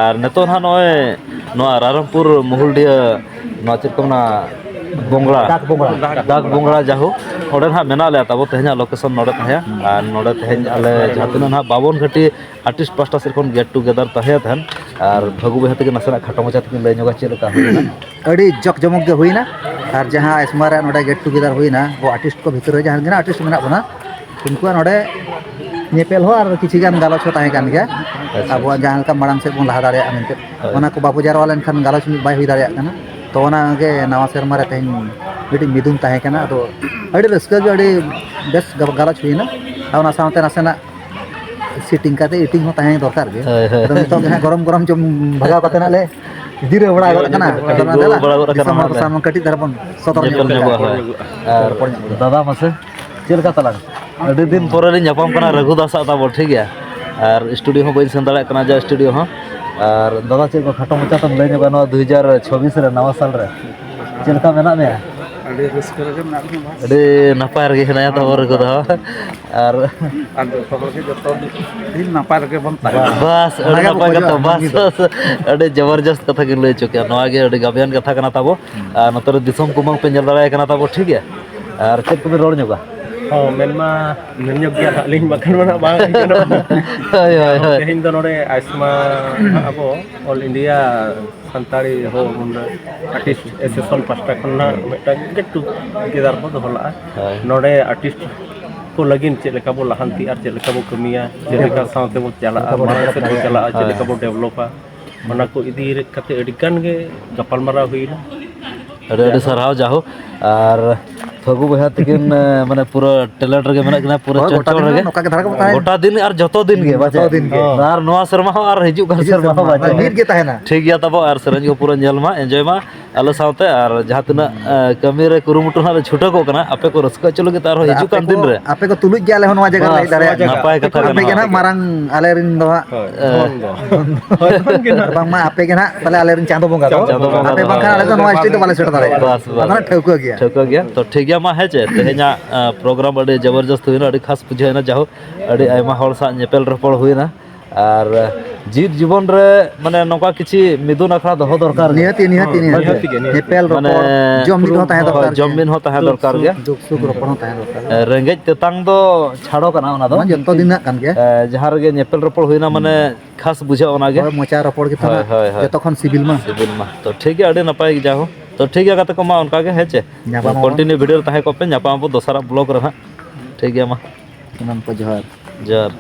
ᱟᱨ ᱱᱤᱛᱚᱜ ᱱᱟᱦᱟᱜ ᱱᱚᱜᱼᱚᱭ ᱱᱚᱣᱟ ᱨᱟᱭᱨᱚᱝᱯᱩᱨ ᱢᱩᱦᱩᱞᱰᱤᱦᱟᱹ, ᱱᱚᱣᱟ ᱪᱮᱫ ᱠᱚ ᱢᱮᱱᱟ, ᱵᱚᱝᱜᱽᱲᱟ᱾ ᱰᱟᱠ ᱵᱚᱝᱜᱽᱲᱟ᱾ ᱰᱟᱠ ᱵᱚᱝᱜᱽᱲᱟ ᱡᱟᱦᱳᱠ, ᱚᱸᱰᱮ ᱱᱟᱦᱟᱜ ᱢᱮᱱᱟᱜ ᱞᱮᱭᱟ ᱛᱟᱵᱚ᱾ ᱛᱮᱦᱮᱧᱟᱜ location ᱱᱚᱰᱮ ᱛᱟᱦᱮᱸᱭᱟ᱾ ᱟᱨ ᱱᱚᱰᱮ ᱛᱮᱦᱮᱧ ᱟᱞᱮ ᱡᱟᱦᱟᱸ ᱛᱤᱱᱟᱹᱜ ᱱᱟᱦᱟᱜ ᱵᱟᱵᱚᱱ ᱜᱷᱟᱹᱴᱤ artist ᱯᱟᱦᱴᱟ ᱥᱮᱫ ᱠᱷᱚᱱ get together ᱛᱟᱦᱮᱸ ᱛᱟᱦᱮᱱ, ᱟᱨ ᱯᱷᱟᱹᱜᱩ ᱵᱚᱭᱦᱟ ᱛᱟᱹᱠᱤᱱ ᱱᱟᱥᱮᱱᱟᱜ ᱠᱷᱟᱴᱚ ᱢᱟᱪᱷᱟ ᱛᱮᱠᱤᱱ ᱞᱟᱹᱭ ᱧᱚᱜᱟ ᱪᱮᱫ ᱞᱮᱠᱟ ᱦᱩᱭᱱᱟ᱾ ᱟᱹᱰᱤ ᱡᱟᱠ ᱡᱚᱢᱚᱠ ᱜᱮ ᱦᱩᱭᱱᱟ᱾ ᱟᱨ ᱡᱟᱦᱟᱸ ᱮᱥᱢᱟ ᱨᱮ ᱱᱚᱰᱮ get together ᱦᱩᱭᱱᱟ, ᱟᱵᱚ artist ᱠᱚ ᱵᱷᱤᱛᱨᱤ ᱨᱮ ᱡᱟᱦᱟᱸ ᱛᱤᱱᱟᱹᱜ artist ᱢᱮᱱᱟᱜ ᱵᱚᱱᱟ, ᱩᱱᱠᱩᱣᱟᱜ ᱱᱚᱰᱮ ᱧᱮᱯᱮᱞ ᱦᱚᱸ ᱟᱨ ᱠᱤᱪᱷᱩ ᱜᱟᱱ ᱜᱟᱞᱚᱪ ᱦᱚᱸ ᱛᱟᱦᱮᱸ ᱠᱟᱱ ᱜᱮᱭᱟ᱾ ᱟᱪᱪᱷᱟ, ᱟᱵᱚᱣᱟᱜ ᱟᱪᱪᱷᱟ᱾ ᱡᱟᱦᱟᱸ ᱞᱮᱠᱟ ᱢᱟᱲᱟᱝ ᱥᱮᱫ ᱵᱚᱱ ᱞᱟᱦᱟ ᱫᱟᱲᱮᱭᱟᱜᱼᱟ ᱢᱮᱱᱛᱮ, ᱦᱳᱭ᱾ ᱚᱱᱟ ᱠᱚ ᱵᱟᱵᱚ ᱡᱟᱨᱣᱟ ᱞᱮᱱᱠᱷᱟᱱ ᱜᱟᱞᱚᱪ ᱢᱤᱫ ᱵᱟᱭ ᱦᱩᱭ ᱫᱟᱲᱮᱭᱟᱜ ᱠᱟᱱᱟ᱾ ᱛᱚ ᱚᱱᱟ ᱜᱮ ᱱᱟᱣᱟ ᱥᱮᱨᱢᱟ ᱨᱮ ᱛᱮᱦᱮᱧ ᱢᱤᱫᱴᱤᱡ ᱢᱤᱫᱩᱱ ᱛᱟᱦᱮᱸ ᱠᱟᱱᱟ᱾ ᱟᱫᱚ ᱟᱹᱰᱤ ᱨᱟᱹᱥᱠᱟᱹ ᱜᱮ, ᱟᱹᱰᱤ ᱵᱮᱥ ᱜᱟᱞᱚᱪ ᱦᱩᱭᱱᱟ᱾ ᱟᱨ ᱚᱱᱟ ᱥᱟᱶᱛᱮ ᱱᱟᱥᱮᱱᱟᱜ sitting ᱠᱟᱛᱮ eating ᱦᱚᱸ ᱛᱟᱦᱮᱸ ᱫᱚᱨᱠᱟᱨ ᱜᱮ᱾ ᱦᱳᱭ, ᱦᱳᱭ᱾ ᱟᱫᱚ ᱱᱤᱛᱚᱜ ᱜᱮ ᱦᱟᱸᱜ ᱜᱚᱨᱚᱢ ᱜᱚᱨᱚᱢ ᱡᱚᱢ ᱵᱷᱟᱜᱟᱣ ᱠᱟᱛᱮ ᱦᱟᱸᱜ ᱞᱮ ᱡᱤᱨᱟᱹᱣ ᱵᱟᱲᱟ ᱜᱚᱫ ᱠᱟᱱᱟ᱾ ᱟᱫᱚ ᱚᱱᱟ ᱫᱚ ᱡᱤᱨᱟᱹᱣ ᱵᱟᱲᱟ ᱜᱚᱫ ᱫᱤᱥᱚᱢ ᱠᱟᱱᱟ ᱦᱚᱲ ᱠᱚ ᱞᱮ᱾ ᱥᱟᱶ ᱠᱟᱹᱴᱤᱡ ᱫᱷᱟᱨᱟ ᱵᱚᱱ ᱥᱚᱫᱚᱨ ᱧᱚᱜ ᱧᱮᱯᱮᱞ ᱠᱟᱜᱼᱟ᱾ ᱧᱚᱜᱚᱜᱼᱟ, ᱦᱳᱭ᱾ ᱟᱨ ᱨᱚᱯᱚᱲ ᱧᱚᱜ ᱠᱟᱜᱼᱟ᱾ ᱫᱟᱫᱟ ᱢᱟᱥᱮ, ᱪᱮᱫ ᱞᱮᱠᱟ ᱛᱟᱞᱟᱝ? ᱟᱹᱰᱤ ᱫᱤᱱ ᱯᱚᱨᱮ ᱞᱤᱧ ᱧᱟᱯᱟᱢ ᱠᱟᱱᱟ ᱨᱟᱹᱜᱷᱩ ᱫᱟ ᱥᱟᱶ ᱛᱟᱵᱚ, ᱴᱷᱤᱠ ᱜᱮᱭᱟ? ᱟᱨ studio ᱦᱚᱸ ᱵᱟᱹᱧ ᱥᱮᱱ ᱫᱟᱲᱮᱭᱟᱜ ᱠᱟᱱᱟ, ᱡᱟ studio ᱦᱚᱸ᱾ ᱟᱨ ᱫᱟᱫᱟ, ᱪᱮᱫ ᱠᱚ ᱠᱷᱟᱴᱚ ᱢᱟᱪᱷᱟ ᱛᱮᱢ ᱞᱟᱹᱭ ᱧᱚᱜᱟ ᱱᱚᱣᱟ ᱫᱩ ᱦᱟᱡᱟᱨ ᱪᱷᱚᱵᱵᱤᱥ ᱨᱮ, ᱱᱟᱣᱟ ᱥᱟᱞ ᱨᱮ ᱪᱮᱫ ᱞᱮᱠᱟ ᱢᱮᱱᱟᱜ ᱢᱮᱭᱟ? ᱟᱹᱰᱤ ᱨᱟᱹᱥᱠᱟᱹ ᱨᱮᱜᱮ ᱢᱮᱱᱟᱜ ᱞᱤᱧᱟ, ᱵᱟᱥ᱾ ᱟᱹᱰᱤ ᱱᱟᱯᱟᱭ ᱨᱮᱜᱮ ᱦᱮᱱᱟᱭᱟ ᱛᱟᱵᱚ ᱨᱟᱹᱜᱷᱩ ᱫᱟ᱾ ᱟᱨ ᱟᱨ ᱡᱚᱛᱚ ᱦᱚᱲ ᱜᱮ ᱡᱚᱛᱚ ᱫᱤᱱ ᱱᱟᱯᱟᱭ ᱨᱮᱜᱮ ᱵᱚᱱ ᱛᱟᱦᱮᱱᱟ᱾ ᱵᱟᱥ, ᱟᱹᱰᱤ ᱚᱱᱟ ᱜᱮᱵᱚ ᱱᱟᱯᱟᱭ ᱠᱷᱚᱡᱚᱜᱼᱟ ᱠᱟᱛᱷᱟ, ᱵᱟᱥ, ᱢᱟᱹᱱᱢᱤ ᱫᱚ᱾ ᱵᱟᱥ, ᱟᱹᱰᱤ ᱡᱚᱵᱚᱨᱡᱚᱥᱛ ᱠᱟᱛᱷᱟ ᱜᱮ ᱞᱟᱹᱭ ᱦᱚᱪᱚ ᱠᱮᱜᱼᱟ᱾ ᱱᱚᱣᱟ ᱜᱮ ᱟᱹᱰᱤ ᱜᱟᱵᱮᱭᱟᱱ ᱠᱟᱛᱷᱟ ᱠᱟᱱᱟ ᱛᱟᱵᱚ᱾ ᱟᱨ ᱱᱚᱛᱮ ᱨᱮ ᱫᱤᱥᱚᱢ ᱠᱩᱢᱟᱹᱝ ᱯᱮ ᱧᱮᱞ ᱫᱟᱲᱮᱭᱟᱭ ᱠᱟᱱᱟ ᱛᱟᱵᱚ, ᱴᱷᱤᱠ ᱜᱮᱭᱟ? ᱟᱨ ᱪᱮᱫ ᱠᱚᱵᱤᱱ ᱨᱚᱲ ᱧᱚᱜᱟ? ᱦᱚᱸ, ᱢᱮᱱᱢᱟ ᱢᱮᱱ ᱧᱚᱜ ᱜᱮᱭᱟ ᱦᱟᱸᱜ ᱞᱤᱧ, ᱵᱟᱠᱷᱟᱱ ᱢᱟ ᱱᱟᱜ ᱵᱟᱝ ᱦᱩᱭ ᱜᱟᱱᱚᱜᱼᱟ᱾ ᱦᱳᱭ, ᱦᱳᱭ, ᱦᱳᱭ᱾ ᱛᱮᱦᱮᱧ ᱫᱚ ᱱᱚᱰᱮ ᱟᱭᱥᱢᱟ ᱦᱟᱸᱜ ᱟᱵᱚ All India ᱥᱟᱱᱛᱟᱲᱤ ᱦᱚᱲ ᱢᱩᱱᱰᱟᱹ ᱟᱨᱴᱤᱥᱴ ᱮᱥᱳᱥᱤᱭᱮᱥᱚᱱ ᱯᱟᱥᱴᱟ ᱠᱷᱚᱱ ᱱᱟᱜ ᱢᱤᱫᱴᱟᱝ ᱜᱮᱴ ᱴᱩᱜᱮᱫᱟᱨ ᱵᱚ ᱫᱚᱦᱚ ᱞᱟᱜᱼᱟ᱾ ᱦᱳᱭ᱾ ᱱᱚᱰᱮ ᱟᱨᱴᱤᱥᱴ ᱠᱚ ᱞᱟᱹᱜᱤᱫ ᱪᱮᱫ ᱞᱮᱠᱟ ᱵᱚ ᱞᱟᱦᱟᱱᱛᱤᱜᱼᱟ ᱟᱨ ᱪᱮᱫ ᱞᱮᱠᱟ ᱵᱚ ᱠᱟᱹᱢᱤᱭᱟ, ᱪᱮᱫ ᱞᱮᱠᱟ ᱥᱟᱶᱛᱮ ᱵᱚ ᱪᱟᱞᱟᱜᱼᱟ, ᱢᱟᱲᱟᱝ ᱥᱮᱫ ᱵᱚ ᱪᱟᱞᱟᱜᱼᱟ, ᱪᱮᱫ ᱞᱮᱠᱟ ᱵᱚ ᱰᱮᱵᱷᱞᱚᱯᱟ, ᱚᱱᱟ ᱠᱚ ᱤᱫᱤ ᱠᱟᱛᱮ ᱟᱹᱰᱤ ᱜᱟᱱ ᱜᱮ ᱜᱟᱯᱟᱞᱢᱟᱨᱟᱣ ᱦᱩᱭᱱᱟ᱾ ᱟᱹᱰᱤ ᱟᱹᱰᱤ ᱥᱟᱨᱦᱟᱣ ᱡᱟᱦᱳᱠ᱾ ᱟᱨ ᱯᱷᱟᱹᱜᱩ ᱵᱚᱭᱦᱟ ᱛᱤᱠᱤᱱ, ᱮ, ᱢᱟᱱᱮ ᱯᱩᱨᱟᱹ ᱴᱮᱞᱮᱱᱴ ᱨᱮᱜᱮ ᱢᱮᱱᱟᱜ ᱠᱤᱱᱟ, ᱯᱩᱨᱟᱹ ᱦᱳᱭ, ᱜᱚᱴᱟ ᱪᱚᱧᱪᱚᱞ ᱫᱤᱱ ᱨᱮᱜᱮ᱾ ᱱᱚᱝᱠᱟ ᱜᱮ ᱫᱷᱟᱨᱟ ᱜᱮᱵᱚ ᱛᱟᱦᱮᱱᱟ᱾ ᱜᱚᱴᱟ ᱫᱤᱱ ᱟᱨ ᱡᱚᱛᱚ ᱫᱤᱱ ᱜᱮ, ᱡᱚᱛᱚ ᱵᱟᱪᱮ? ᱫᱤᱱ ᱜᱮ᱾ ᱟᱨ ᱱᱚᱣᱟ ᱥᱮᱨᱢᱟ ᱦᱚᱸ ᱟᱨ ᱦᱤᱡᱩᱜ ᱠᱟᱱ ᱦᱤᱡᱩᱜ ᱥᱮᱨᱢᱟ ᱦᱚᱸ ᱥᱮᱨᱢᱟ ᱵᱟᱪᱮ? ᱢᱤᱫ ᱜᱮ ᱛᱟᱦᱮᱱᱟ᱾ ᱴᱷᱤᱠ ᱜᱮᱭᱟ ᱛᱟᱵᱚ, ᱟᱨ ᱥᱮᱨᱮᱧ ᱠᱚ ᱯᱩᱨᱟᱹ ᱧᱮᱞ ᱢᱟ, ᱮᱱᱡᱚᱭ ᱢᱟ ᱟᱞᱮ ᱥᱟᱶᱛᱮ, ᱟᱨ ᱡᱟᱦᱟᱸ ᱛᱤᱱᱟᱹᱜ, ᱮ, ᱠᱟᱹᱢᱤ ᱨᱮ ᱠᱩᱨᱩᱢᱩᱴᱩ ᱱᱟᱜ ᱞᱮ ᱪᱷᱩᱴᱟᱹᱣ ᱠᱚᱜ ᱠᱟᱱᱟ, ᱟᱯᱮ ᱠᱚ ᱨᱟᱹᱥᱠᱟᱹ ᱦᱚᱪᱚ ᱞᱟᱹᱜᱤᱫ ᱛᱮ ᱟᱨᱦᱚᱸ ᱦᱤᱡᱩᱜ ᱟᱯᱮ ᱠᱟᱱ ᱠᱚ, ᱫᱤᱱ ᱨᱮ᱾ ᱟᱯᱮ ᱠᱚ ᱛᱩᱞᱩᱡ ᱜᱮ ᱟᱞᱮ ᱦᱚᱸ ᱱᱚᱣᱟ ᱡᱟᱭᱜᱟ ᱨᱮᱞᱮ ᱵᱟᱥ, ᱦᱮᱡ ᱫᱟᱲᱮᱭᱟᱜᱼᱟ᱾ ᱱᱟᱯᱟᱭ ᱠᱟᱛᱷᱟ ᱟᱯᱮ ᱠᱟᱱᱟ ᱜᱮ ᱱᱚᱣᱟ ᱱᱟᱦᱟᱜ ᱫᱚ᱾ ᱢᱟᱨᱟᱝ ᱟᱞᱮ ᱨᱮᱱ ᱫᱚ ᱦᱟᱸᱜ᱾ ᱦᱳᱭ, ᱮ, ᱫᱷᱚᱱ ᱫᱚ᱾ ᱦᱳᱭ, ᱫᱷᱚᱱ ᱜᱮ ᱱᱟᱦᱟᱜ᱾ ᱵᱟᱝᱢᱟ ᱟᱯᱮ ᱜᱮ ᱱᱟᱦᱟᱜ ᱛᱟᱦᱞᱮ ᱟᱞᱮ ᱨᱮᱱ ᱪᱟᱸᱫᱚ ᱵᱚᱸᱜᱟ ᱫᱚ᱾ ᱪᱟᱸᱫᱚ ᱵᱚᱸᱜᱟ ᱟᱯᱮ ᱫᱚ, ᱵᱟᱝᱠᱷᱟᱱ ᱦᱳᱭ᱾ ᱟᱞᱮ ᱫᱚ ᱱᱚᱣᱟ ᱥᱴᱮᱡ ᱫᱚ ᱵᱟᱞᱮ ᱥᱮᱴᱮᱨ ᱫᱟᱲᱮᱭᱟᱜᱼᱟ᱾ ᱵᱟᱥ, ᱵᱟᱥ᱾ ᱟᱫᱚ ᱱᱟᱦᱟᱜ ᱴᱷᱟᱹᱣᱠᱟᱹ ᱜᱮᱭᱟ᱾ ᱴᱷᱟᱹᱣᱠᱟᱹ ᱜᱮᱭᱟ᱾ ᱛᱚ, ᱴᱷᱤᱠ ᱜᱮᱭᱟ, ᱢᱟ ᱦᱮᱸ ᱪᱮ, ᱛᱮᱦᱮᱧᱟᱜ, ᱮ, ᱯᱨᱳᱜᱨᱟᱢ ᱟᱹᱰᱤ ᱡᱚᱵᱚᱨᱡᱚᱥᱛ ᱦᱩᱭᱱᱟ, ᱟᱹᱰᱤ ᱠᱷᱟᱥ ᱵᱩᱡᱷᱟᱹᱣ ᱮᱱᱟ᱾ ᱡᱟᱭᱦᱳᱠ, ᱟᱹᱰᱤ ᱟᱭᱢᱟ ᱦᱚᱲ ᱥᱟᱶ ᱧᱮᱯᱮᱞ ᱨᱚᱯᱚᱲ ᱦᱩᱭᱱᱟ᱾ ᱟᱨ ᱡᱤᱭᱮᱫ ᱡᱤᱵᱚᱱ ᱨᱮ, ᱢᱟᱱᱮ, ᱱᱚᱝᱠᱟ ᱠᱤᱪᱷᱤ ᱢᱤᱫᱩᱱ ᱟᱠᱷᱲᱟ ᱫᱚᱦᱚ ᱫᱚᱨᱠᱟᱨ ᱜᱮ᱾ ᱱᱤᱦᱟᱹᱛᱤ, ᱱᱤᱦᱟᱹᱛᱤ, ᱦᱮᱸ, ᱱᱤᱦᱟᱹᱛᱤ᱾ ᱱᱤᱦᱟᱹᱛᱤ ᱜᱮ, ᱱᱤᱦᱟᱹᱛᱤ᱾ ᱧᱮᱯᱮᱞ ᱢᱟᱱᱮ, ᱨᱚᱯᱚᱲ, ᱡᱚᱢ ᱢᱤᱫ ᱦᱚᱸ ᱛᱟᱦᱮᱸ ᱦᱳᱭ, ᱫᱚᱨᱠᱟᱨ ᱡᱚᱢ ᱜᱮ᱾ ᱢᱤᱫ ᱦᱚᱸ ᱛᱟᱦᱮᱸ ᱫᱚᱨᱠᱟᱨ ᱜᱮ᱾ ᱫᱩᱠ ᱥᱩᱠ ᱨᱚᱯᱚᱲ ᱦᱚᱸ ᱛᱟᱦᱮᱸ ᱫᱚᱨᱠᱟᱨ᱾ ᱮ, ᱨᱮᱸᱜᱮᱡ ᱛᱮᱛᱟᱝ ᱫᱚ ᱪᱷᱟᱲᱚ ᱠᱟᱱᱟ ᱚᱱᱟ ᱫᱚ᱾ ᱚᱱᱟ ᱡᱚᱛᱚ ᱫᱤᱱ ᱨᱮᱱᱟᱜ ᱠᱟᱱ ᱜᱮᱭᱟ᱾ ᱮ, ᱡᱟᱦᱟᱸ ᱨᱮᱜᱮ ᱧᱮᱯᱮᱞ ᱨᱚᱯᱚᱲ ᱦᱩᱭᱱᱟ, ᱢᱟᱱᱮ, ᱠᱷᱟᱥ ᱵᱩᱡᱷᱟᱹᱜᱼᱟ ᱚᱱᱟ ᱜᱮ᱾ ᱦᱳᱭ, ᱢᱚᱪᱟ ᱨᱚᱯᱚᱲ ᱜᱮᱛᱚ ᱦᱳᱭ, ᱱᱟᱜ ᱦᱳᱭ, ᱦᱳᱭ᱾ ᱡᱚᱛᱚ ᱠᱷᱚᱱ ᱥᱤᱵᱤᱞ ᱢᱟ᱾ ᱥᱤᱵᱤᱞ ᱢᱟ᱾ ᱛᱚ, ᱴᱷᱤᱠ ᱜᱮᱭᱟ, ᱟᱹᱰᱤ ᱱᱟᱯᱟᱭ ᱜᱮ ᱡᱟ ᱦᱳ᱾ ᱛᱚ, ᱴᱷᱤᱠ ᱜᱮᱭᱟ, ᱜᱟᱛᱮ ᱠᱚ, ᱢᱟ ᱚᱱᱠᱟ ᱜᱮ, ᱦᱮᱸ ᱪᱮ? ᱧᱟᱯᱟᱢ ᱟᱵᱚᱱ᱾ ᱠᱚᱱᱴᱤᱱᱤᱭᱩ ᱵᱷᱤᱰᱤᱭᱳ ᱨᱮ ᱛᱟᱦᱮᱸ ᱠᱚᱜ ᱯᱮ, ᱧᱟᱯᱟᱢ ᱟᱵᱚ ᱫᱚᱥᱟᱨᱟᱜ ᱵᱞᱚᱜ ᱨᱮ ᱦᱟᱸᱜ᱾ ᱴᱷᱤᱠ ᱜᱮᱭᱟ, ᱢᱟ᱾ ᱥᱟᱱᱟᱢ ᱠᱚ ᱡᱚᱦᱟᱨ᱾ ᱡᱚᱦᱟᱨ᱾